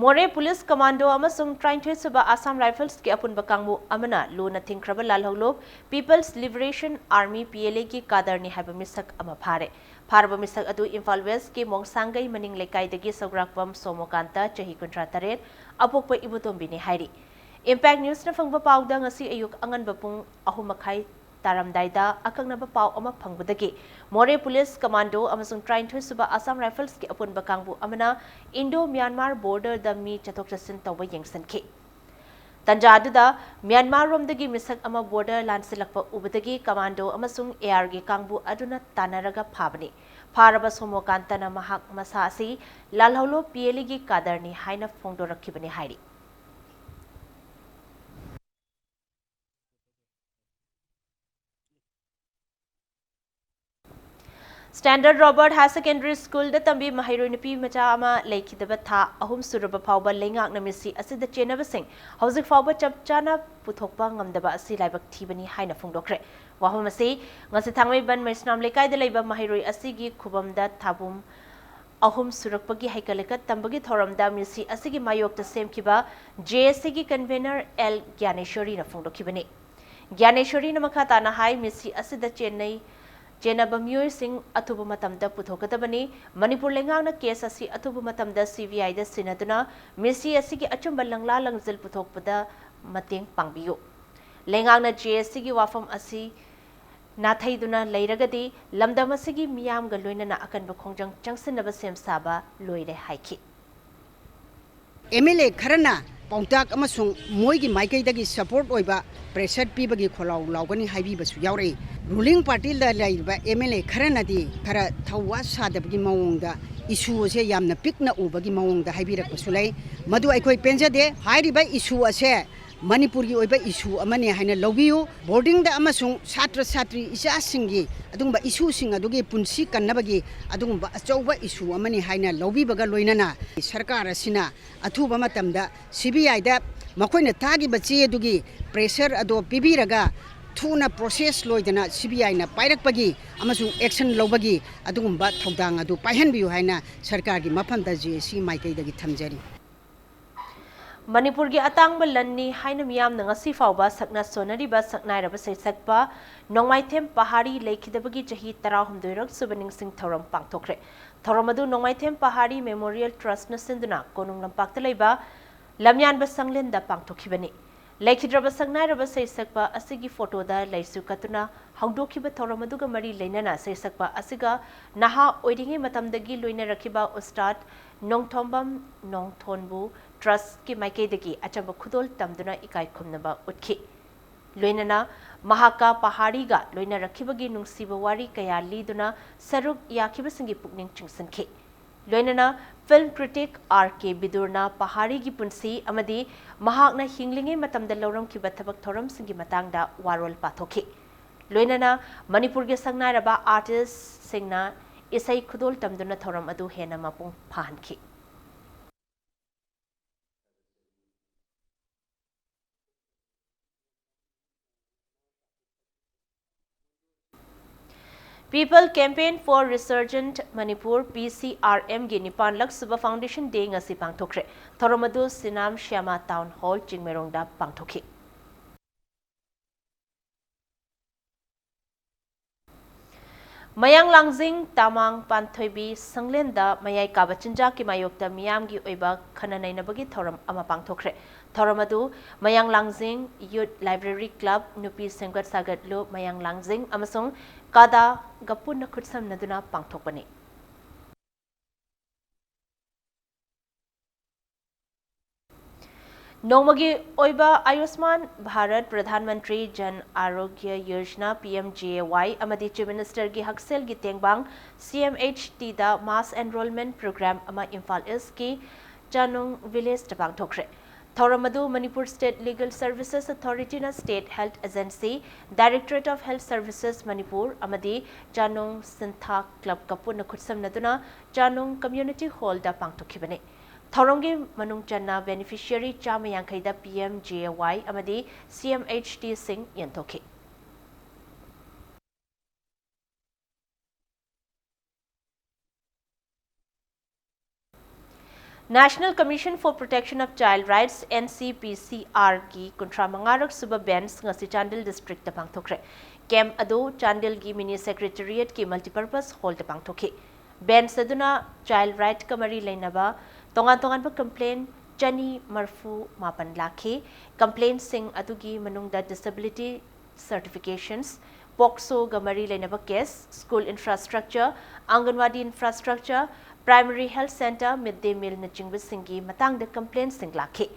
ꯃꯣꯔꯦ ꯄꯨꯂꯤꯁ ꯀꯃꯥꯟꯗꯣ ꯑꯃꯁꯨꯡ ꯇꯔꯥꯅꯤꯊꯣꯏ ꯁꯨꯕ ꯑꯁꯥꯝ ꯔꯥꯏꯐꯜꯁꯀꯤ ꯑꯄꯨꯟꯕ ꯀꯥꯡꯕꯨ ꯑꯃꯅ ꯂꯨꯅ ꯊꯤꯡꯈ꯭ꯔꯕ ꯂꯥꯜꯍꯧꯂꯨꯞ People's Liberation Army, P L A ꯒꯤ ꯀꯥꯗꯔꯅꯤ ꯍꯥꯏꯕ ꯃꯤꯁꯛ ꯑꯃ ꯐꯥꯔꯦ꯫ ꯐꯥꯔꯕ ꯃꯤꯁꯛ ꯑꯗꯨ ꯏꯝꯐꯥꯜ ꯋꯦꯁꯀꯤ ꯃꯣꯡꯁꯥꯡꯒꯩ ꯃꯅꯤꯡ ꯂꯩꯀꯥꯏꯗꯒꯤ ꯁꯧꯒ꯭ꯔꯥꯛꯄꯝ ꯁꯣꯃꯣꯀꯥꯟꯇ, ꯆꯍꯤ ꯀꯨꯟꯊ꯭ꯔꯥ ꯇꯔꯦꯠ, ꯑꯄꯣꯛꯄ ꯏꯕꯣꯇꯣꯝꯕꯤꯅꯤ ꯍꯥꯏꯔꯤ꯫ ꯏꯝꯄꯦꯛ ꯅ꯭ꯌꯨꯁꯅ ꯐꯪꯕ ꯄꯥꯎꯗ ꯉꯁꯤ ꯑꯌꯨꯛ ꯑꯉꯟꯕ ꯄꯨꯡ ꯑꯍꯨꯝ ꯃꯈꯥꯏ ꯇꯥꯔꯝꯗꯥꯏꯗ ꯑꯀꯛꯅꯕ ꯄꯥꯎ ꯑꯃ ꯐꯪꯕꯗꯒꯤ ꯃꯣꯔꯦ ꯄꯨꯂꯤꯁ ꯀꯃꯥꯟꯗꯣ ꯑꯃꯁꯨꯡ ꯇꯔꯥꯅꯤꯊꯣꯏ ꯁꯨꯕ ꯑꯁꯥꯝ ꯔꯥꯏꯐꯜꯁꯀꯤ ꯑꯄꯨꯟꯕ ꯀꯥꯡꯕꯨ ꯑꯃꯅ ꯏꯟꯗꯣ ꯃ꯭ꯌꯥꯟꯃꯥꯔ ꯕꯣꯔꯗꯔꯗ ꯃꯤ ꯆꯠꯊꯣꯛ ꯆꯠꯁꯤꯟ ꯇꯧꯕ ꯌꯦꯡꯁꯤꯟꯈꯤ꯫ ꯇꯟꯖꯥ ꯑꯗꯨꯗ ꯃ꯭ꯌꯥꯟꯃꯥꯔ ꯔꯣꯝꯗꯒꯤ ꯃꯤꯁꯛ ꯑꯃ ꯕꯣꯔꯗꯔ ꯂꯥꯟꯁꯤꯜꯂꯛꯄ ꯎꯕꯗꯒꯤ ꯀꯃꯥꯟꯗꯣ ꯑꯃꯁꯨꯡ ꯑꯦ ꯑꯥꯔꯒꯤ ꯀꯥꯡꯕꯨ ꯑꯗꯨꯅ ꯇꯥꯟꯅꯔꯒ ꯐꯥꯕꯅꯤ꯫ ꯐꯥꯔꯕ ꯁꯣꯃꯣꯀꯥꯟꯇꯅ ꯃꯍꯥꯛ ꯃꯁꯥ ꯑꯁꯤ ꯂꯥꯜꯍꯧꯂꯨꯞ P L A ꯒꯤ ꯀꯥꯗꯔꯅꯤ ꯍꯥꯏꯅ ꯐꯣꯡꯗꯣꯔꯛꯈꯤꯕꯅꯤ ꯍꯥꯏꯔꯤ꯫ Standard Robert Higher Secondary School ꯗ ꯇꯝꯕꯤ ꯃꯍꯩꯔꯣꯏ ꯅꯨꯄꯤ ꯃꯆꯥ ꯑꯃ ꯂꯩꯈꯤꯗꯕ ꯊꯥ ꯑꯍꯨꯝ ꯁꯨꯔꯕ ꯐꯥꯎꯕ ꯂꯩꯉꯥꯛꯅ ꯃꯤꯁꯤ ꯑꯁꯤꯗ ꯆꯦꯟꯅꯕꯁꯤꯡ ꯍꯧꯖꯤꯛ ꯐꯥꯎꯕ ꯆꯞ ꯆꯥꯅ ꯄꯨꯊꯣꯛꯄ ꯉꯝꯗꯕ ꯑꯁꯤ ꯂꯥꯏꯕꯛ ꯊꯤꯕꯅꯤ ꯍꯥꯏꯅ ꯐꯣꯡꯗꯣꯛꯈ꯭ꯔꯦ꯫ ꯋꯥꯐꯝ ꯑꯁꯤ ꯉꯁꯤ ꯊꯥꯡꯃꯩꯕꯟ ꯃꯩꯁꯅꯥꯝ ꯂꯩꯀꯥꯏꯗ ꯂꯩꯕ ꯃꯍꯩꯔꯣꯏ ꯑꯁꯤꯒꯤ ꯈꯨꯕꯝꯗ ꯊꯥꯕꯨꯝ ꯑꯍꯨꯝ ꯁꯨꯔꯛꯄꯒꯤ ꯍꯩꯀꯠ ꯂꯩꯀꯠ ꯇꯝꯕꯒꯤ ꯊꯧꯔꯝꯗ ꯃꯤꯁꯤ ꯑꯁꯤꯒꯤ ꯃꯥꯌꯣꯛꯇ ꯁꯦꯝꯈꯤꯕ ꯖꯦ ꯑꯦꯁ ꯁꯤꯒꯤ convener ꯑꯦꯜ ꯒ꯭ꯌꯥꯅꯦꯁꯣꯔꯤꯅ ꯐꯣꯡꯗꯣꯛꯈꯤꯕꯅꯤ꯫ ꯒ꯭ꯌꯥꯅꯦꯁꯣꯔꯤꯅ ꯃꯈꯥ ꯇꯥꯅ ꯍꯥꯏ, ꯃꯤꯁꯤ ꯑꯁꯤꯗ ꯆꯦꯟꯅꯩ, ꯆꯦꯟꯅꯕ ꯃꯤꯑꯣꯏꯁꯤꯡ ꯑꯊꯨꯕ ꯃꯇꯝꯗ ꯄꯨꯊꯣꯛꯀꯗꯕꯅꯤ꯫ ꯃꯅꯤꯄꯨꯔ ꯂꯩꯉꯥꯛꯅ case ꯑꯁꯤ ꯑꯊꯨꯕ ꯃꯇꯝꯗ ꯁꯤ ꯕꯤ ꯑꯥꯏꯗ ꯁꯤꯟꯅꯗꯨꯅ ꯃꯤꯁꯤ ꯑꯁꯤꯒꯤ ꯑꯆꯨꯝꯕ ꯂꯪꯂꯥ ꯂꯪꯖꯤꯜ ꯄꯨꯊꯣꯛꯄꯗ ꯃꯇꯦꯡ ꯄꯥꯡꯕꯤꯌꯨ꯫ ꯂꯩꯉꯥꯛꯅ ꯖꯦ ꯑꯦꯁ ꯁꯤꯒꯤ ꯋꯥꯐꯝ ꯑꯁꯤ ꯅꯥꯊꯩꯗꯨꯅ ꯂꯩꯔꯒꯗꯤ ꯂꯝꯗꯝ ꯑꯁꯤꯒꯤ ꯃꯤꯌꯥꯝꯒ ꯂꯣꯏꯅꯅ ꯑꯀꯟꯕ ꯈꯣꯡꯖꯪ ꯆꯪꯁꯤꯟꯅꯕ ꯁꯦꯝ ꯁꯥꯕ ꯂꯣꯏꯔꯦ ꯍꯥꯏꯈꯤ꯫ ꯑꯦꯝ ꯑꯦꯜ ꯑꯦ ꯈꯔꯅ ꯄꯥꯎꯇꯥꯛ ꯑꯃꯁꯨꯡ ꯃꯣꯏꯒꯤ ꯃꯥꯏꯀꯩꯗꯒꯤ support ꯑꯣꯏꯕ pressure ꯄꯤꯕꯒꯤ ꯈꯣꯜꯂꯥꯎ ꯂꯥꯎꯒꯅꯤ ꯍꯥꯏꯕꯤꯕꯁꯨ ꯌꯥꯎꯔꯛꯏ꯫ Ruling partyꯗ ꯂꯩꯔꯤꯕ ꯑꯦꯝ ꯑꯦꯜ ꯑꯦ ꯈꯔꯅꯗꯤ ꯈꯔ ꯊꯧꯋꯥ ꯁꯥꯗꯕꯒꯤ ꯃꯑꯣꯡꯗ issue ꯑꯁꯦ ꯌꯥꯝꯅ ꯄꯤꯛꯅ ꯎꯕꯒꯤ ꯃꯑꯣꯡꯗ ꯍꯥꯏꯕꯤꯔꯛꯄꯁꯨ ꯂꯩ꯫ ꯃꯗꯨ ꯑꯩꯈꯣꯏ ꯄꯦꯟꯖꯗꯦ꯫ ꯍꯥꯏꯔꯤꯕ issue ꯑꯁꯦ ꯃꯅꯤꯄꯨꯔꯒꯤ ꯑꯣꯏꯕ issue ꯑꯃꯅꯤ ꯍꯥꯏꯅ ꯂꯧꯕꯤꯌꯨ꯫ Boardingꯗ ꯑꯃꯁꯨꯡ ꯁꯥꯇ꯭ꯔ ꯁꯥꯇ꯭ꯔꯤ ꯏꯆꯥꯁꯤꯡꯒꯤ ꯑꯗꯨꯒꯨꯝꯕ issueꯁꯤꯡ ꯑꯗꯨꯒꯤ ꯄꯨꯟꯁꯤ ꯀꯟꯅꯕꯒꯤ ꯑꯗꯨꯒꯨꯝꯕ ꯑꯆꯧꯕ issue ꯑꯃꯅꯤ ꯍꯥꯏꯅ ꯂꯧꯕꯤꯕꯒ ꯂꯣꯏꯅꯅ ꯁꯔꯀꯥꯔ ꯑꯁꯤꯅ ꯑꯊꯨꯕ ꯃꯇꯝꯗ ꯁꯤ ꯕꯤ ꯑꯥꯏꯗ ꯃꯈꯣꯏꯅ ꯊꯥꯈꯤꯕ ꯆꯦ ꯑꯗꯨꯒꯤ pressure ꯑꯗꯣ ꯄꯤꯕꯤꯔꯒ ꯊꯨꯅ process ꯂꯣꯏꯗꯅ ꯁꯤ ꯕꯤ ꯑꯥꯏꯅ ꯄꯥꯏꯔꯛꯄꯒꯤ ꯑꯃꯁꯨꯡ action ꯂꯧꯕꯒꯤ ꯑꯗꯨꯒꯨꯝꯕ ꯊꯧꯗꯥꯡ ꯑꯗꯨ ꯄꯥꯏꯍꯟꯕꯤꯌꯨ ꯍꯥꯏꯅ ꯁꯔꯀꯥꯔꯒꯤ ꯃꯐꯝꯗ ꯖꯦ ꯑꯦꯁ ꯁꯤ ꯃꯥꯏꯀꯩꯗꯒꯤ ꯊꯝꯖꯔꯤ꯫ ꯃꯅꯤꯄꯨꯔꯒꯤ ꯑꯇꯥꯡꯕ ꯂꯟꯅꯤ ꯍꯥꯏꯅ ꯃꯤꯌꯥꯝꯅ ꯉꯁꯤ ꯐꯥꯎꯕ ꯁꯛꯅ ꯁꯣꯟꯅꯔꯤꯕ ꯁꯛꯅꯥꯏꯔꯕ ꯁꯩꯁꯛꯄ ꯅꯣꯡꯃꯥꯏꯊꯦꯝ ꯄꯍꯥꯔꯤ ꯂꯩꯈꯤꯗꯕꯒꯤ ꯆꯍꯤ ꯇꯔꯥꯍꯨꯝꯗꯣꯏꯔꯛ ꯁꯨꯕ ꯅꯤꯡꯁꯤꯡ ꯊꯧꯔꯝ ꯄꯥꯡꯊꯣꯛꯈ꯭ꯔꯦ꯫ ꯊꯧꯔꯝ ꯑꯗꯨ ꯅꯣꯡꯃꯥꯏꯊꯦꯝ ꯄꯍꯥꯔꯤ Memorial Trustꯅ ꯁꯤꯟꯗꯨꯅ ꯀꯣꯅꯨꯡ ꯂꯝꯄꯥꯛꯇ ꯂꯩꯕ ꯂꯝꯌꯥꯟꯕ ꯁꯪꯂꯦꯟꯗ ꯄꯥꯡꯊꯣꯛꯈꯤꯕꯅꯤ꯫ ꯂꯩꯈꯤꯗ꯭ꯔꯕ ꯁꯛꯅꯥꯏꯔꯕ ꯁꯩꯁꯛꯄ ꯑꯁꯤꯒꯤ photoꯗ ꯂꯩꯁꯨ ꯀꯠꯇꯨꯅ ꯍꯧꯗꯣꯛꯈꯤꯕ ꯊꯧꯔꯝ ꯑꯗꯨꯒ ꯃꯔꯤ ꯂꯩꯅꯅ ꯁꯩꯁꯛꯄ ꯑꯁꯤꯒ ꯅꯍꯥ ꯑꯣꯏꯔꯤꯉꯩ ꯃꯇꯝꯗꯒꯤ ꯂꯣꯏꯅꯔꯛꯈꯤꯕ ꯎꯁꯇꯥꯗ ꯅꯣꯡꯊꯣꯝꯕꯝ ꯅꯣꯡꯊꯣꯟꯕꯨ Trustꯀꯤ ꯃꯥꯏꯀꯩꯗꯒꯤ ꯑꯆꯝꯕ ꯈꯨꯗꯣꯜ ꯇꯝꯗꯨꯅ ꯏꯀꯥꯏ ꯈꯨꯝꯅꯕ ꯎꯠꯈꯤ꯫ ꯂꯣꯏꯅꯅ ꯃꯍꯥꯛꯀ ꯄꯍꯥꯔꯤꯒ ꯂꯣꯏꯅꯔꯛꯈꯤꯕꯒꯤ ꯅꯨꯡꯁꯤꯕ ꯋꯥꯔꯤ ꯀꯌꯥ ꯂꯤꯗꯨꯅ ꯁꯔꯨꯛ ꯌꯥꯈꯤꯕꯁꯤꯡꯒꯤ ꯄꯨꯛꯅꯤꯡ ꯆꯤꯡꯁꯤꯟꯈꯤ꯫ ꯂꯣꯏꯅꯅ film critic ꯑꯥꯔ ꯀꯦ ꯕꯤꯗꯨꯔꯅ ꯄꯍꯥꯔꯤꯒꯤ ꯄꯨꯟꯁꯤ ꯑꯃꯗꯤ ꯃꯍꯥꯛꯅ ꯍꯤꯡꯂꯤꯉꯩ ꯃꯇꯝꯗ ꯂꯧꯔꯝꯈꯤꯕ ꯊꯕꯛ ꯊꯧꯔꯝꯁꯤꯡꯒꯤ ꯃꯇꯥꯡꯗ ꯋꯥꯔꯣꯜ ꯄꯥꯊꯣꯛꯈꯤ꯫ ꯂꯣꯏꯅꯅ ꯃꯅꯤꯄꯨꯔꯒꯤ ꯁꯛꯅꯥꯏꯔꯕ ꯑꯥꯔꯇꯤꯁꯁꯤꯡꯅ ꯏꯁꯩ ꯈꯨꯗꯣꯜ ꯇꯝꯗꯨꯅ ꯊꯧꯔꯝ ꯑꯗꯨ ꯍꯦꯟꯅ ꯃꯄꯨꯡ ꯐꯥꯍꯟꯈꯤ꯫ People Campaign for Resurgent Manipur, P C R M ꯒꯤ ꯅꯤꯄꯥꯟꯂꯛ ꯁꯨꯕ Foundation Day ꯉꯁꯤ ꯄꯥꯡꯊꯣꯛꯈ꯭ꯔꯦ꯫ ꯊꯧꯔꯝ ꯑꯗꯨ ꯁꯤꯅꯥꯝ ꯁ꯭ꯌꯥꯃꯥ Town Hall ꯆꯤꯡꯃꯩꯔꯣꯡꯗ ꯄꯥꯡꯊꯣꯛꯈꯤ꯫ ꯃꯌꯥꯡ ꯂꯥꯡꯖꯤꯡ ꯇꯥꯃꯥꯡ ꯄꯥꯟꯊꯣꯏꯕꯤ ꯁꯪꯂꯦꯟꯗ ꯃꯌꯥꯏ ꯀꯥꯕ ꯆꯤꯟꯖꯥꯛꯀꯤ ꯃꯥꯌꯣꯛꯇ ꯃꯤꯌꯥꯝꯒꯤ ꯑꯣꯏꯕ ꯈꯟꯅ ꯅꯩꯅꯕꯒꯤ ꯊꯧꯔꯝ ꯑꯃ ꯄꯥꯡꯊꯣꯛꯈ꯭ꯔꯦ꯫ ꯊꯧꯔꯝ ꯑꯗꯨ ꯃꯌꯥꯡ ꯂꯥꯡꯖꯤꯡ Youth Library Club, ꯅꯨꯄꯤ ꯁꯦꯝꯒꯠ ꯁꯥꯒꯠꯂꯨ ꯃꯌꯥꯡ ꯂꯥꯡꯖꯤꯡ ꯑꯃꯁꯨꯡ ꯀꯥꯗꯥꯒ ꯄꯨꯟꯅ ꯈꯨꯠꯁꯝꯅꯗꯨꯅ ꯄꯥꯡꯊꯣꯛꯄꯅꯤ꯫ ꯅꯣꯡꯃꯒꯤ ꯑꯣꯏꯕ ꯑꯌꯨꯁꯃꯥꯟ Bharat Pradhan Mantri Jan Aarogya Yojana, P M G A Y, ꯑꯃꯗꯤ Chief Minister ꯒꯤ ꯍꯛꯁꯦꯜꯒꯤ ꯇꯦꯡꯕꯥꯡ, C M H T ꯗ mass enrollment program ꯑꯃ ꯏꯝꯐꯥꯜ ꯏꯁꯀꯤ ꯆꯥꯅꯨꯡ ꯚꯤꯂꯦꯖꯇ ꯄꯥꯡꯊꯣꯛꯈ꯭ꯔꯦ꯫ ꯊꯧꯔꯝ ꯑꯗꯨ Manipur State Legal Services Authority ꯅ State Health Agency, Directorate of Health Services Manipur ꯑꯃꯗꯤ ꯆꯥꯅꯨꯡ ꯁꯤꯟꯊꯥ ꯀ꯭ꯂꯕꯀ ꯄꯨꯟꯅ ꯈꯨꯠꯁꯝꯅꯗꯨꯅ ꯆꯥꯅꯨꯡ Community Hall ꯗ ꯄꯥꯡꯊꯣꯛꯈꯤꯕꯅꯤ꯫ ꯊꯧꯔꯝꯒꯤ ꯃꯅꯨꯡ ꯆꯟꯅ beneficiary ꯆꯥꯝꯃ ꯌꯥꯡꯈꯩꯗ P M G A Y ꯑꯃꯗꯤ C M H T ꯁꯤꯡ ꯌꯦꯟꯊꯣꯛꯈꯤ꯫ National Commission for Protection of Child Rights, N C P C R ꯒꯤ ꯀꯨꯟꯊ꯭ꯔꯥ ꯃꯉꯥꯔꯛ ꯁꯨꯕ bench ꯉꯁꯤ ꯆꯥꯟꯗꯦꯜ district ꯇ ꯄꯥꯡꯊꯣꯛꯈ꯭ꯔꯦ꯫ Camp ꯑꯗꯨ ꯆꯥꯟꯗꯦꯜꯒꯤ mini secretariat ꯀꯤ multipurpose hall ꯗ ꯄꯥꯡꯊꯣꯛꯈꯤ꯫ Bench ꯑꯗꯨꯅ child right ꯀ ꯃꯔꯤ ꯂꯩꯅꯕ ꯇꯣꯉꯥꯟ ꯇꯣꯉꯥꯟꯕ complaint ꯆꯅꯤ ꯃꯔꯤꯐꯨ ꯃꯥꯄꯟ ꯂꯥꯛꯈꯤ꯫ Complaint ꯁꯤꯡ ꯑꯗꯨꯒꯤ ꯃꯅꯨꯡꯗ disability certifications, POCSO ꯒ ꯃꯔꯤ ꯂꯩꯅꯕ case, school infrastructure, ꯑꯪꯒꯟꯋꯥꯗꯤ infrastructure, primary health centre, mid day meal ꯅꯆꯤꯡꯕꯁꯤꯡꯒꯤ ꯃꯇꯥꯡꯗ complaint ꯁꯤꯡ ꯂꯥꯛꯈꯤ꯫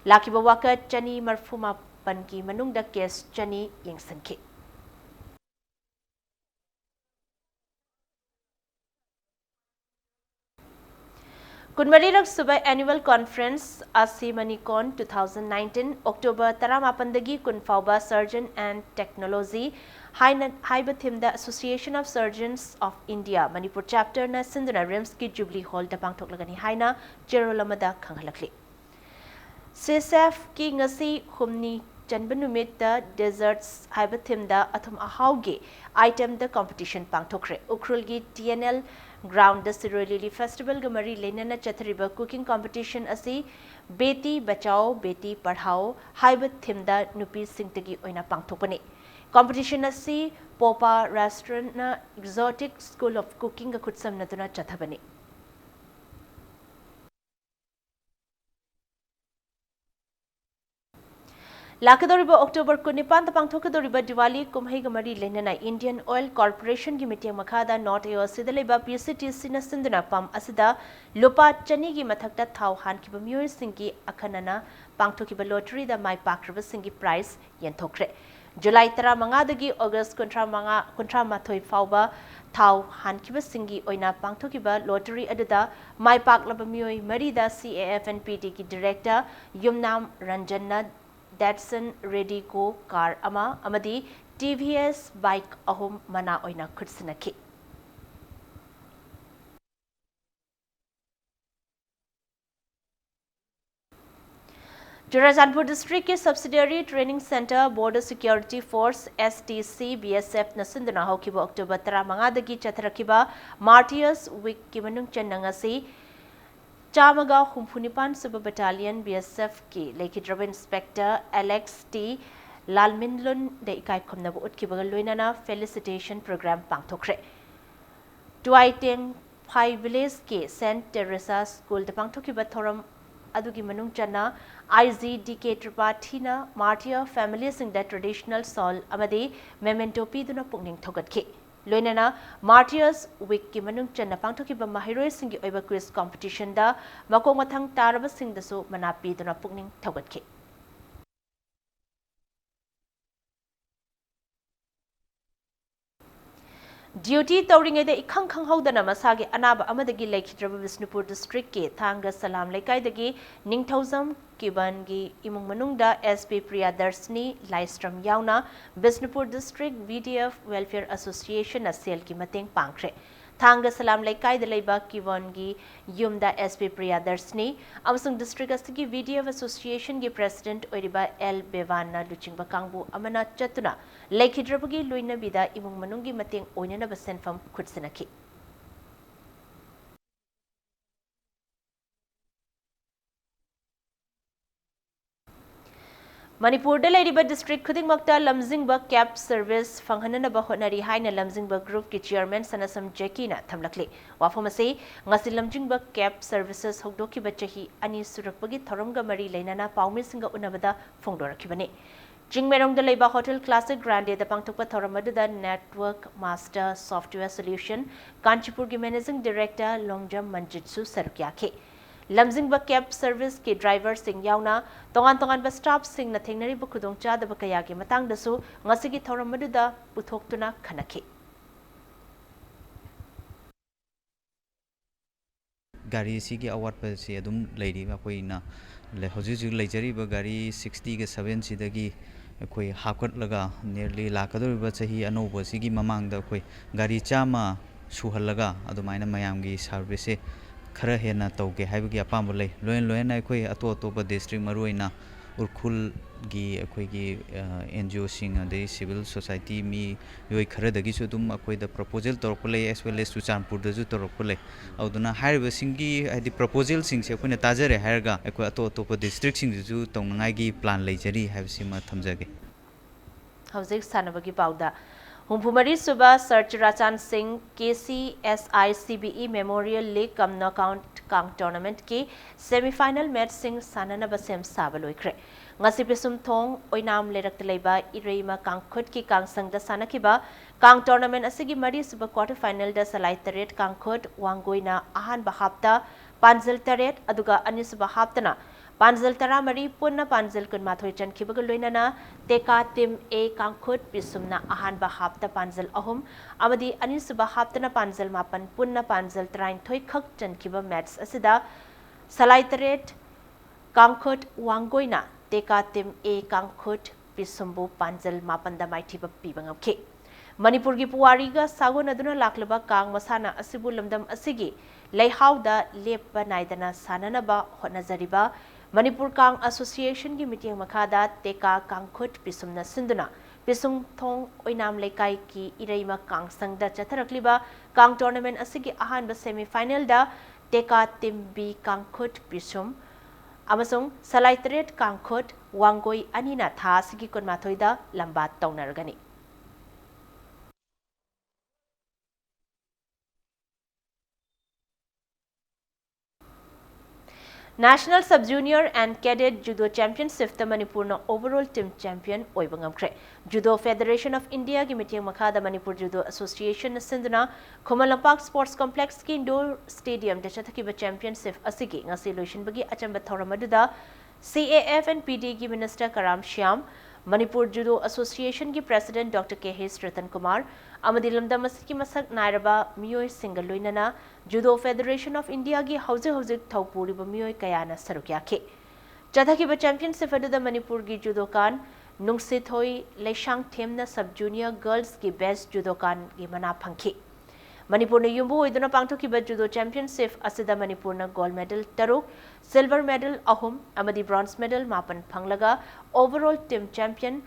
ꯂꯥꯛꯈꯤꯕ ꯋꯥꯀꯠ ꯆꯅꯤ ꯃꯔꯤꯐꯨ ꯃꯥꯄꯟꯒꯤ ꯃꯅꯨꯡꯗ case ꯆꯅꯤ ꯌꯦꯡꯁꯤꯟꯈꯤ꯫ ꯀꯨꯟꯃꯔꯤꯔꯛ ꯁꯨꯕ Annual Conference ꯑꯁꯤ ꯃꯅꯤꯀꯣꯟ two thousand nineteen October ꯇꯔꯥꯃꯥꯄꯟꯗꯒꯤ ꯀꯨꯟ ꯐꯥꯎꯕ Surgeon and Technology ꯍꯥꯏꯅ ꯍꯥꯏꯕ themeꯗ Association of Surgeons of India Manipur Chapterꯅ ꯁꯤꯟꯗꯨꯅ RIMSꯀꯤ Jubilee Hallꯗ ꯄꯥꯡꯊꯣꯛꯂꯒꯅꯤ ꯍꯥꯏꯅ ꯆꯦꯔꯣꯜ ꯑꯃꯗ ꯈꯪꯍꯜꯂꯛꯂꯤ꯫ CSFꯀꯤ ꯉꯁꯤ ꯍꯨꯝꯅꯤ ꯆꯟꯕ ꯅꯨꯃꯤꯠꯇ Desserts ꯍꯥꯏꯕ themeꯗ ꯑꯊꯨꯝ ꯑꯍꯥꯎꯒꯤ itemꯗ competition ꯄꯥꯡꯊꯣꯛꯈ꯭ꯔꯦ꯫ ꯎꯈ꯭ꯔꯨꯜꯒꯤ TNL groundꯗ ꯁꯤꯔꯣꯏ ꯂꯤꯂꯤ festivalꯒ ꯃꯔꯤ ꯂꯩꯅꯅ ꯆꯠꯊꯔꯤꯕ cooking competition ꯑꯁꯤ Beti Bachao Beti Padhao ꯍꯥꯏꯕ themeꯗ ꯅꯨꯄꯤꯁꯤꯡꯇꯒꯤ ꯑꯣꯏꯅ ꯄꯥꯡꯊꯣꯛꯄꯅꯤ꯫ Competition ꯑꯁꯤ Popa Restaurantꯅ Exotic School of Cookingꯒ ꯈꯨꯠꯁꯝꯅꯗꯨꯅ ꯆꯠꯊꯕꯅꯤ꯫ ꯂꯥꯛꯀꯗꯧꯔꯤꯕ October ꯀꯨꯟꯅꯤꯄꯥꯟꯗ ꯄꯥꯡꯊꯣꯛꯀꯗꯧꯔꯤꯕ ꯗꯤꯋꯥꯂꯤ ꯀꯨꯝꯍꯩꯒ ꯃꯔꯤ ꯂꯩꯅꯅ Indian Oil Corporationꯒꯤ ꯃꯤꯠꯌꯦꯡ ꯃꯈꯥꯗ North AOCꯗ ꯂꯩꯕ PCTCꯅ ꯁꯤꯟꯗꯨꯅ pump ꯑꯁꯤꯗ ꯂꯨꯄꯥ ꯆꯅꯤꯒꯤ ꯃꯊꯛꯇ ꯊꯥꯎ ꯍꯥꯟꯈꯤꯕ ꯃꯤꯑꯣꯏꯁꯤꯡꯒꯤ ꯑꯈꯟꯅꯅ ꯄꯥꯡꯊꯣꯛꯈꯤꯕ lotteryꯗ ꯃꯥꯏ ꯄꯥꯛꯈ꯭ꯔꯕꯁꯤꯡꯒꯤ prize ꯌꯦꯟꯊꯣꯛꯈ꯭ꯔꯦ꯫ July ꯇꯔꯥꯃꯉꯥꯗꯒꯤ August ꯀꯨꯟꯊ꯭ꯔꯥ ꯃꯉꯥ, ꯀꯨꯟꯊ꯭ꯔꯥ ꯃꯥꯊꯣꯏ ꯐꯥꯎꯕ ꯊꯥꯎ ꯍꯥꯟꯈꯤꯕꯁꯤꯡꯒꯤ ꯑꯣꯏꯅ ꯄꯥꯡꯊꯣꯛꯈꯤꯕ lottery ꯑꯗꯨꯗ ꯃꯥꯏ ꯄꯥꯛꯂꯕ ꯃꯤꯑꯣꯏ ꯃꯔꯤꯗ CAFNPDꯒꯤ director ꯌꯨꯝꯅꯥꯝ ꯔꯟꯖꯟꯅ Datsun Redi-Go car ꯑꯃ ꯑꯃꯗꯤ TVS bike ꯑꯍꯨꯝ ꯃꯅꯥ ꯑꯣꯏꯅ ꯈꯨꯠꯁꯤꯟꯅꯈꯤ꯫ Churachandpur districtꯀꯤ subsidiary training centre Border Security Force, STC, BSFꯅ ꯁꯤꯟꯗꯨꯅ ꯍꯧꯈꯤꯕ October ꯇꯔꯥꯃꯉꯥꯗꯒꯤ ꯆꯠꯊꯔꯛꯈꯤꯕ Martyrs Weekꯀꯤ ꯃꯅꯨꯡ ꯆꯟꯅ ꯉꯁꯤ ꯆꯥꯝꯃꯒ ꯍꯨꯝꯐꯨ ꯅꯤꯄꯥꯟ ꯁꯨꯕ Battalion BSFꯀꯤ ꯂꯩꯈꯤꯗ꯭ꯔꯕ Inspector Alex T ꯂꯥꯜꯃꯤꯟꯂꯨꯟꯗ ꯏꯀꯥꯏ ꯈꯨꯝꯅꯕ ꯎꯠꯈꯤꯕꯒ ꯂꯣꯏꯅꯅ felicitation program ꯄꯥꯡꯊꯣꯛꯈ꯭ꯔꯦ꯫ ꯇꯨꯋꯥꯏꯇꯦꯡ ꯐꯥꯏ villageꯀꯤ Saint Teresa Schoolꯗ ꯄꯥꯡꯊꯣꯛꯈꯤꯕ ꯊꯧꯔꯝ ꯑꯗꯨꯒꯤ ꯃꯅꯨꯡ ꯆꯟꯅ IG DK ꯇ꯭ꯔꯤꯄꯥꯊꯤꯅ martyr familyꯁꯤꯡꯗ traditional shawl ꯑꯃꯗꯤ memento ꯄꯤꯗꯨꯅ ꯄꯨꯛꯅꯤꯡ ꯊꯧꯒꯠꯈꯤ꯫ ꯂꯣꯏꯅꯅ Martyrs Weekꯀꯤ ꯃꯅꯨꯡ ꯆꯟꯅ ꯄꯥꯡꯊꯣꯛꯈꯤꯕ ꯃꯍꯩꯔꯣꯏꯁꯤꯡꯒꯤ ꯑꯣꯏꯕ quiz competitionꯗ ꯃꯀꯣꯛ ꯃꯊꯪ ꯇꯥꯔꯕꯁꯤꯡꯗꯁꯨ ꯃꯅꯥ ꯄꯤꯗꯨꯅ ꯄꯨꯛꯅꯤꯡ ꯊꯧꯒꯠꯈꯤ꯫ Duty ꯇꯧꯔꯤꯉꯩꯗ ꯏꯈꯪ ꯈꯪꯍꯧꯗꯅ ꯃꯁꯥꯒꯤ ꯑꯅꯥꯕ ꯑꯃꯗꯒꯤ ꯂꯩꯈꯤꯗ꯭ꯔꯕ ꯕꯤꯁꯅꯨꯄꯨꯔ district ꯀꯤ ꯊꯥꯡꯒ ꯁꯂꯥꯝ ꯂꯩꯀꯥꯏꯗꯒꯤ ꯅꯤꯡꯊꯧꯖꯝ ꯀꯤꯕꯟꯒꯤ ꯏꯃꯨꯡ ꯃꯅꯨꯡꯗ S P ꯄ꯭ꯔꯤꯌꯥꯗꯔꯁꯅꯤ ꯂꯥꯏꯁ꯭ꯔꯝ ꯌꯥꯎꯅ Bishnupur district V D F Welfare Association ꯅ ꯁꯦꯜꯒꯤ ꯃꯇꯦꯡ ꯄꯥꯡꯈ꯭ꯔꯦ꯫ ꯊꯥꯡꯒ ꯁꯂꯥꯝ ꯂꯩꯀꯥꯏꯗ ꯂꯩꯕ ꯀꯤꯕꯟꯒꯤ ꯌꯨꯝꯗ S P ꯄ꯭ꯔꯤꯌꯥꯗꯔꯁꯅꯤ ꯑꯃꯁꯨꯡ district ꯑꯁꯤꯒꯤ V D F Association ꯒꯤ president ꯑꯣꯏꯔꯤꯕ L ꯕꯦꯕꯥꯟꯅ ꯂꯨꯆꯤꯡꯕ ꯀꯥꯡꯕꯨ ꯑꯃꯅ ꯆꯠꯇꯨꯅ ꯂꯩꯈꯤꯗ꯭ꯔꯕꯒꯤ ꯂꯣꯏꯅꯕꯤꯗ ꯏꯃꯨꯡ ꯃꯅꯨꯡꯒꯤ ꯃꯇꯦꯡ ꯑꯣꯏꯅꯅꯕ ꯁꯦꯟꯐꯝ ꯈꯨꯠꯁꯤꯟꯅꯈꯤ꯫ ꯃꯅꯤꯄꯨꯔꯗ ꯂꯩꯔꯤꯕ district ꯈꯨꯗꯤꯡꯃꯛꯇ ꯂꯝꯖꯤꯡꯕ cab service ꯐꯪꯍꯟꯅꯅꯕ ꯍꯣꯠꯅꯔꯤ ꯍꯥꯏꯅ ꯂꯝꯖꯤꯡꯕ group ꯀꯤ chairman ꯁꯅꯥꯁꯝ ꯖꯦꯀꯤꯅ ꯊꯝꯂꯛꯂꯤ꯫ ꯋꯥꯐꯝ ꯑꯁꯤ ꯉꯁꯤ ꯂꯝꯖꯤꯡꯕ cab services ꯍꯧꯗꯣꯛꯈꯤꯕ ꯆꯍꯤ ꯑꯅꯤ ꯁꯨꯔꯛꯄꯒꯤ ꯊꯧꯔꯝꯒ ꯃꯔꯤ ꯂꯩꯅꯅ ꯄꯥꯎꯃꯤꯁꯤꯡꯒ ꯎꯅꯕꯗ ꯐꯣꯡꯗꯣꯔꯛꯈꯤꯕꯅꯤ꯫ ꯆꯤꯡꯃꯩꯔꯣꯡꯗ ꯂꯩꯕ Hotel Classic Grande ꯗ ꯄꯥꯡꯊꯣꯛꯄ ꯊꯧꯔꯝ ꯑꯗꯨꯗ Network Master Software Solution ꯀꯥꯟꯆꯤꯄꯨꯔꯒꯤ managing director Longjam ꯃꯟꯖꯤꯠꯁꯨ ꯁꯔꯨꯛ ꯌꯥꯈꯤ꯫ ꯂꯝꯖꯤꯡꯕ cab service ꯀꯤ driver ꯁꯤꯡ ꯌꯥꯎꯅ ꯇꯣꯉꯥꯟ ꯇꯣꯉꯥꯟꯕ staff ꯁꯤꯡꯅ ꯊꯦꯡꯅꯔꯤꯕ ꯈꯨꯗꯣꯡꯆꯥꯗꯕ ꯀꯌꯥꯒꯤ ꯃꯇꯥꯡꯗꯁꯨ ꯉꯁꯤꯒꯤ ꯊꯧꯔꯝ ꯑꯗꯨꯗ ꯄꯨꯊꯣꯛꯇꯨꯅ ꯈꯟꯅꯈꯤ꯫ ꯒꯥꯔꯤꯁꯤꯒꯤ ꯑꯋꯥꯠꯄꯁꯤ ꯑꯗꯨꯝ ꯂꯩꯔꯤ꯫ ꯑꯩꯈꯣꯏꯅ ꯂꯩ-, ꯍꯧꯖꯤꯛ ꯍꯧꯖꯤꯛ ꯂꯩꯖꯔꯤꯕ ꯒꯥꯔꯤ sixty ꯒ seven ꯁꯤꯗꯒꯤ ꯑꯩꯈꯣꯏ ꯍꯥꯞꯀꯠꯂꯒ nearly ꯂꯥꯛꯀꯗꯧꯔꯤꯕ ꯆꯍꯤ ꯑꯅꯧꯕꯁꯤꯒꯤ ꯃꯃꯥꯡꯗ ꯑꯩꯈꯣꯏ ꯒꯥꯔꯤ ꯆꯥꯝꯃ ꯁꯨꯍꯜꯂꯒ ꯑꯗꯨꯃꯥꯏꯅ ꯃꯌꯥꯝꯒꯤ service ꯁꯦ ꯈꯔ ꯍꯦꯟꯅ ꯇꯧꯒꯦ ꯍꯥꯏꯕꯒꯤ ꯑꯄꯥꯝꯕ ꯂꯩ꯫ ꯂꯣꯏꯅ ꯂꯣꯏꯅꯅ ꯑꯩꯈꯣꯏ ꯑꯇꯣꯞ ꯑꯇꯣꯞꯄ district, ꯃꯔꯨꯑꯣꯏꯅ ꯎꯔꯈꯨꯜꯒꯤ ꯑꯩꯈꯣꯏꯒꯤ, ꯑ, N G O ꯁꯤꯡ, ꯑꯗꯩ civil society ꯃꯤꯑꯣꯏ ꯈꯔꯗꯒꯤꯁꯨ ꯑꯗꯨꯝ ꯑꯩꯈꯣꯏꯗ proposal ꯇꯧꯔꯛꯄ ꯂꯩ, as well as ꯆꯨꯔꯆꯥꯟꯄꯨꯔꯗꯁꯨ ꯇꯧꯔꯛꯄ ꯂꯩ꯫ ꯑꯗꯨꯅ ꯍꯥꯏꯔꯤꯕꯁꯤꯡꯒꯤ, ꯍꯥꯏꯗꯤ, proposal ꯁꯤꯡꯁꯦ ꯑꯩꯈꯣꯏꯅ ꯇꯥꯖꯔꯦ ꯍꯥꯏꯔꯒ ꯑꯩꯈꯣꯏ ꯑꯇꯣꯞ ꯑꯇꯣꯞꯄ district ꯁꯤꯡꯗꯁꯨ ꯇꯧꯅꯉꯥꯏꯒꯤ plan ꯂꯩꯖꯔꯤ ꯍꯥꯏꯕꯁꯤꯃ ꯊꯝꯖꯒꯦ꯫ ꯍꯧꯖꯤꯛ ꯁꯥꯟꯅꯕꯒꯤ ꯄꯥꯎꯗ꯫ ꯍꯨꯝꯐꯨ ꯃꯔꯤ ꯁꯨꯕ Sir ꯆꯨꯔꯥꯆꯥꯟ ꯁꯤꯡ K C S I C B E Memorial League cum Knockout ꯀꯥꯡ tournament ꯀꯤ semi final match ꯁꯤꯡ ꯁꯥꯟꯅꯅꯕ ꯁꯦꯝ ꯁꯥꯕ ꯂꯣꯏꯈ꯭ꯔꯦ꯫ ꯉꯁꯤ ꯄꯤꯁꯨꯝꯊꯣꯡ ꯑꯣꯏꯅꯥꯝ ꯂꯩꯔꯛꯇ ꯂꯩꯕ ꯏꯔꯩꯃ ꯀꯥꯡꯈꯨꯠꯀꯤ ꯀꯥꯡꯁꯪꯗ ꯁꯥꯟꯅꯈꯤꯕ ꯀꯥꯡ tournament ꯑꯁꯤꯒꯤ ꯃꯔꯤ ꯁꯨꯕ quarter final ꯗ ꯁꯂꯥꯏ ꯇꯔꯦꯠ ꯀꯥꯡꯈꯨꯠ ꯋꯥꯡꯒꯣꯏꯅ ꯑꯍꯥꯟꯕ half ꯇ ꯄꯥꯟꯖꯜ ꯇꯔꯦꯠ, ꯑꯗꯨꯒ ꯑꯅꯤꯁꯨꯕ half ꯇꯅ ꯄꯥꯟꯖꯜ ꯇꯔꯥꯃꯔꯤ, ꯄꯨꯟꯅ ꯄꯥꯟꯖꯜ ꯀꯨꯟꯃꯥꯊꯣꯏ ꯆꯟꯈꯤꯕꯒ ꯂꯣꯏꯅꯅ ꯇꯦꯀꯥ ꯇꯤꯝ ꯑꯦ ꯀꯥꯡꯈꯨꯠ ꯄꯤꯁꯨꯝꯅ ꯑꯍꯥꯟꯕ ꯍꯥꯞꯇ ꯄꯥꯟꯖꯜ ꯑꯍꯨꯝ ꯑꯃꯗꯤ ꯑꯅꯤꯁꯨꯕ ꯍꯥꯞꯇꯅ ꯄꯥꯟꯖꯜ ꯃꯥꯄꯟ, ꯄꯨꯟꯅ ꯄꯥꯟꯖꯜ ꯇꯔꯥꯅꯤꯊꯣꯏ ꯈꯛ ꯆꯟꯈꯤꯕ ꯃꯦꯠꯆ ꯑꯁꯤꯗ ꯁꯂꯥꯏ ꯇꯔꯦꯠ ꯀꯥꯡꯈꯨꯠ ꯋꯥꯡꯒꯣꯏꯅ ꯇꯦꯀꯥ ꯇꯤꯝ ꯑꯦ ꯀꯥꯡꯈꯨꯠ ꯄꯤꯁꯨꯝꯕꯨ ꯄꯥꯟꯖꯜ ꯃꯥꯄꯟꯗ ꯃꯥꯏꯊꯤꯕ ꯄꯤꯕ ꯉꯝꯈꯤ꯫ ꯃꯅꯤꯄꯨꯔꯒꯤ ꯄꯨꯋꯥꯔꯤꯒ ꯁꯥꯒꯣꯟꯅꯗꯨꯅ ꯂꯥꯛꯂꯤꯕ ꯀꯥꯡ ꯃꯁꯥꯟꯅ ꯑꯁꯤꯕꯨ ꯂꯝꯗꯝ ꯑꯁꯤꯒꯤ ꯂꯩꯍꯥꯎꯗ ꯂꯦꯞꯄ ꯅꯥꯏꯗꯅ ꯁꯥꯟꯅꯅꯕ ꯍꯣꯠꯅꯖꯔꯤꯕ ꯃꯅꯤꯄꯨꯔ ꯀꯥꯡ ꯑꯦꯁꯣꯁꯤꯌꯦꯁꯟꯒꯤ ꯃꯤꯠꯌꯦꯡ ꯃꯈꯥꯗ ꯇꯦꯀꯥ ꯀꯥꯡꯈꯨꯠ ꯄꯤꯁꯨꯝꯅ ꯁꯤꯟꯗꯨꯅ ꯄꯤꯁꯨꯝꯊꯣꯡ ꯑꯣꯏꯅꯥꯝ ꯂꯩꯀꯥꯏꯒꯤ ꯏꯔꯩꯃ ꯀꯥꯡꯁꯪꯗ ꯆꯠꯊꯔꯛꯂꯤꯕ ꯀꯥꯡ ꯇꯣꯔꯅꯥꯃꯦꯟ ꯑꯁꯤꯒꯤ ꯑꯍꯥꯟꯕ ꯁꯦꯃꯤ ꯐꯥꯏꯅꯦꯜꯗ ꯇꯦꯀꯥ ꯇꯤꯝ ꯕꯤ ꯀꯥꯡꯈꯨꯠ ꯄꯤꯁꯨꯝ ꯑꯃꯁꯨꯡ ꯁꯂꯥꯏ ꯇꯔꯦꯠ ꯀꯥꯡꯈꯨꯠ ꯋꯥꯡꯒꯣꯏ ꯑꯅꯤꯅ ꯊꯥ ꯑꯁꯤꯒꯤ ꯀꯨꯟꯃꯥꯊꯣꯏꯗ ꯂꯝꯕꯥ ꯇꯧꯅꯔꯒꯅꯤ꯫ National Sub Junior and Cadet Judo Championship ꯇ ꯃꯅꯤꯄꯨꯔꯅ overall team champion ꯑꯣꯏꯕ ꯉꯝꯈ꯭ꯔꯦ꯫ Judo Federation of India ꯒꯤ ꯃꯤꯠꯌꯦꯡ ꯃꯈꯥꯗ ꯃꯅꯤꯄꯨꯔ ꯖꯨꯗꯣ ꯑꯦꯁꯣꯁꯤꯌꯦꯁꯟꯅ ꯁꯤꯟꯗꯨꯅ ꯈꯨꯃꯟ ꯂꯝꯄꯥꯛ Sports Complex ꯀꯤ indoor stadium ꯗ ꯆꯠꯊꯈꯤꯕ championship ꯑꯁꯤꯒꯤ ꯉꯁꯤ ꯂꯣꯏꯁꯤꯟꯕꯒꯤ ꯑꯆꯝꯕ ꯊꯧꯔꯝ ꯑꯗꯨꯗ C A F and P D ꯒꯤ minister ꯀꯔꯥꯝ ꯁ꯭ꯌꯥꯝ, ꯃꯅꯤꯄꯨꯔ ꯖꯨꯗꯣ ꯑꯦꯁꯣꯁꯤꯌꯦꯁꯟꯒꯤ president Doctor K H Ratan Kumar ꯑꯃꯗꯤ ꯂꯝꯗꯝ ꯑꯁꯤꯒꯤ ꯃꯁꯛ ꯅꯥꯏꯔꯕ ꯃꯤꯑꯣꯏꯁꯤꯡꯒ ꯂꯣꯏꯅꯅ Judo Federation of India ꯒꯤ ꯍꯧꯖꯤꯛ ꯍꯧꯖꯤꯛ ꯊꯧ ꯄꯨꯔꯤꯕ ꯃꯤꯑꯣꯏ ꯀꯌꯥꯅ ꯁꯔꯨꯛ ꯌꯥꯈꯤ꯫ ꯆꯠꯊꯈꯤꯕ championship ꯑꯗꯨꯗ ꯃꯅꯤꯄꯨꯔꯒꯤ ꯖꯨꯗꯣꯀꯥꯟ ꯅꯨꯡꯁꯤꯊꯣꯏ ꯂꯩꯁꯥꯡꯊꯦꯝꯅ sub junior girls ꯀꯤ best ꯖꯨꯗꯣꯀꯥꯟꯒꯤ ꯃꯅꯥ ꯐꯪꯈꯤ꯫ ꯃꯅꯤꯄꯨꯔꯅ ꯌꯨꯝꯕꯨ ꯑꯣꯏꯗꯨꯅ ꯄꯥꯡꯊꯣꯛꯈꯤꯕ ꯖꯨꯗꯣ championship ꯑꯁꯤꯗ ꯃꯅꯤꯄꯨꯔꯅ gold medal ꯇꯔꯨꯛ, silver medal ꯑꯍꯨꯝ ꯑꯃꯗꯤ bronze medal ꯃꯥꯄꯟ ꯐꯪꯂꯒ overall team champion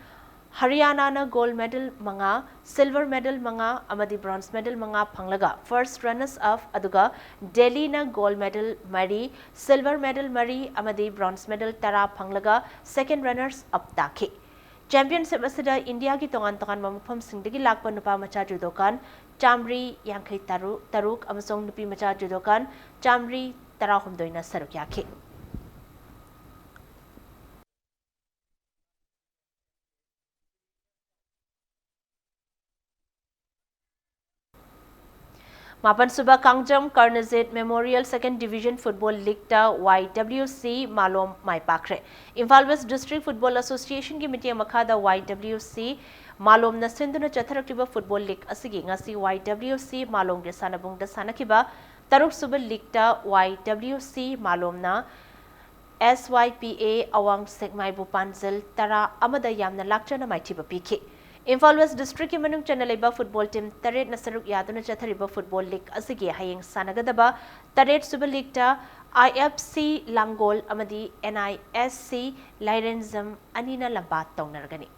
ꯍꯔꯤꯌꯥꯅꯥꯅ gold medal ꯃꯉꯥ, silver medal ꯃꯉꯥ ꯑꯃꯗꯤ bronze medal ꯃꯉꯥ ꯐꯪꯂꯒ first runners up, ꯑꯗꯨꯒ ꯗꯦꯜꯂꯤꯅ gold medal ꯃꯔꯤ, silver medal ꯃꯔꯤ ꯑꯃꯗꯤ bronze medal ꯇꯔꯥ ꯐꯪꯂꯒ second runners up ꯇꯥꯈꯤ꯫ Championship ꯑꯁꯤꯗ ꯏꯟꯗꯤꯌꯥꯒꯤ ꯇꯣꯉꯥꯟ ꯇꯣꯉꯥꯟꯕ ꯃꯐꯝꯁꯤꯡꯗꯒꯤ ꯂꯥꯛꯄ ꯅꯨꯄꯥ ꯃꯆꯥ ꯖꯨꯗꯣꯀꯥꯟ ꯆꯥꯃꯔꯤ ꯌꯥꯡꯈꯩ ꯇꯔꯨꯛ, ꯇꯔꯨꯛ ꯑꯃꯁꯨꯡ ꯅꯨꯄꯤ ꯃꯆꯥ ꯖꯨꯗꯣꯀꯥꯟ ꯆꯥꯃꯔꯤ ꯇꯔꯥꯍꯨꯝꯗꯣꯏꯅ ꯁꯔꯨꯛ ꯌꯥꯈꯤ꯫ ꯃꯥꯄꯟꯁꯨꯕ ꯀꯥꯡꯖꯝ ꯀꯔꯅꯖꯤꯠ Memorial Second Division Football Leagueꯇ Y W C ꯃꯥꯂꯣꯝ ꯃꯥꯏ ꯄꯥꯛꯈ꯭ꯔꯦ꯫ ꯏꯝꯐꯥꯜ West District Football Associationꯒꯤ ꯃꯤꯠꯌꯦꯡ ꯃꯈꯥꯗ Y W C ꯃꯥꯂꯣꯝꯅ ꯁꯤꯟꯗꯨꯅ ꯆꯠꯊꯔꯛꯂꯤꯕ football league ꯑꯁꯤꯒꯤ ꯉꯁꯤ Y W C ꯃꯥꯂꯣꯝꯒꯤ ꯁꯥꯟꯅꯕꯨꯡꯗ ꯁꯥꯟꯅꯈꯤꯕ ꯇꯔꯨꯛꯁꯨꯕ leagueꯇ Y W C ꯃꯥꯂꯣꯝꯅ S Y P A ꯑꯋꯥꯡ ꯁꯦꯛꯃꯥꯏꯕꯨ ꯄꯥꯟꯖꯜ ꯇꯔꯥ ꯑꯃꯗ ꯌꯥꯝꯅ ꯂꯥꯛꯆꯅ ꯃꯥꯏꯊꯤꯕ ꯄꯤꯈꯤ꯫ ꯏꯝꯐꯥꯜ West Districtꯀꯤ ꯃꯅꯨꯡ ꯆꯟꯅ ꯂꯩꯕ football team ꯇꯔꯦꯠꯅ ꯁꯔꯨꯛ ꯌꯥꯗꯨꯅ ꯆꯠꯊꯔꯤꯕ football league ꯑꯁꯤꯒꯤ ꯍꯌꯦꯡ ꯁꯥꯟꯅꯒꯗꯕ ꯇꯔꯦꯠꯁꯨꯕ leagueꯇ I F C ꯂꯥꯡꯒꯣꯜ ꯑꯃꯗꯤ N I S C ꯂꯥꯏꯔꯦꯟꯖꯝ ꯑꯅꯤꯅ ꯂꯝꯕꯥ ꯇꯧꯅꯔꯒꯅꯤ꯫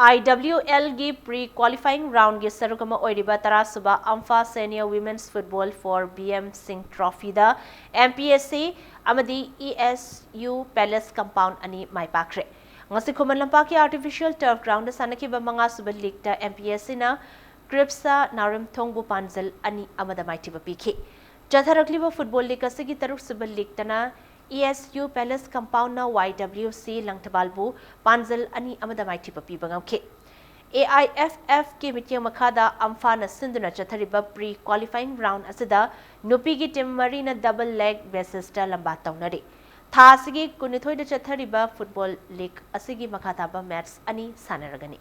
I W Lꯒꯤ pre qualifying roundꯒꯤ ꯁꯔꯨꯛ ꯑꯃ ꯑꯣꯏꯔꯤꯕ ꯇꯔꯥꯁꯨꯕ ꯑꯝꯐꯥ Senior Women's Football for B M Singh Trophyꯗ M P S C ꯑꯃꯗꯤ E S U Palace Compound ꯑꯅꯤ ꯃꯥꯏ ꯄꯥꯛꯈ꯭ꯔꯦ꯫ ꯉꯁꯤ ꯈꯨꯃꯟ ꯂꯝꯄꯥꯛꯀꯤ artificial turf groundꯗ ꯁꯥꯟꯅꯈꯤꯕ ꯃꯉꯥꯁꯨꯕ leagueꯇ M P S Cꯅ ꯀ꯭ꯔꯤꯞꯁꯥ ꯅꯥꯎꯔꯦꯝꯊꯣꯡꯕꯨ ꯄꯥꯟꯖꯜ ꯑꯅꯤ ꯑꯃꯗ ꯃꯥꯏꯊꯤꯕ ꯄꯤꯈꯤ꯫ ꯆꯠꯊꯔꯛꯂꯤꯕ football league ꯑꯁꯤꯒꯤ ꯇꯔꯨꯛꯁꯨꯕ leagueꯇꯅ E S U Palace Compoundꯅ Y W C ꯂꯪꯊꯕꯥꯜꯕꯨ ꯄꯥꯟꯖꯜ ꯑꯅꯤ ꯑꯃꯗ ꯃꯥꯏꯊꯤꯕ ꯄꯤꯕ ꯉꯝꯈꯤ꯫ A I F Fꯀꯤ ꯃꯤꯠꯌꯦꯡ ꯃꯈꯥꯗ ꯑꯝꯐꯥꯅ ꯁꯤꯟꯗꯨꯅ ꯆꯠꯊꯔꯤꯕ pre qualifying round ꯑꯁꯤꯗ ꯅꯨꯄꯤꯒꯤ team ꯃꯔꯤꯅ double leg basisꯇ ꯂꯝꯕꯥ ꯇꯧꯅꯔꯤ꯫ ꯊꯥ ꯑꯁꯤꯒꯤ ꯀꯨꯟꯅꯤꯊꯣꯏꯗ ꯆꯠꯊꯔꯤꯕ football league ꯑꯁꯤꯒꯤ ꯃꯈꯥ ꯇꯥꯕ match ꯑꯅꯤ ꯁꯥꯟꯅꯔꯒꯅꯤ꯫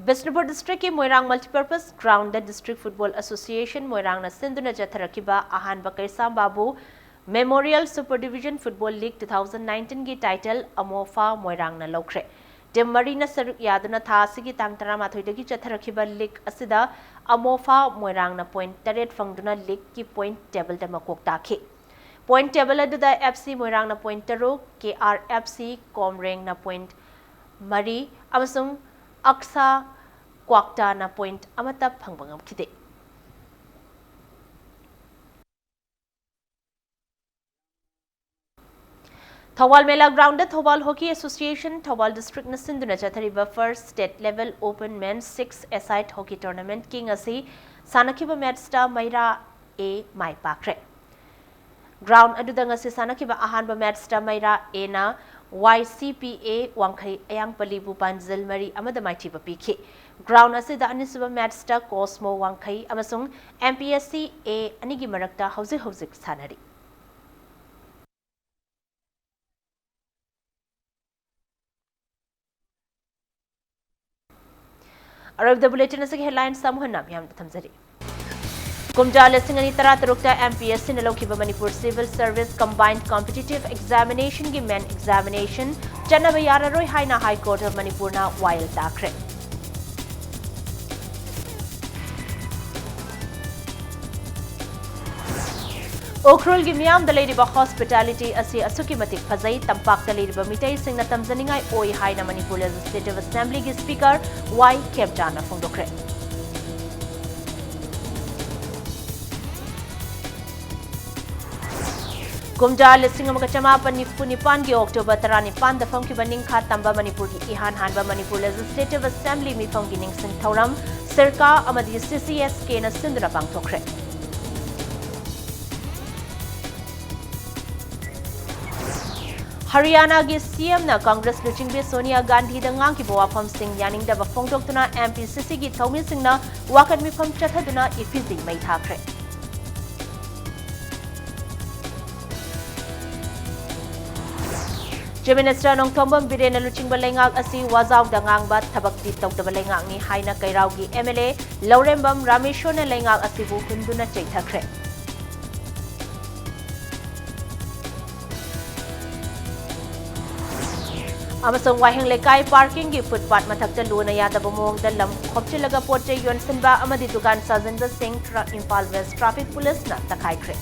ꯕꯤꯁꯅꯨꯄꯨꯔ districtꯀꯤ ꯃꯣꯏꯔꯥꯡ Multipurpose Groundꯗ District Football Association ꯃꯣꯏꯔꯥꯡꯅ ꯁꯤꯟꯗꯨꯅ ꯆꯠꯊꯔꯛꯈꯤꯕ ꯑꯍꯥꯟꯕ ꯀꯩꯁꯥꯝꯕꯥꯕꯨ Memorial Super Division Football League two thousand nineteenꯒꯤ title ꯑꯃꯣꯐꯥ ꯃꯣꯏꯔꯥꯡꯅ ꯂꯧꯈ꯭ꯔꯦ꯫ Team ꯃꯔꯤꯅ ꯁꯔꯨꯛ ꯌꯥꯗꯨꯅ ꯊꯥ ꯑꯁꯤꯒꯤ ꯇꯥꯡ ꯇꯔꯥꯃꯥꯊꯣꯏꯗꯒꯤ ꯆꯠꯊꯔꯛꯈꯤꯕ league ꯑꯁꯤꯗ ꯑꯃꯣꯐꯥ ꯃꯣꯏꯔꯥꯡꯅ point ꯇꯔꯦꯠ ꯐꯪꯗꯨꯅ leagueꯀꯤ point tableꯗ ꯃꯀꯣꯛ ꯇꯥꯈꯤ꯫ Point table ꯑꯗꯨꯗ F C ꯃꯣꯏꯔꯥꯡꯅ point ꯇꯔꯨꯛ, K R F C ꯀꯣꯝꯔꯦꯡꯅ point ꯃꯔꯤ ꯑꯃꯁꯨꯡ ꯑꯛꯁꯥ ꯀ꯭ꯋꯥꯛꯇꯥꯅ point ꯑꯃꯠꯇ ꯐꯪꯕ ꯉꯝꯈꯤꯗꯦ꯫ Thoubal Mela ground Thoubal hockey association Thoubal ꯗꯤꯁꯇ꯭ꯔꯤꯛꯅ ꯁꯤꯟꯗꯨꯅ ꯆꯠꯊꯔꯤꯕ first state level open men six a side hockey ꯇꯣꯔꯅꯥꯃꯦꯟꯠꯀꯤ ꯉꯁꯤ ꯁꯥꯟꯅꯈꯤꯕ ꯃꯦꯠꯁꯇ ꯃꯩꯔꯥ ꯑꯦ ꯃꯥꯏ ꯄꯥꯛꯈ꯭ꯔꯦ꯫ ꯒ꯭ꯔꯥꯎꯟ ꯑꯗꯨꯗ ꯉꯁꯤ ꯁꯥꯟꯅꯈꯤꯕ ꯑꯍꯥꯟꯕ ꯃꯦꯠꯁꯇ ꯃꯩꯔꯥ ꯑꯦꯅ ꯋꯥꯏ ꯁꯤ ꯄꯤ ꯑꯦ ꯋꯥꯡꯈꯩ ꯑꯌꯥꯡꯄꯜꯂꯤꯕꯨ ꯄꯥꯟꯖꯜ ꯃꯔꯤ ꯑꯃꯗ ꯃꯥꯏꯊꯤꯕ ꯄꯤꯈꯤ꯫ ꯒ꯭ꯔꯥꯎꯟ ꯑꯁꯤꯗ ꯑꯅꯤꯁꯨꯕ ꯃꯦꯠꯁꯇ ꯀꯣꯁꯃꯣ ꯋꯥꯡꯈꯩ ꯑꯃꯁꯨꯡ ꯑꯦꯝ ꯄꯤ ꯑꯦꯁ ꯁꯤ ꯑꯦ ꯑꯅꯤꯒꯤ ꯃꯔꯛꯇ ꯍꯧꯖꯤꯛ ꯍꯧꯖꯤꯛ ꯁꯥꯟꯅꯔꯤ꯫ ꯑꯔꯣꯏꯕꯗ ꯕꯨꯂꯦꯇꯤꯟ ꯑꯁꯤꯒꯤ ꯍꯦꯗꯂꯥꯏꯟꯁ ꯑꯃꯨꯛ ꯍꯟꯅ ꯃꯤꯌꯥꯝꯗ ꯊꯝꯖꯔꯤ꯫ ꯀꯨꯝꯖꯥ ꯂꯤꯁꯤꯡ ꯑꯅꯤ ꯇꯔꯥꯇꯔꯨꯛꯇ ꯑꯦꯝ ꯄꯤ ꯑꯦꯁ ꯁꯤꯅ ꯂꯧꯈꯤꯕ Manipur civil service combined competitive ꯑꯦꯛꯖꯥꯃꯤꯅꯦꯁꯟꯒꯤ ꯃꯦꯟ ꯑꯦꯛꯖꯥꯃꯤꯅꯦꯁꯟ ꯆꯠꯅꯕ ꯌꯥꯔꯔꯣꯏ ꯍꯥꯏꯅ ꯍꯥꯏ ꯀꯣꯔꯠ ꯑꯣꯐ ꯃꯅꯤꯄꯨꯔꯅ ꯋꯥꯌꯦꯜ ꯇꯥꯈ꯭ꯔꯦ꯫ ꯎꯈ꯭ꯔꯨꯜꯒꯤ ꯃꯤꯌꯥꯝꯗ ꯂꯩꯔꯤꯕ ꯍꯣꯁꯄꯤꯇꯥꯂꯤꯇꯤ ꯑꯁꯤ ꯑꯁꯨꯛꯀꯤ ꯃꯇꯤꯛ ꯐꯖꯩ, ꯇꯝꯄꯥꯛꯇ ꯂꯩꯔꯤꯕ ꯃꯤꯇꯩꯁꯤꯡꯅ ꯇꯝꯖꯅꯤꯡꯉꯥꯏ ꯑꯣꯏ ꯍꯥꯏꯅ ꯃꯅꯤꯄꯨꯔ ꯂꯦꯖꯤꯁꯂꯦꯇꯤꯚ ꯑꯦꯁꯦꯝꯕ꯭ꯂꯤꯒꯤ ꯁ꯭ꯄꯤꯀꯔ ꯋꯥꯏ ꯈꯦꯝꯆꯥꯅ ꯐꯣꯡꯗꯣꯛꯈ꯭ꯔꯦ꯫ ꯀꯨꯝꯖꯥ ꯂꯤꯁꯤꯡ ꯑꯃꯒ ꯆꯃꯥꯄꯟ ꯅꯤꯐꯨ ꯅꯤꯄꯥꯟꯒꯤ ꯑꯣꯛꯇꯣꯕꯔ ꯇꯔꯥꯅꯤꯄꯥꯟꯗ ꯐꯝꯈꯤꯕ ꯅꯤꯡꯈꯥ ꯇꯝꯕ ꯃꯅꯤꯄꯨꯔꯒꯤ ꯏꯍꯥꯟ ꯍꯥꯟꯕ ꯃꯅꯤꯄꯨꯔ ꯂꯦꯖꯤꯁꯂꯦꯇꯤꯚ ꯑꯦꯁꯦꯝꯕ꯭ꯂꯤ ꯃꯤꯐꯝꯒꯤ ꯅꯤꯡꯁꯤꯡ ꯊꯧꯔꯝ ꯁꯤꯔꯀꯥ ꯑꯃꯗꯤ ꯁꯤ ꯁꯤ ꯑꯦꯁ ꯀꯦꯅ ꯁꯤꯟꯗꯨꯅ ꯄꯥꯡꯊꯣꯛꯈ꯭ꯔꯦ꯫ ꯍꯔꯤꯌꯥꯅꯥꯒꯤ ꯁꯤ ꯑꯦꯝꯅ ꯀꯪꯒ꯭ꯔꯦꯁ ꯂꯨꯆꯤꯡꯕꯤ ꯁꯣꯅꯤꯌꯥ ꯒꯥꯟꯙꯤꯗ ꯉꯥꯡꯈꯤꯕ ꯋꯥꯐꯝꯁꯤꯡ ꯌꯥꯅꯤꯡꯗꯕ ꯐꯣꯡꯗꯣꯛꯇꯨꯅ ꯑꯦꯝ ꯄꯤ ꯁꯤ ꯁꯤꯒꯤ ꯊꯧꯃꯤꯁꯤꯡꯅ ꯋꯥꯀꯠ ꯃꯤꯐꯝ ꯆꯠꯊꯗꯨꯅ ꯏꯐꯤꯖꯤ ꯃꯩ ꯊꯥꯈ꯭ꯔꯦ꯫ ꯆꯤꯐ ꯃꯤꯅꯤꯁꯇꯔ ꯅꯣꯡꯊꯣꯝꯕꯝ ꯕꯤꯔꯦꯟꯅ ꯂꯨꯆꯤꯡꯕ ꯂꯩꯉꯥꯛ ꯑꯁꯤ ꯋꯥꯖꯥꯎꯗ ꯉꯥꯡꯕ, ꯊꯕꯛꯇꯤ ꯇꯧꯗꯕ ꯂꯩꯉꯥꯛꯅꯤ ꯍꯥꯏꯅ ꯀꯩꯔꯥꯎꯒꯤ ꯑꯦꯝ ꯑꯦꯜ ꯑꯦ ꯂꯧꯔꯦꯝꯕꯝ ꯔꯥꯃꯦꯁꯣꯔꯅ ꯂꯩꯉꯥꯛ ꯑꯁꯤꯕꯨ ꯍꯨꯟꯗꯨꯅ ꯆꯩꯊꯈ꯭ꯔꯦ꯫ ꯑꯃꯁꯨꯡ ꯋꯥꯍꯦꯡ ꯂꯩꯀꯥꯏ ꯄꯥꯔꯀꯤꯡꯒꯤ ꯐꯨꯠꯄꯥꯠ ꯃꯊꯛꯇ ꯂꯨꯅ ꯌꯥꯗꯕ ꯃꯑꯣꯡꯗ ꯂꯝ ꯈꯣꯞꯆꯤꯜꯂꯒ ꯄꯣꯠ ꯆꯩ ꯌꯣꯟꯁꯤꯟꯕ ꯑꯃꯗꯤ ꯗꯨꯀꯥꯟ ꯁꯥꯖꯤꯟꯕꯁꯤꯡ ꯇ꯭ꯔꯥ-, ꯏꯝꯐꯥꯜ ꯋꯦꯁ ꯇ꯭ꯔꯥꯐꯤꯛ ꯄꯨꯂꯤꯁꯅ ꯇꯛꯈꯥꯏꯈ꯭ꯔꯦ꯫